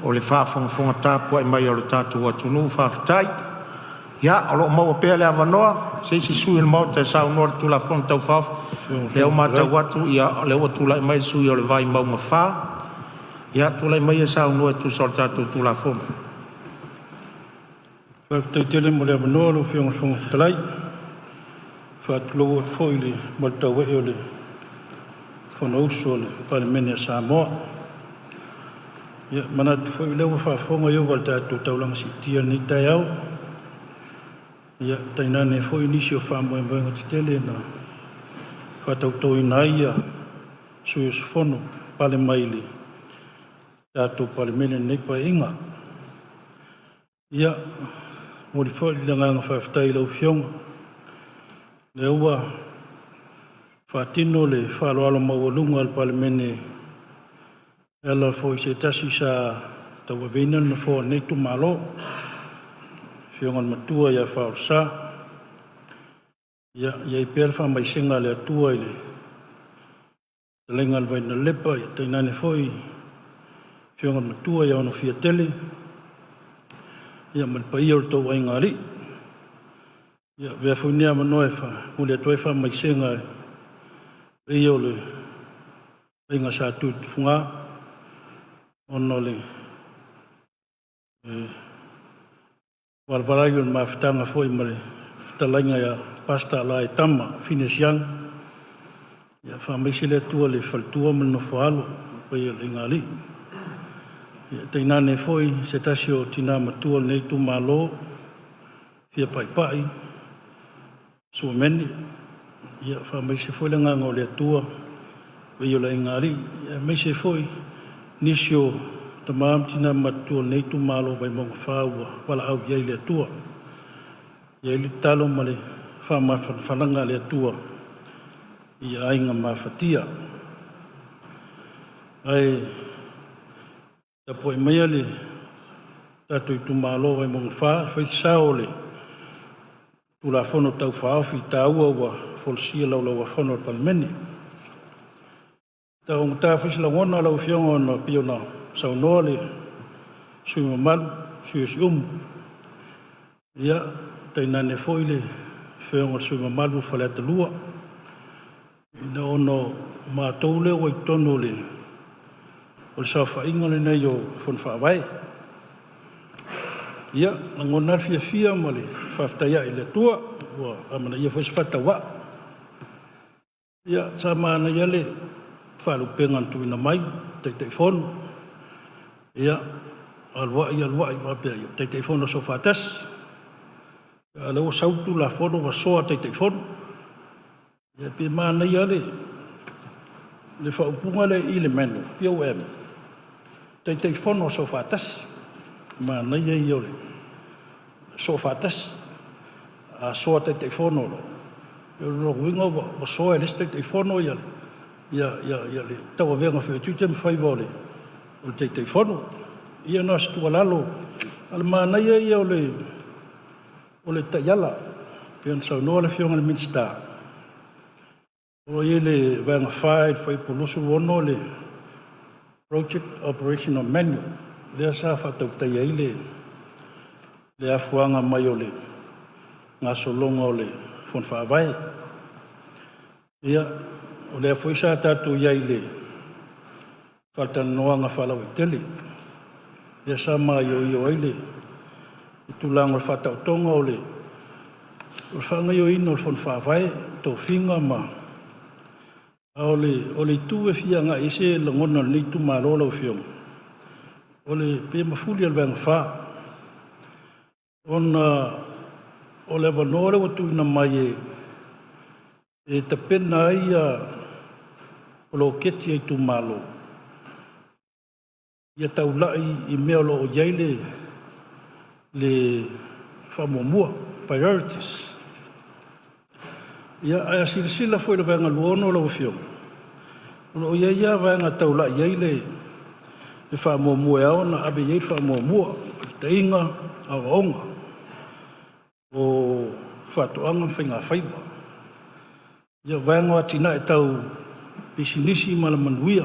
o le faafogafoga tapuai mai a lo tatou atunuu. Faafetai. Ia, o lo o maua pea le avanoa i se isi sui usufono o le Maota e saunoa i le Tulafono Tau Faaofi. O lea ua matau atu o lea ua tulai mai le sui usufono mo Vaimauga 4. Ia, tulai maia e saunoa e tusa o le tatou Tulafono. Faafetai tele mo le avanoa lau Afioga i le Fofoga Fetalai. E faatulou atu foi i le malu tauee o le Fonousu a le Palemene a Samoa. E manatu foi o lea ua faafofoga Ieova i le tatou taulaga siitia i lenei taeao, tainane foi nisi o faamoemoega tetele na faatautoina ai sui usufono na pale mai i le tatou Palemene i lenei Paeaiga. Ia, e momoli foi le agaga faafetai i lau Afioga, o lea ua faatino le faaaloalo maualuga a le Palemene e ala foi i se tasi sa tauaveina le nofoa o lenei itumalo, le Afioga i le Matua ia Faaolesa. Ia i ai pea le faamaisega a le Atua i le Fetalaiga a le Vainalepa, ia tainane foi Afioga Matua ia Onofiatele, ia ma le paia o le tou aigaalii. Ia avea foi lenei avanoa e faamomoli atu ai faamaisega i le paia o le Aiga Sa Tuitufuga ona o le valavalai o le mafutaga foi ma le fetalaiga ia Pastor Alaetama Fineas Young. Ia faamaise le Atua i le faletua ma le nofo-a-alo ma le paia o le aigaalii. Ia tainane foi se tasi o tina matua o lenei itumalo, Fia Paipai Suamene, ia faamaise foi le agaga o le Atua i le paia o le aigaalii, aemaise foi nisi o tama ma tina matutua o lenei itumalo o Vaimauga 4 ua valaau i ai le Atua. E i ai le tatalo ma le faamafanafanaga a le Atua i aiga mafatia. Ae tapuai maia le tatou itumalo o Vaimauga 4 e fai se sao o le Tulafono Tau Faaofi taua ua folasia i le Laulau-a-Fono a le Palemene. E taugata foi se lagona lau Afioga ona e pei ona saunoa le sui usufono mamalu, le sui usufono o Siumu, ia, tainane foi le afioga i le sui usufono mamalu o Faleata 2, ina ona o matou lea ua i totonu o le saofaiga lenei o Fono Faavae. Ia, e lagona lava le fiafia ma le faafetai ae i le Atua ua amanaia foi se faatauvaa. Ia, sa manaia lava le faalupega na tuuina mai, Taitaifono, ia, alu ai alu ai faapea ai, o le Taitaifono Soofaatasi, a o lea ua sau le Tulafono ua soa Taitaifono. Ia pei e manaia lava le faaupuga lea i le manual, POM, Taitaifono Soofaatasi. Manaia ia o le soofaatasi. A soa Taitaifono loa, o lona uiga ua soa e le isi Taitaifono le tauavega foi o tiute ma faiva o le Taitaifono. Ia na o se tuualalo, a o le manaia ia o le taiala pei ona saunoa le Afioga i le Minisita, o lo o i ai le Vaega 4 i le Fuaiupu 26 le Project Operational Manual lea sa faatautaia ai le afuaga mai o le gasologa o le Fono Faavae. Ia, o lea foi sa tatou i ai i le faatalatalanoaga faalauaitele lea sa maioio ai le tulaga o le faataotoga o le faagaoioiga o le Fono Faavae, tofiga ma… A o le itu e fia agai i ai se lagona o lenei itumalo lau Afioga, o le pei e mafuli lava i le Vaega 4, ona o le avanoa lea ua tuuina mai e tapena ai poloketi a itumalo ia taulai i mea o lo o i ai le faamuamua, priorities. Ia, ae a silasila foi i le Vaega 26 lau Afioga, o lo o i ai lava vaega e taulai i ai le faamuamua e ao ona ave i ai le faamuamua, faataitaiga, aoaoga, o faatoaga ma faigafaiva, ia, vaega o atinae tau pisinisi ma alamanuia.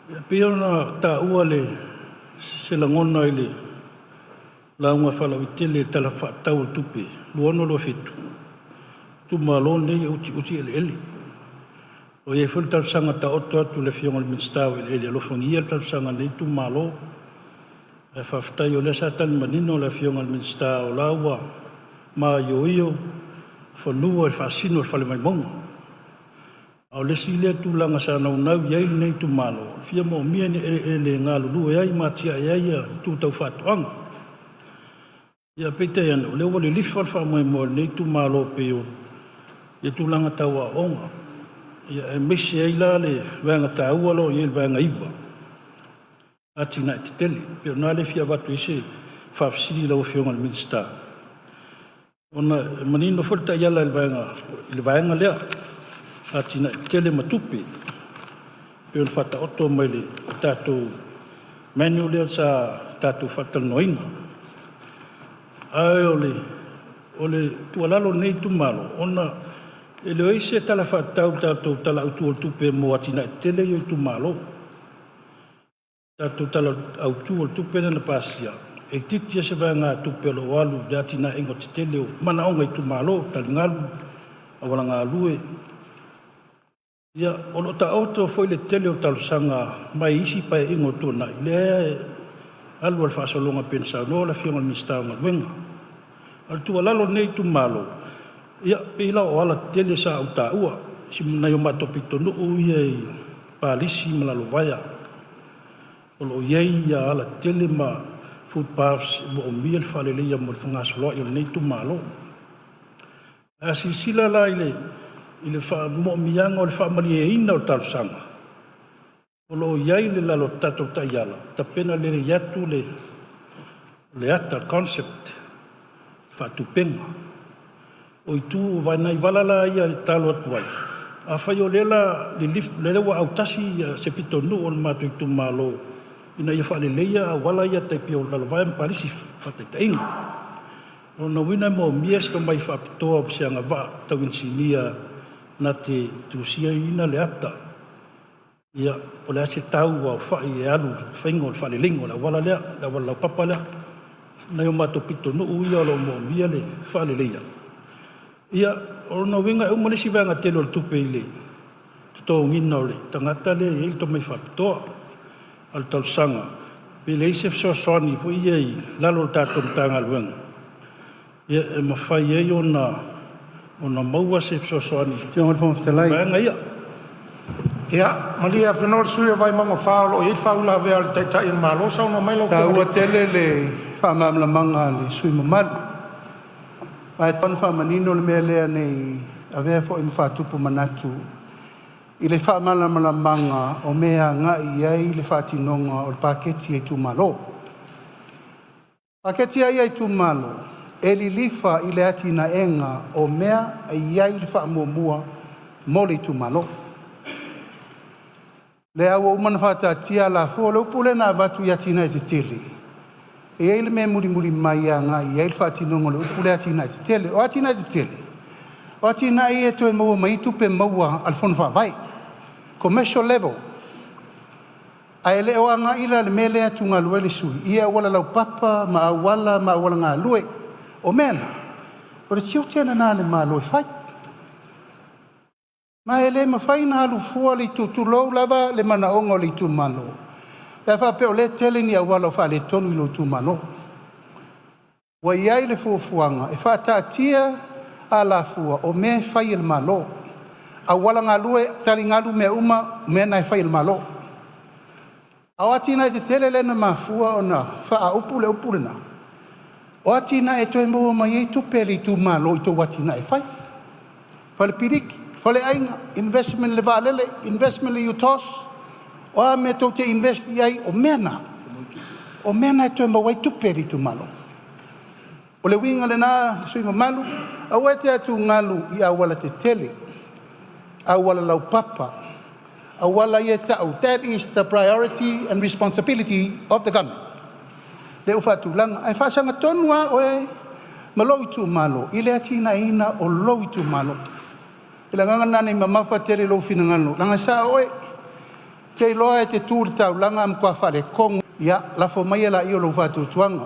E pei ona taua se lagona i le lauga faalauaitele i le Tala Faatatau o le Tupe 2026/2027, itumalo lenei e utiuti eleele. Ua i ai foi le talosaga taoto atu i le Afioga i le Minisita o Eleele, alofagia le talosaga a lenei itumalo. Ae faafetai o lea sa tali manino le Afioga i le Minisita o la ua maioio fanua e faasino i le Fale Vaimauga. A o le isi lea tulaga sa naunau i ai lenei itumalo, e fia moomia ni eleele e galulue ai ma atiae ai itu tau faatoaga. Ia peitai ane, o lea ua lilifa le faamoemoe o lenei itumalo pei o tulaga tau aoaoga, ia aemaise ai la le vaega taua lea o lo o i ai le Vaega 9, Atinae Tetele. E pei o i ina lea e fia avatu ai se faafesili i lau Afioga i le Minisita, ona e manino foi le taiala i le vaega lea, Atinae Tetele ma Tupe, e pei ona faataoto mai i le tatou manual lea sa tatou faatalanoaina. Ae o le tuualalo a lenei itumalo, ona E le o i ai se tala faatatau i le tatou Tala Autu o le Tupe mo atinae tetele ia o itumalo. Tatou Tala Autu o le Tupe lea na pasia, e itiiti lava se vaegatupe o lo o alu i le atinaeina tetele o manaoga o itumalo, taligalu, auala galue. Ia, o lo o taoto foi le tele o talosaga mai isi Paeaiga ua tuanai, lea e alu lava i le faasologa pei ona saunoa le Afioga i le Minisita o Galuega. A o le tuualalo a lenei itumalo, ia pei la o alatetele sa ou taua, si nai o matou pitonuu ia i Palisi ma Lalovaea, o lo o i ai alatetele ma footpaths e moomia le faaleleia mo le fegasoloai o lenei itumalo. A silasila la i le moomiaga o le faamalieina o le talosaga, o lo o i ai i lalo o tatou taiala, tapena lelei atu le ata concept faatupega. O itu o nai vala la ia e tatalo atu ai, afai o lea o le a lilifa, o lea ua autasi se pitonuu o le matou itumalo ina ia faaleleia auala ia tai pei o Lalovaea ma Palisi faataitaiga. O lona uiga e moomia se tomai faapitoa o se agavaa tau inisinia na te tusiaina le ata, ia po o le a se tau aofai e alu i le faiga o le faaleleiga o le auala lea, le auala laupapa lea. Nai o matou pitonuu ia o lo o moomia le faaleleia. Ia, o lona uiga e uma le isi vaega tele o le tupe i le totogiina o le tagata lea e i ai le tomai faapitoa. A o le talosaga, pe leai se fesoasoani foi ia i lalo o le tatou Matagaluega e mafai ai ona maua se fesoasoani Afioga i le Fofoga i Fetalai. vaega ia. Ia malie afenoa le sui usufono o Vaimauga 4 o lo o i ai le faauilavea a le Taitai o le Malo. Saunoa mai lau E Afioga taua tele le faamalamalamaga a le sui usufono mamalu, ma e tatau ona faamanino le mea lea ne i avea foi ma faatupu manatu i le faamalamalamaga o mea e agai i ai le faatinoga o le paketi a itumalo. Paketi a ia a itumalo, e lilifa i le atinaeina o mea e i ai le faamuamua mo le itumalo. Lea ua uma ona faataatia alafua. O le upu lea na avatu i atinae tetele, e i ai le mea e mulimuli mai e agai i ai le faatinoga o le upu lea atinae tetele. O atinae tetele, o atinae ia e toe maua mai ai tupe maua a le Fono Faavae, commercial level. Ae le o agai la i le mea lea e atugalu ai le sui usufono i auala laupapa ma auala ma auala galue. O mea na, o le tiute lena o le Malo e fai. Ma e le mafai ona alu fua le itu, tulou lava le manaoga o le itumalo, pe a faapea o lea e tele ni auala o faaletonu i lou itumalo. Ua i ai le fuafuaga e faataatia alafua o mea e fai e le Malo, auala galue, taligalu, mea uma, o mea na e fai e le Malo. A o atinae tetele lea na mafua ona faaupu le upu lena, o atinae e toe maua mai ai tupe a le itumalo i tou atinae e fai, fale piliki, faleaiga, investment i le vaalele, investment i le UTOS, o a mea tou te invest i ai, o mea na, o mea na e toe maua ai tupe a le itumalo. O le uiga lena sui usufono mamalu, aua e te atugalu i aualatetele, auala laupapa, auala ia e tau, that is the priority and responsibility of the Government lea ua faatulaga. Ae faasagatonu lava oe ma lou itumalo i le atinaeina o lou itumalo. O le agaga lena ne i mamafa tele i lou finagalo, leaga e sao oe. Ou te iloa e te tu i le taulaga ae matua faaletonu. Ia lafo maia laia o lou faatuatuaga.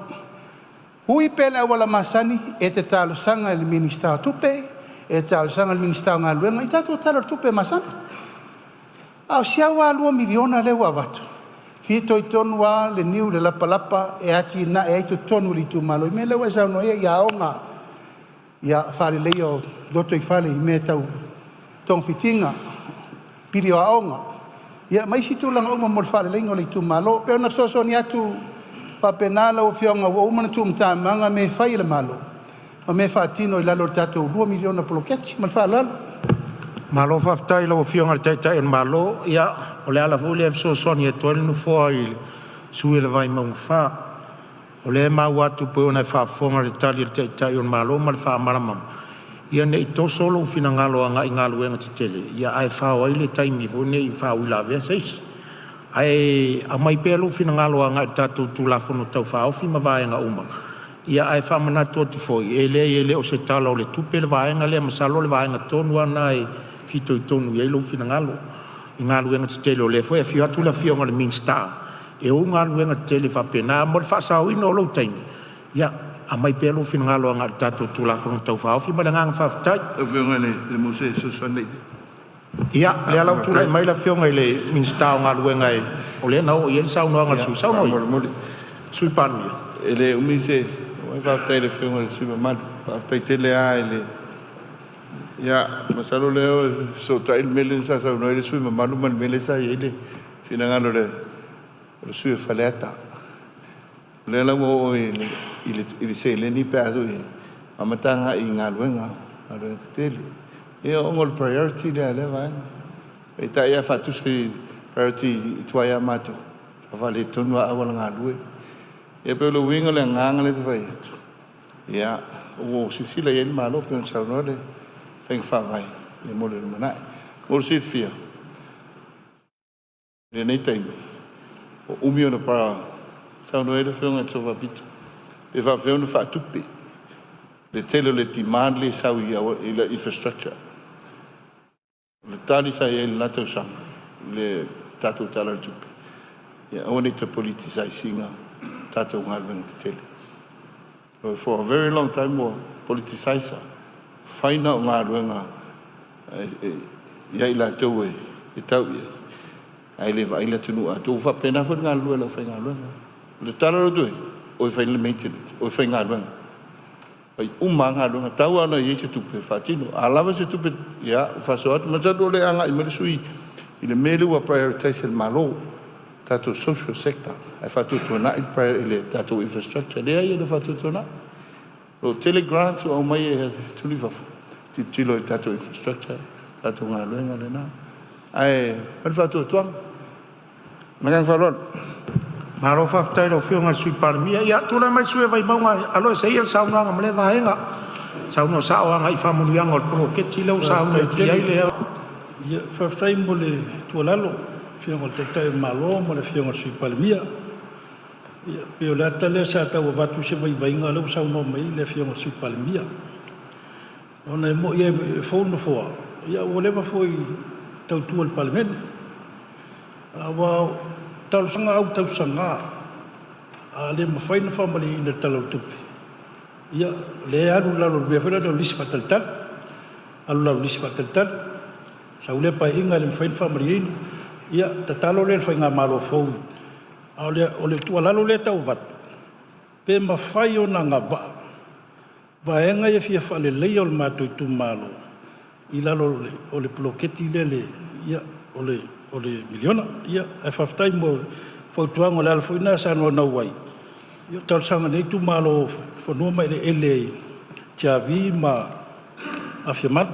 Ui pea i le auala masani, e te talosaga i le Minisita o Tupe, e te talosaga i le Minisita o Galuega i tatou Tala o le Tupe masani. A o si au lava $2 miliona lea ua avatu, e fitoitonu lava le niu i le lapalapa e atinae ai totonu o le itumalo i mea lea ua e saunoa i ai, aoga, faaleleia o lotoifale i mea tau togafitiga, pili o aoga, ia ma isi tulaga uma mo le faaleleiga o le itumalo. E pei ona fesoasoani atu faapena lau Afioga, ua uma ona tuumatamaga mea e fai e le Malo ma mea e faatino i lalo o le tatou $2 miliona poloketi. Ma le faaaloalo. Malo faafetai i lau Afioga i le Taitai o le Malo. Ia o le ala foi lea e fesoasoani atu ai le Nofoa i le sui usufono o Vaimauga 4. O lea e maua atu pei ona e faafofoga i le tali a le Taitai o le Malo ma le faamalamalama, ia ne i toso lou finagalo agai i galuega tetele, ae fao ai le taimi foi lenei i faauilavea a se isi. Ae aumai pea lou finagalo agai le tatou Tulafono Tau Faaofi ma vaega uma Ia ae faamanatu atu foi, e leai e le o se Tala o le Tupe le vaega lea, masalo o le vaega tonu lava lena e fitoitonu i ai lou finagalo i galuega tetele, o lea foi e afio atu le Afioga i le Minisita e ou galuega tetele faapena. Mo le faasaoina o lou taimi, ia aumai pea lou finagalo agai le tatou Tulafono Tau Faaofi ma le agaga faafetai. Ia, o lea la ua tulai mai le Afioga i le Minisita o Galuega, o lea na oo i ai le saunoaga a le sui usufono. Saunoa mai le Sui Palemia. E le umi se faafetai i le Afioga i le sui usufono mamalu. Faafetai tele lava i le… Ia masalo o lea e fesootai le mea lea sa saunoa ai le sui usufono mamalu ma le mea lea sa i ai le finagalo o le sui usufono o Faleata. O lea la ua oo i le seleni pe a amata agai i galuega, galuega tetele. Ia ona o le priority lea a lea vaega. Peitai a faatusa i priority tuai ia matou, ua faaletonu lava auala galue. Ia pei o le uiga o le agaga lea e tau fai atu, ia ua silasila i ai le Malo pei ona saunoa le Faiga Faavae mo le lumanai. Mo le silafia, i lenei taimi, ua umi ona saunoa ai le Afioga i le Sao Faapito, pe faafefea ona faatupe le tele o le demand lea e sau i le infrastructure. O le tali sa i ai i lena tausaga i le tatou Tala o le Tupe, ia aua ne i toe politicize ina tatou galuega tetele. For a very long time ua politicize, fai na o galuega ia i latou e tau i ai, ae le vaai le atunuu atoa. Ua faapena foi le galulue a le aufaigaluega. O le tala lea ua o e fai le maintenance, o e faigaluega. Fai uma lava galuega, tau lava ina i ai se tupe e faatino. A lava se tupe, ia ua faasoa atu. Masalo o lea e agai mai le sui usufono i le mea lea ua prioritize e le Malo, tatou social sector ae faatuatuanai le tatou infrastructure. Leai, e le o faatuatuanai. O lo o tele grants ua aumai e atunuu i fafo e tilotilo i tatou infrastructure, tatou galuega lena. Ae o le faatuatuaga. Ma le agaga faaaloalo. Malo faafetai i lau Afioga i le Sui Palemia. Ia tulai mai le sui usufono o Vaimauga e aloese ia le saunoaga ma lea vaega. Saunoa sao agai i faamanuiaga o le poloketi lea ua saunoa atu ai le Ia, faafetai mo le tuualalo lau Afioga i le Taitai o le Malo ma le Afioga i le Sui Palemia. Ia pei o le ata lea sa tau avatu se vaivaiga, o lea ua saunoa mai le Afioga i le Sui Palemia. Ona e moni lava e fou le nofoa, ae ua leva foi ona tautua i le Palemene. Aua o talosaga autausaga, a le mafai ona faamalieina i le Tala o le Tupe, ia o lea e alu i lalo o le mea foi lea o le lisi faatalitali. Alu i lalo o le lisi faatalitali, sau lea Paeaiga e le mafai ona faamalieina, ia tatalo lea i le faigamalo fou. A o le tuualalo lea e tau avatu, pe mafai ona agavaa vaega ia e fia faaleleia o le matou itumalo i lalo o le poloketi lea o le miliona. Ia, ae faafetai mo fautuaga, o le ala foi lena sa naunau ai, ia o le talosaga a lenei itumalo o fanua ma eleele i Tiavi ma Afiamalu.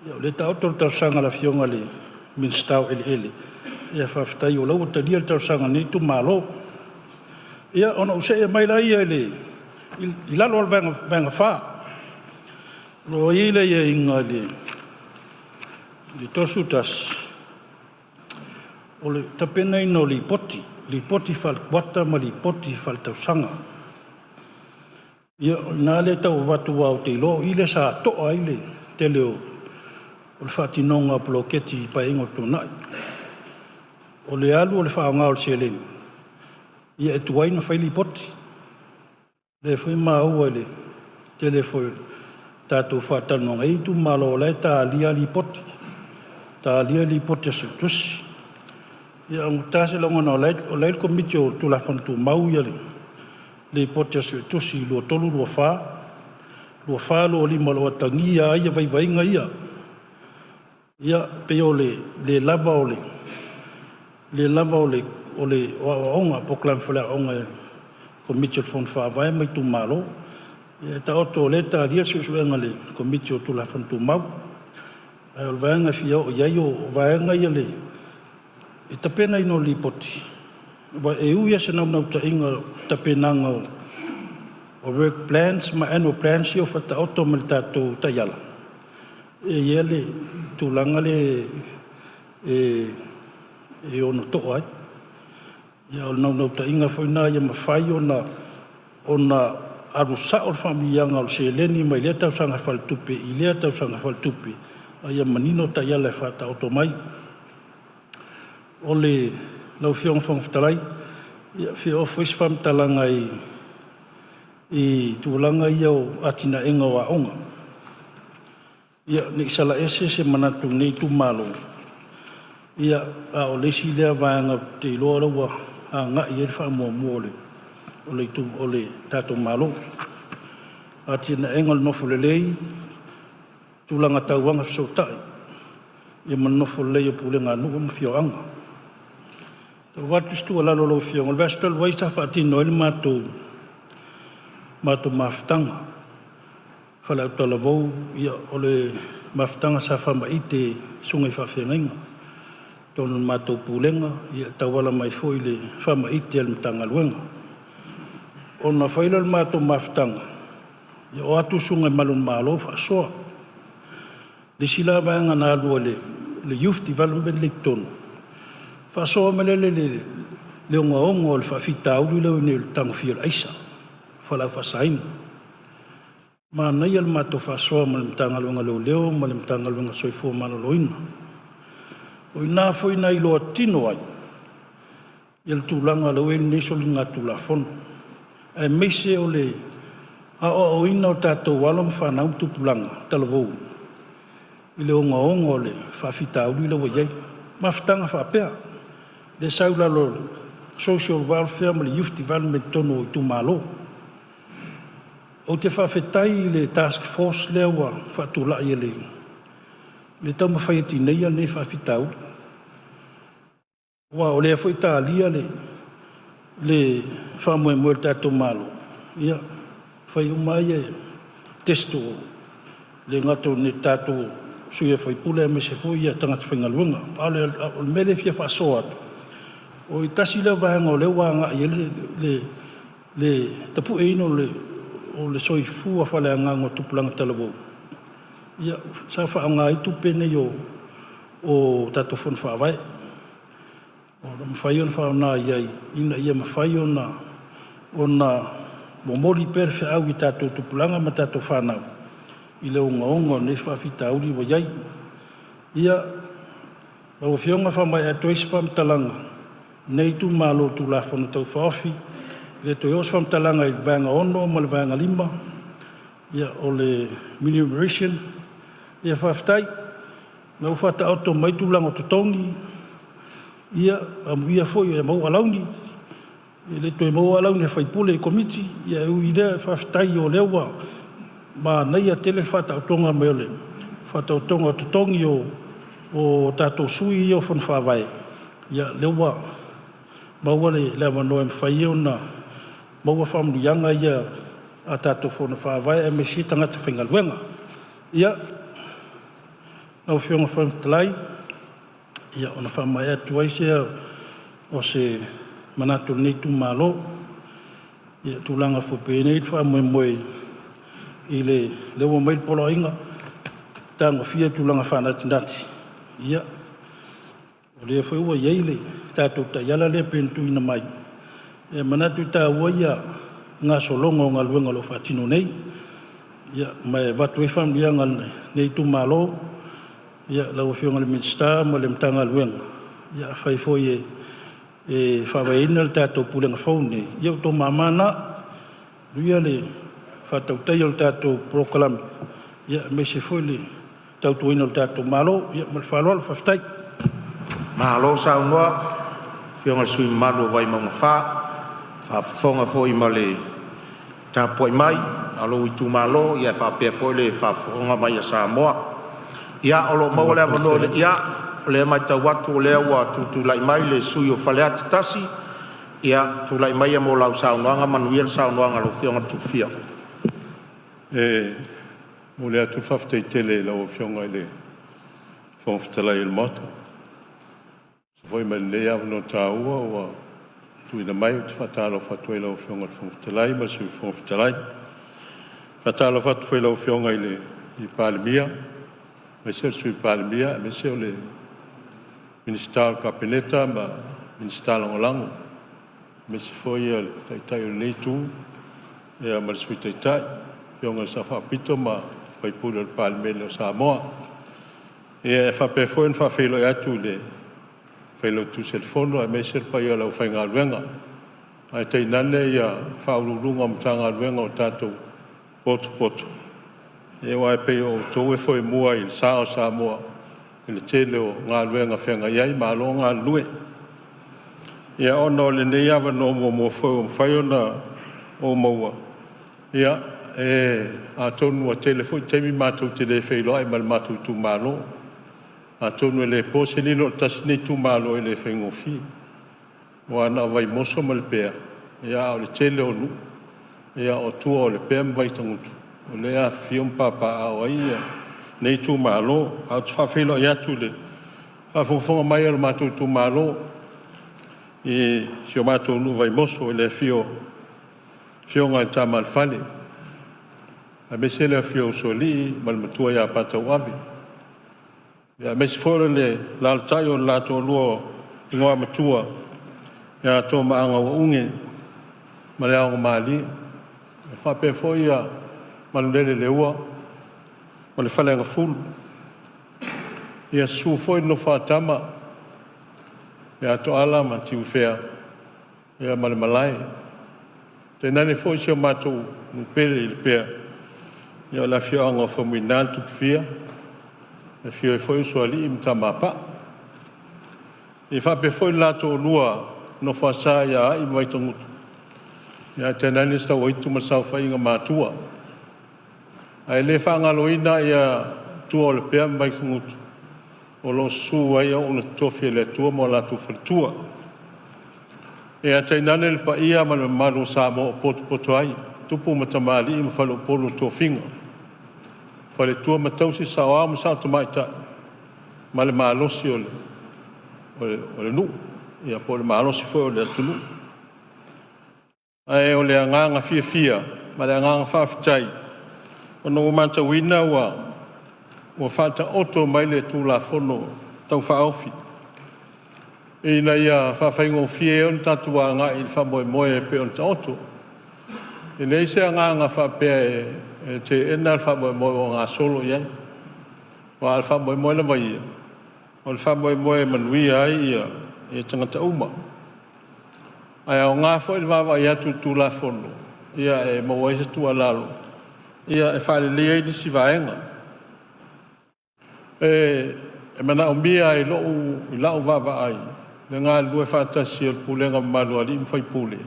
Ia o lea e taoto le talosaga a le Afioga i le Minisita o Eleele, ae faafetai o la e ua talia le talosaga a lenei itumalo. Ia, ona ou see mai lea i lalo o le Vaega 4, o lo o i ai le aiaiga i le 31, o le tapenaina o Lipoti, Lipoti Faale-Kuata ma Lipoti Faaletausaga. Ia o i ina lea e tau avatu aua ou te iloa o i lea sa to'a ai le tele o le faatinoga o poloketi i Paeaiga ua tuanai. O le alu o le faaaoga o le seleni, ia e tuai ona fai lipoti. O lea foi e maua i le tele foi o tatou faatalanoaga, e i ai itumalo o la e talia lipoti, talia lipoti a Suetusi. Ia augata se lagona o la e i le Komiti o Tulafono Tumau Lipoti a Suetusi 23, 24, 24, 25 o lo o atagia ai vaivaiga ia. Ia pei o le le lava o aoaoga, polokalame foi o aoaoga a le Komiti o le Fono Faavae ma itumalo. Ia taoto o lea e talia le suesuega a le Komiti o Tulafono Tumau. Ae o le vaega e fia oo i ai o vaega ia i le tapenaina o Lipoti, aua e ui lava i se naunautaiga o tapenaga o work plans ma annual plans ia ua faataoto mai i le tatou taiala, e i ai le tulaga lea e ono to'a ai. Ia o le naunautaiga foi lena ia mafai ona alu sao le faamanuiaga o le seleni mai lea tausaga faaletupe i lea tausaga faaletupe, a ia manino taiala e faataoto mai. O le lau Afioga i le Fofoga Fetalai, e fia oo foi se faamatalaga i tulaga ia o atinaega o aoga. Ia, ne i salaese se manatu o lenei itumalo, ia a o le isi lea vaega ou te iloa o la ua agai i ai le faamuamua a le tatou Malo. Atinaega o le nofo lelei, tulaga tau agafesootai ma le nofo lelei o pulega a nuu ma afioaga. E avatu se tuualalo i lau Afioga, o le vaiaso talu ai sa faatino ai le matou mafutaga i Faleautalavou, o le mafutaga sa faamaite i susuga i faafeagaiga i totonu o le matou pulega e tauala mai foi i le faamaite a le Matagaluega. Ona fai lea o le matou mafutaga, o atu susuga i malu o le Malo faasoa. O le isi la vaega na alu a le Youth Development lea i totonu, faasoa mai lea i le ogaoga o le faafitauli lea ua i ai nei o le tagofia o le aisa, fualaau faasaina. Manaia le matou faasoa ma le Matagaluega o Leoleo ma le Matagaluega o le Soifua Maloloina. O i ina foi na iloa tino ai le tulaga lea ua i ai lenei soligatulafono, aemaise o le aoaoina o tatou alo ma fanau ma tupulaga talavou i le ogaoga o le faafitauli lea ua i ai. Mafutaga faapea lea e sau i lalo o le Social Welfare ma le Youth Development i totonu o itumalo. Ou te faafetai i le task force lea ua faatulai e le taumafai e tineia lenei faafitauli, aua o lea foi e talia le faamoemoe o le tatou Malo, ia e fai uma lava test, e le gata o tatou sui usufono aemaise foi tagata faigaluega. A o le mea lea e fia faasoa atu, o le tasi lea vaega o lea ua agai i ai le tapueina o le soifua faaleagaga o tupulaga talavou, ia sa faaaoga ai tupe nei o tatou fono faavae, o lo o mafai ona faaaoga i ai ina ia mafai ona momoli pea le feau i tatou tupulaga ma tatou fanau i le ogaoga o lenei faafitauli ua i ai. Ia, lau Afioga e faamaea atu ai se faamatalaga a lenei itumalo i le Tulafono Tau Faaofi, e le toe oo se faamatalaga i le Vaega 6 ma le Vaega 5, o le remuneration. Ia faafetai o lena ua faataoto mai tulaga o totogi, ia amuia foi e maua alauni, e le toe maua alauni a faipule i Komiti, ae ui i lea faafetai o lea ua manaia tele le faataotoga mai o le faataotoga o totogi o tatou sui ia o Fono Faavae, ia lea ua maua le avanoa e mafai ai ona maua faamanuiaga ia a tatou Fono Faavae aemaise tagata faigaluega. Ia, lau Afioga i le Fofoga Fetalai, ia ona faamaea atu ai lea o se manatu o lenei itumalo i le tulaga foi pei ona i ai le faamoemoe i lea ua aumai le poloaiga, tagofia tulaga faanatinati. Ia, o lea foi ua i ai le tatou taiala lea pei ona tuuina mai, e manatu e taua ia gasologa o galuega o lo o faatino nei. Ia ma e avatu ai faamanuiaga a lenei itumalo i lau Afioga i le Minisita ma le Matagaluega. Ia afai foi e faavaeina le tatou Pulega fou lenei, ia o outou mama na. Manuia le faatautaia o le tatou polokalame aemaise foi le tautuaina o le tatou Malo. Ia ma le faaaloalo faafetai. Malo saunoa i lau Afioga i le sui usufono mamalu o Vaimauga 4, faafofoga foi ma le tapuai mai a lou itumalo ae faapea foi le faafofoga mai a Samoa. Ia o lo o maua le avanoa, ia o lea e matau atu o lea ua tutulai mai le sui usufono o Faleata 1. Ia, tulai maia mo lau saunoaga. Manuia le saunoaga a lau Afioga Tuifia. E momoli atu le faafetai tele i lau Afioga i le Fofoga Fetalai o le Maota e tusa foi ma lenei avanoa taua ua tuuina mai. Ou te faatalofa atu ai i lau Afioga i le Fofoga Fetalai ma le Sui Fofoga Fetalai. E faatalofa atu foi i lau Afioga i le Palemia aemaise le Sui Palemia aemaise o le Minisita o le Kapeneta ma Minisita Lagolago, aemaise foi le Taitai o lenei Itu ia ma le Sui Taitai, Afioga i le Sao Faapito ma sui usufono o le Palemene o Samoa. Ia e faapea foi ona faafeiloai atu i le Failautusi o le Fono aemaise le paia o le aufaigaluega, ae tainane ia Ofisa Sili o Pulega o Matagaluega ua tatou potopoto, aua e pei o outou e foemua i le sa o Samoa i le tele o galuega feagai ai. Malo le galulue. Ia ona o lenei avanoa muamua foi ua mafai ona ou maua, ia atonu ua tele foi taimi matou te le feiloai ma le matou itumalo. Atonu e le po se lilo, o le tasi lenei itumalo e le faigofie, aua na o Vaimoso ma Lepea, a o le tele o nuu o tua o Lepea ma Vaitagutu o lea e afifio ma papaaao ai lenei itumalo. Ae ou te faafeiloai atu i le faafogafoga mai a lo matou itumalo i si o matou nuu o Vaimoso i le afio o Afioga i Tama a le Fale, aemaise le afio o Usoalii ma le Matua ia Patauave, aemaise foi o le alaalatai o le la toalua o Igoamatua ia Tomaagauaune ma Leaogamalie, e faapea foi ia Malulele i le ua ma le Faleagafulu. Ia susu foi le nofo a tama ia Toala ma Tiufea ma le malae, tainane foi si o matou nuu pele i Lepea, o le afioaga o Faumuina le Tupufia, e afio ai foi Usoalii ma Tamapaa. E faapea foi le la toalua nofo a sa ia Aii ma Vaitagutu, ae tainane Sauaitu ma le saofaiga Matua. Ae le faagaloina ia tua o Lepea ma Vaitagutu o lo o susu ai auauna totofi a le Atua ma o latou faletua. Ia tainane le paia ma le mamalu o Samoa o potopoto ai tupu ma tamalii ma faleupolu o tofiga, faletua ma tausi, saoao ma sao tamaitai ma le malosi o le nuu po o le malosi foi o le atunuu. Ae o le agaga fiafia ma le agaga faafetai ona ua matauina ua faataoto mai le Tulafono Tau Faaofi ina ia faafaigofie ai ona tatou agai i le faamoemoe e pei ona taoto. E leai se agaga faapea e teena le faamoemoe ua gasolo i ai, aua o le faamoemoe lava ia, o le faamoemoe e manuia ai tagata uma. Ae aoga foi le vaavaai atu i le Tulafono e maua ai se tuualalo e faaleleia ai nisi vaega. E manaomia i lau vaavaai le galulue faatasi o le pulega mamalu a alii ma faipule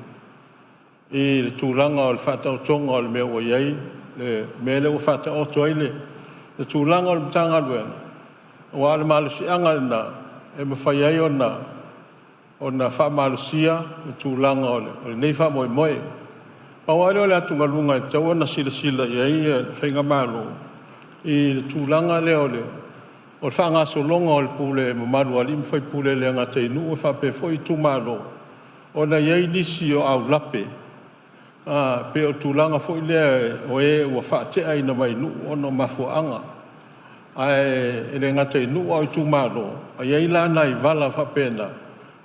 i le tulaga o le faataotoga o le mea ua i ai le mea lea ua faataoto ai le tulaga o le Matagaluega, aua o le malosiaga lena e mafai ai ona faamalosia le tulaga o lenei faamoemoe. Pau lava lea o le atugaluga e tatau ona silasila i ai le Faigamalo i le tulaga lea o le faagasologa o le pule mamalu a alii ma faipule, e le gata i nuu ae faapea foi itumalo, ona e i ai nisi o aulape, pei o le tulaga foi lea o e ua faate'aina mai nuu ona o mafuaaga. Ae le gata i nuu a o itumalo. E i ai la nai vala faapena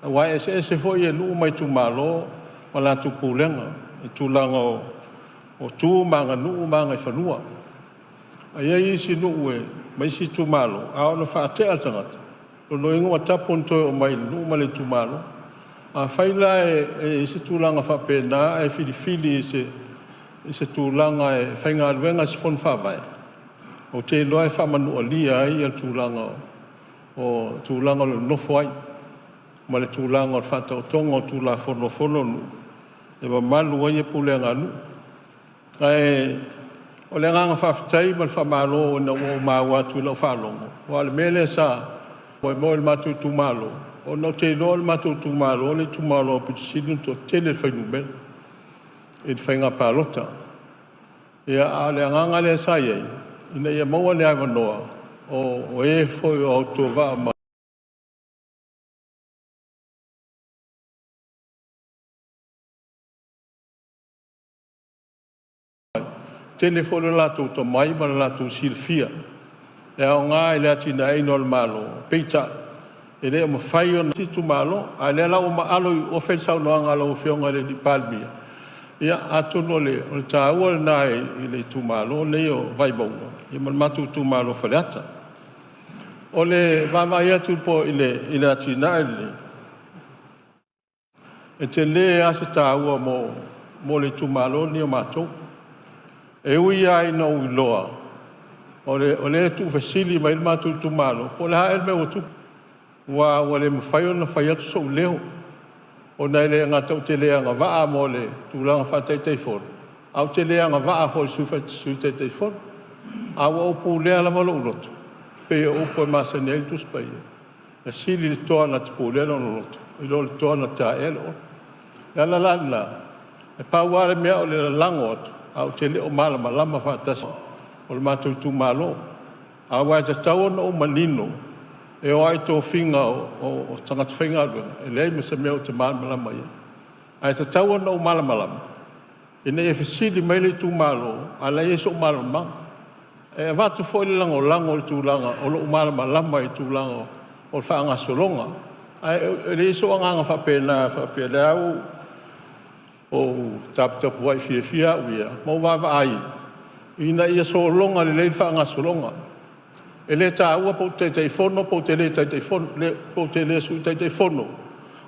aua e eseese foi nuu ma itumalo ma latou pulega i tulaga o tu ma aganuu ma agaifanua. Ae i ai isi nuu ma isi itumalo, a oo ina faatea le tagata, o lona uiga ua tapu ona toe oo mai i le nuu ma le itumalo. Afai la e i ai se tulaga faapena ae filifili i se tulaga e faigaluega i se fono faavae, ou te iloa e faamanualia ai le tulaga o tulaga o lo o nonofo ai ma le tulaga o le faataotoga o Tulafono a fono a nuu e mamalu ai pulega a nuu. Ae o le agaga faafetai ma le faamalo ina ua ou maua atu i lau faalogo, aua o le mea lea sa moemoe ai le matou itumalo, ona ou te iloa o le matou itumalo le itumalo aupito sili ona toatele fuainumera i le faiga palota. Ia, a o le agaga lea sa i ai, ina ia maua le avanoa o e foi o autovaa mai tele foi lo latou tomai ma le latou silafia e aoga i le atinaeina o le Malo, peitai e le o mafai ona itumalo. A o lea la ua maalo i ofe le saunoaga a lau Afioga i le Palemia. Ia, atonu o le, o le taua lena i le itumalo lenei o Vaimauga, ia ma le matou itumalo o Faleata. O le vaavaai atu po i le, i le atinae lenei, e tele lava se taua mo, mo le itumalo lenei o matou. E ui lava ina ou iloa o le, o lea e tuufesili mai le matou itumalo, po o le a ea le mea ua tupu, ua, ua le mafai ona fai atu sou leo, ona e le gata ou te le agavaa mo le tulaga faa-Taitaifono, ae ou te le agavaa foi i le Sui Taitaifono. A ua ou pulea lava lou loto, pei o upu e masani ai le Tusi Paia, e sili le toa na te pulea lona loto i lo le toa na te aea le ola. O le ala la lena, e pau lava le mea o le lalago atu, ae ou te le o malamalama faatasi o le matou itumalo. Aua e tatau ona ou manino e oo lava i tofiga o, o, o tagata faigaluega, e leai ma se mea ou te malamalama i ai. Ae tatau ona ou malamalama ina ia fesili mai le itumalo, a o la e i ai sou malamalamaga. E avatu foi le lagolago i le tulaga o lou malamalama i le tulaga o le faagasologa, ae e leai sou agaga faapena faapea o lea ua ou taputapuai fiafia au ia ma ou vaavaai ina ia sologa lelei le faagasologa. E le taua pe ou te Taitaifono pe ou te le Taitaifono, pe ou te le Sui Taitaifono,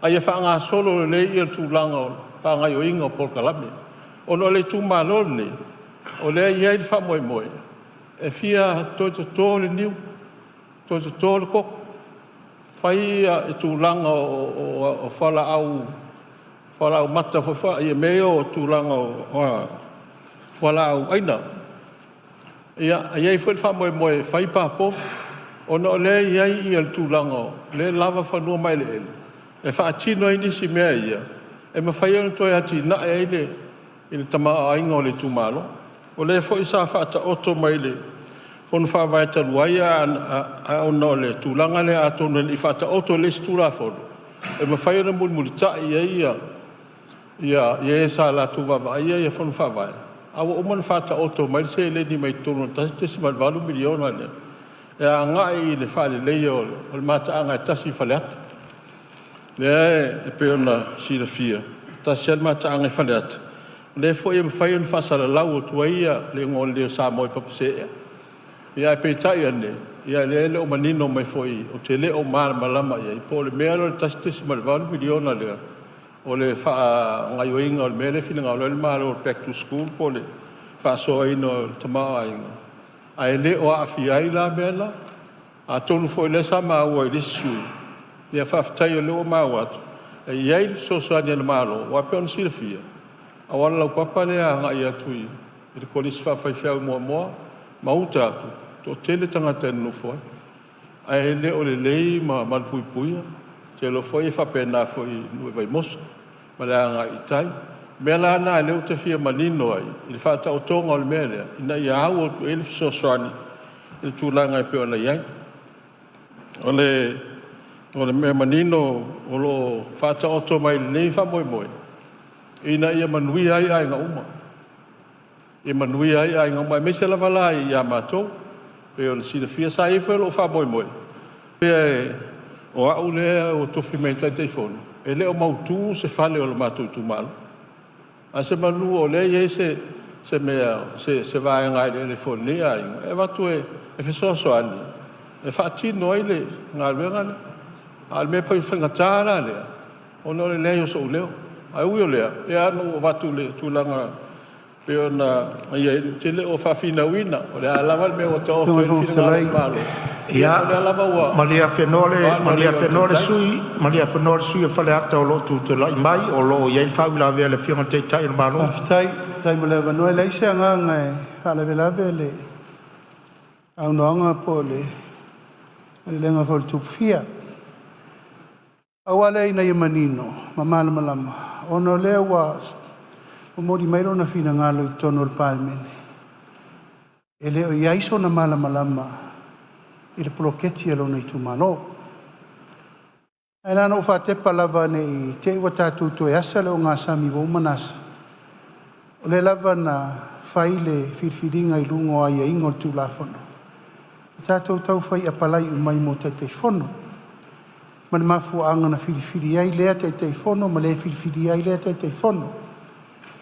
a ia faagasolo lelei le tulaga o le faagaoioiga o polokalame. Ona o le itumalo lenei, o lea e i ai le faamoemoe e fia toe toto le niu, toe toto le koko, fai ia tulaga o fualaau mata foi, mea ia o tulaga o fualaau aina. Ia, e i ai foi le faamoemoe e fai pa povi, ona o lea e i ai le tulaga o lea e lava fanua ma eleele e faatino ai nisi mea ia e mafai ona toe atinae ai le tamaoaiga o le itumalo. O lea foi sa faataoto mai i le Fono Faavae talu ai, ae ona o le tulaga lea atonu e le i faataoto i le isi Tulafono e mafai ona mulimulitai i ai e sa latou vaavaaia Fono Faavae, a ua uma ona faataoto mai le seleni mai totonu o le $1.8 miliona lea e agai i le faaleleia o le mataaga e tasi i Faleata. Lea e pei ona silafia, e tasi lava le mataaga i Faleata, o lea foi e mafai ona faasalalau atu ai le igoa lelei o Samoa i pepa seea. Ia ae peitai ane, ia o lea e le o manino mai foi, ou te le o malamalama i ai po o le mea lea o le $1.8 miliona lea o le faagaoioiga o le mea lea e finagalo ai le Malo o le back to school po o le faasoaina o le tamaoaiga, ae le o aafia ai la mea la. Atonu foi o lea sa maua i le isi sui usufono, ia faafetai o lea ua maua atu e i ai le fesoasoani a le Malo, aua e pei ona silafia, o auala laupapa lea e agai atu i le Kolisi Faafaifeau i Moamoa ma uta atu, e toatele tagata e nonofo ai, ae le o lelei ma malupuipuia. Ou te iloa foi e faapena foi i nuu i Vaimoso ma le agai i tai. O le mea la lena lea ou te fia manino ai i le faataotoga o le mea lea, ina ia au atu i ai le fesoasoani i le tulaga e pei ona i ai. O le, o le mea manino o lo o faataoto mai i lenei faamoemoe, ina ia manuia ai aiga uma, ia manuia ai aiga uma, aemaise lava la ia matou. E pei ona silafia, sa i ai foi lou faamoemoe, pe o au lea ua tofi mai e Taitaifono, e le o mautu se fale o le matou itumalo. Ae semanu o lea e i ai se se mea se se vaega eleele foi o lenei aiga e avatu e fesoasoani e faatino ai le galuega lea. A o le mea e pei o le faigata la lea ona o le leai o so'u leo. Ae ui o lea, e pei lava ona ou avatu i le tulaga e pei ona i ai, ou te le o faafinauina, o le a lava le mea ua taoto ai le finagalo o le Malo, ia o lea lava ua Ia, malie sui usufono o Faleata o lo o tutulai mai, o lo o i ai le faauilavea a le Afioga i le Taitai o le Malo. Faafetai, faafetai mo le avanoa. E leai se agaga e faalavelave le saunoaga po o le maleleaga foi o le Tupufia. Pau lava lea ina ia manino ma malamalama, ona o lea ua momoli mai lona finagalo i totonu o le Palemene, e le o i ai sona malamalama i le poloketi a lona itumalo. Ae na ona ou faatepa lava ne i te i ua tatou toe asa le ogasami ua uma ona asa, o lea lava na fai le filifiliga i luga o aiaiga o le Tulafono, na tatou tau fai apalai uma ai mo Taitaifono. Ma le mafuaaga na filifili ai lea Taitaifono ma le filifilia ai lea Taitaifono.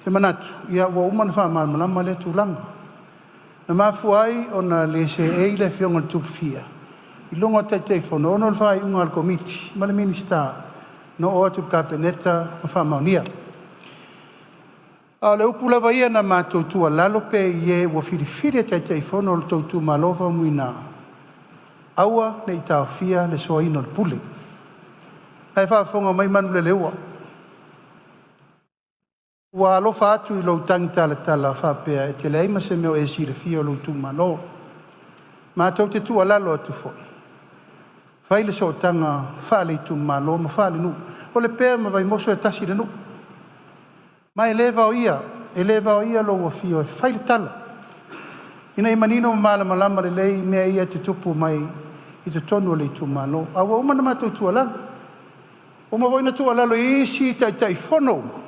Ou te manatu, ia ua uma ona faamalamalama lea tulaga. Na mafua ai ona le seei le Afioga i le Tupufia i luga o Taitaifono ona o le faaiuga a le Komiti ma le Minisita na oo atu i le Kapeneta ma faamaonia. A o le upu lava ia na matou tuualalo pe i e ua filifili e Taitaifono o le tou itumalo Faumuina, aua nei taofia le soaina o le pule. La e faafofoga mai Manuleleua, ua alofa atu i lou tagitalatala faapea e te leai ma se mea o e silafia i lou itumalo. Matou te tuualalo atu foi, fai le sootaga faale-itumalo ma faale-nuu. O Lepea ma Vaimoso e tasi le nuu, ma e le vaoia, e le vaoia lou afio e fai le tala, ina ia manino ma malamalama lelei mea ia e tutupu mai i totonu o le itumalo. Ae ua uma ona matou tuualalo, ua uma foi ona tuualalo i isi Taitaifono uma,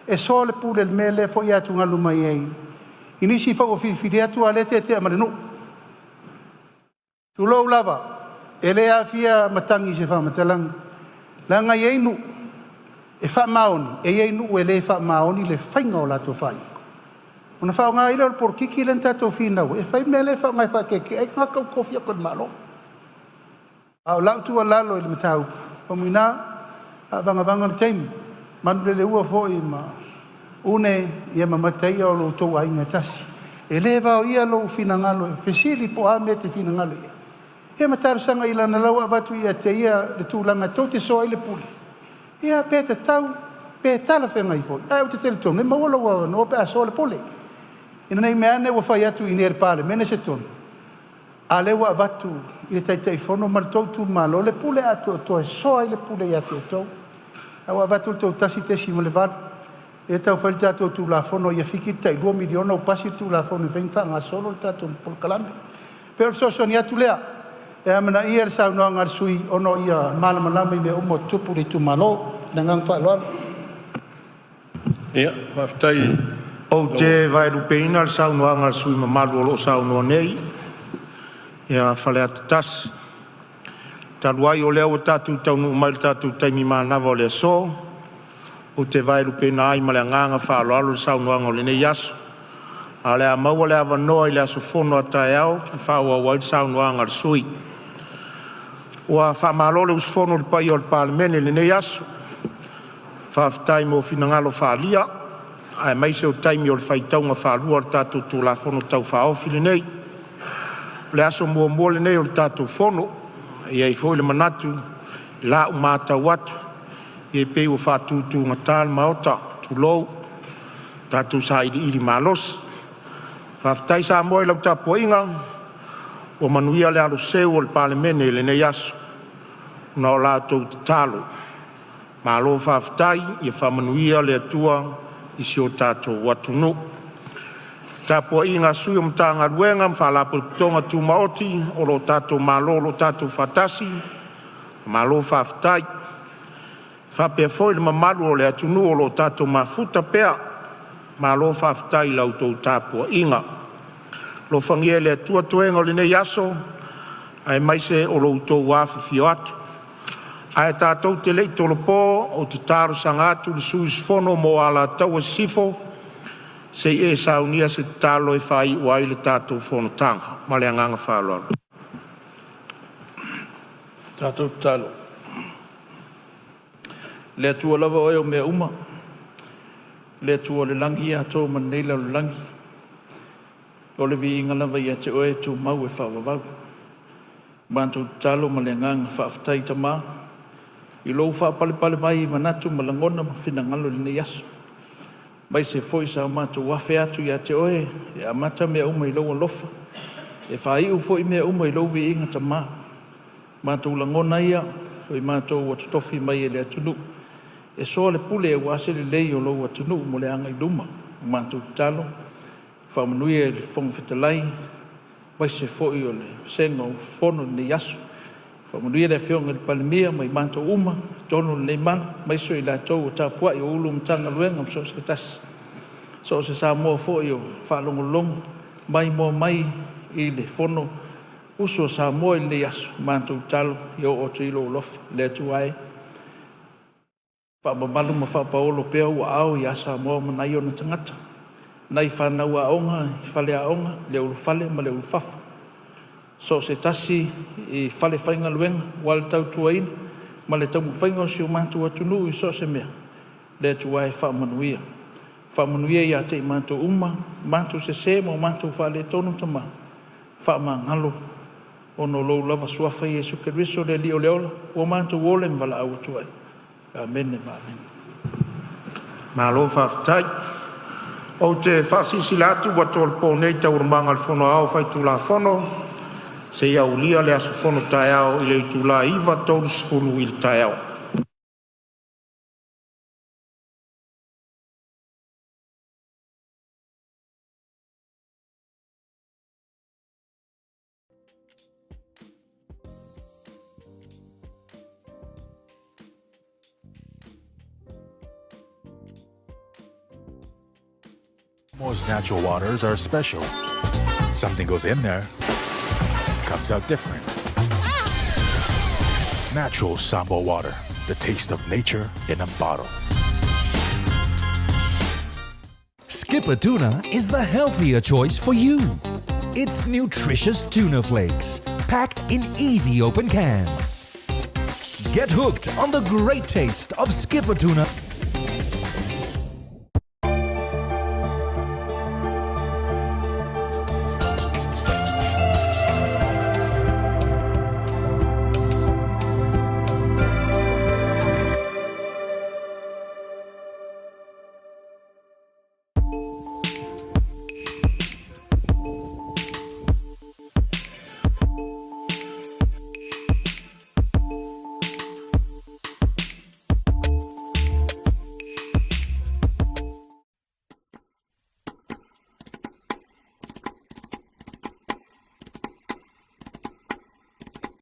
e soa le pule i le mea lea foi e atugalu mai ai i nisi foi ua filifilia atu a o lea e tetea ma le nuu. Tulou lava, e le aafia matagi i se faamatalaga, leaga e i ai nuu e faamaoni, e i ai nuu e le faamaoni i le faiga o latou faaiuga, ona faaaoga ai lea o le polokiki lea na tatou finau ai e fai le mea lea e faaaoga e faakeekee ai tagata ua tofi atu e le Malo. A o lau tuualalo i le mataupu, Faumuina, faavagavaga le taimi, Manuleleua foi ma Une ma Mataia o lo outou aiga e tasi. E le vaoia lou finagalo e fesili po o a mea e te finagalo i ai, ia ma talosaga leaga o la ua avatu ia te ia le tulaga tou te soa ai le pule, ia pe tatau pe talafeagai foi, ae ou te talitonu e maua lou avanoa pe a soa le pule. Ina ne i meaane ua fai atu i inei i le Palemene se tonu, a o lea ua avatu i le Taitaifono ma le tou itumalo le pule atoatoa e soa ai le pule ia te outou. A ua avatu le tou 1.8, lea e tau fai le tatou Tulafono ia fiki le tai $2 miliona ua pasi le Tulafono e mafai ona faagasolo le tatou polokalame. E pei o le fesoasoani atu lea, e amanaia le saunoaga a le sui usufono ona ia malamalama i mea uma o tutupu i le itumalo. Ma le agaga faaaloalo. Ia, faafetai. Ou te vaelupeina le saunoaga a le sui usufono mamalu o lo o saunoa nei ia Faleata 1. Talu ai o lea ua tatou taunuu mai i le tatou taimi manava o le aso, ou te vaelupeina ai ma le agaga faaaloalo le saunoaga o lenei aso. Ae o le a maua le avanoa i le aso fono a taeao e faaauau ai le saunoaga a le sui usufono. Ua faamalo le usufono i le paia o le Palemene i lenei aso, faafetai mo finagalo faaalia aemaise o taimi o le faitauga faalua o le tatou Tulafono Tau Faaofi lenei. O le aso muamua lenei o le tatou fono, e i ai foi le manatu i lau matau atu, e pei ua faatutugata le Maota, tulou, tatou sailiili malosi. Faafetai Samoa i lau tapuaiga, ua manuia le aloseu o le Palemene i lenei aso ona o la outou tatalo. Malo faafetai, ia faamanuia le Atua i si o tatou atunuu. Le tapuaiga a Sui o Matagaluega ma Faalapotopotoga Tumaoti o lo tatou Malo o lo o tatou faatasi, malo faafetai. E faapea foi le mamalu o le atunuu o lo o tatou mafuta pea, malo faafetai i la outou tapuaiga. Alofagia e le Atua toega o lenei aso aemaise o lo outou afifio atu. Ae tatou te le i tolopo, ou te talosaga atu i le sui usufono mo Alataua Sisifo se i e saunia se tatalo e faaiu ai le tatou fonotaga. Ma le agaga faaaloalo. Le Atua lava Oe o mea uma, le Atua o le lagi atoa ma lenei lalolagi, o le viiga lava ia Te Oe e tumau e faavavau. Matou tatalo ma le agaga faafetai Tama i Lou faapalepale mai i manatu ma lagona ma finagalo i lenei aso, aemaise foi sa matou afe atu ia Te Oe e amata mea uma i Lou alofa, e faaiu foi mea uma i Lou viiga Tama. Matou lagona ia, o i matou ua totofi mai e le atunuu e soa le pule aua se lelei o Lou atunuu mo le agai i luma. Matou tatalo, faamanuia i le Fofoga Fetalai aemaise foi o le vasega o usufono i lenei aso. Faamanuia le Afioga i le Palemia ma i matou uma i totonu o lenei malu, aemaise o i latou o tapuai, o Ofisa Sili o Pulega o Matagaluega ma so o se tasi, so o se Samoa foi o faalogologo mai moa mai i le Fono usu a Samoa i lenei aso. Matou tatalo ia oo atu i ai lou alofa. Le Atua e, Faamamalu ma faapaolo pea ou aao ia Samoa ma nai ona tagata, nai fanau aoga i faleaoga, le ulufale ma le ulufafo. So o se tasi i falefaigaluega aua le tautuaina ma le taumafaiga o si o matou atunuu i so o se mea, le Atua e faamanuia. Faamanuia ia te i matou uma, matou sese ma o matou faaletonu Tama, faamagalo ona o Lou lava Suafa Iesu Keriso o le Alii o le ola, ua matou ola ma valaau atu ai. Amene ma amene. Malo faafetai. Ou te faasilasila atu ua tolopo nei Taualumaga a le Fono Aoao Faitulafono seia aulia le aso fono taeao i le itula e 9:30 i le taeao. Most natural waters are special. Something goes in there, comes out different. Natural Samoa water, the taste of nature in a bottle. Skipper Tuna is the healthier choice for you. It's nutritious tuna flakes, packed in easy open cans. Get hooked on the great taste of Skipper Tuna.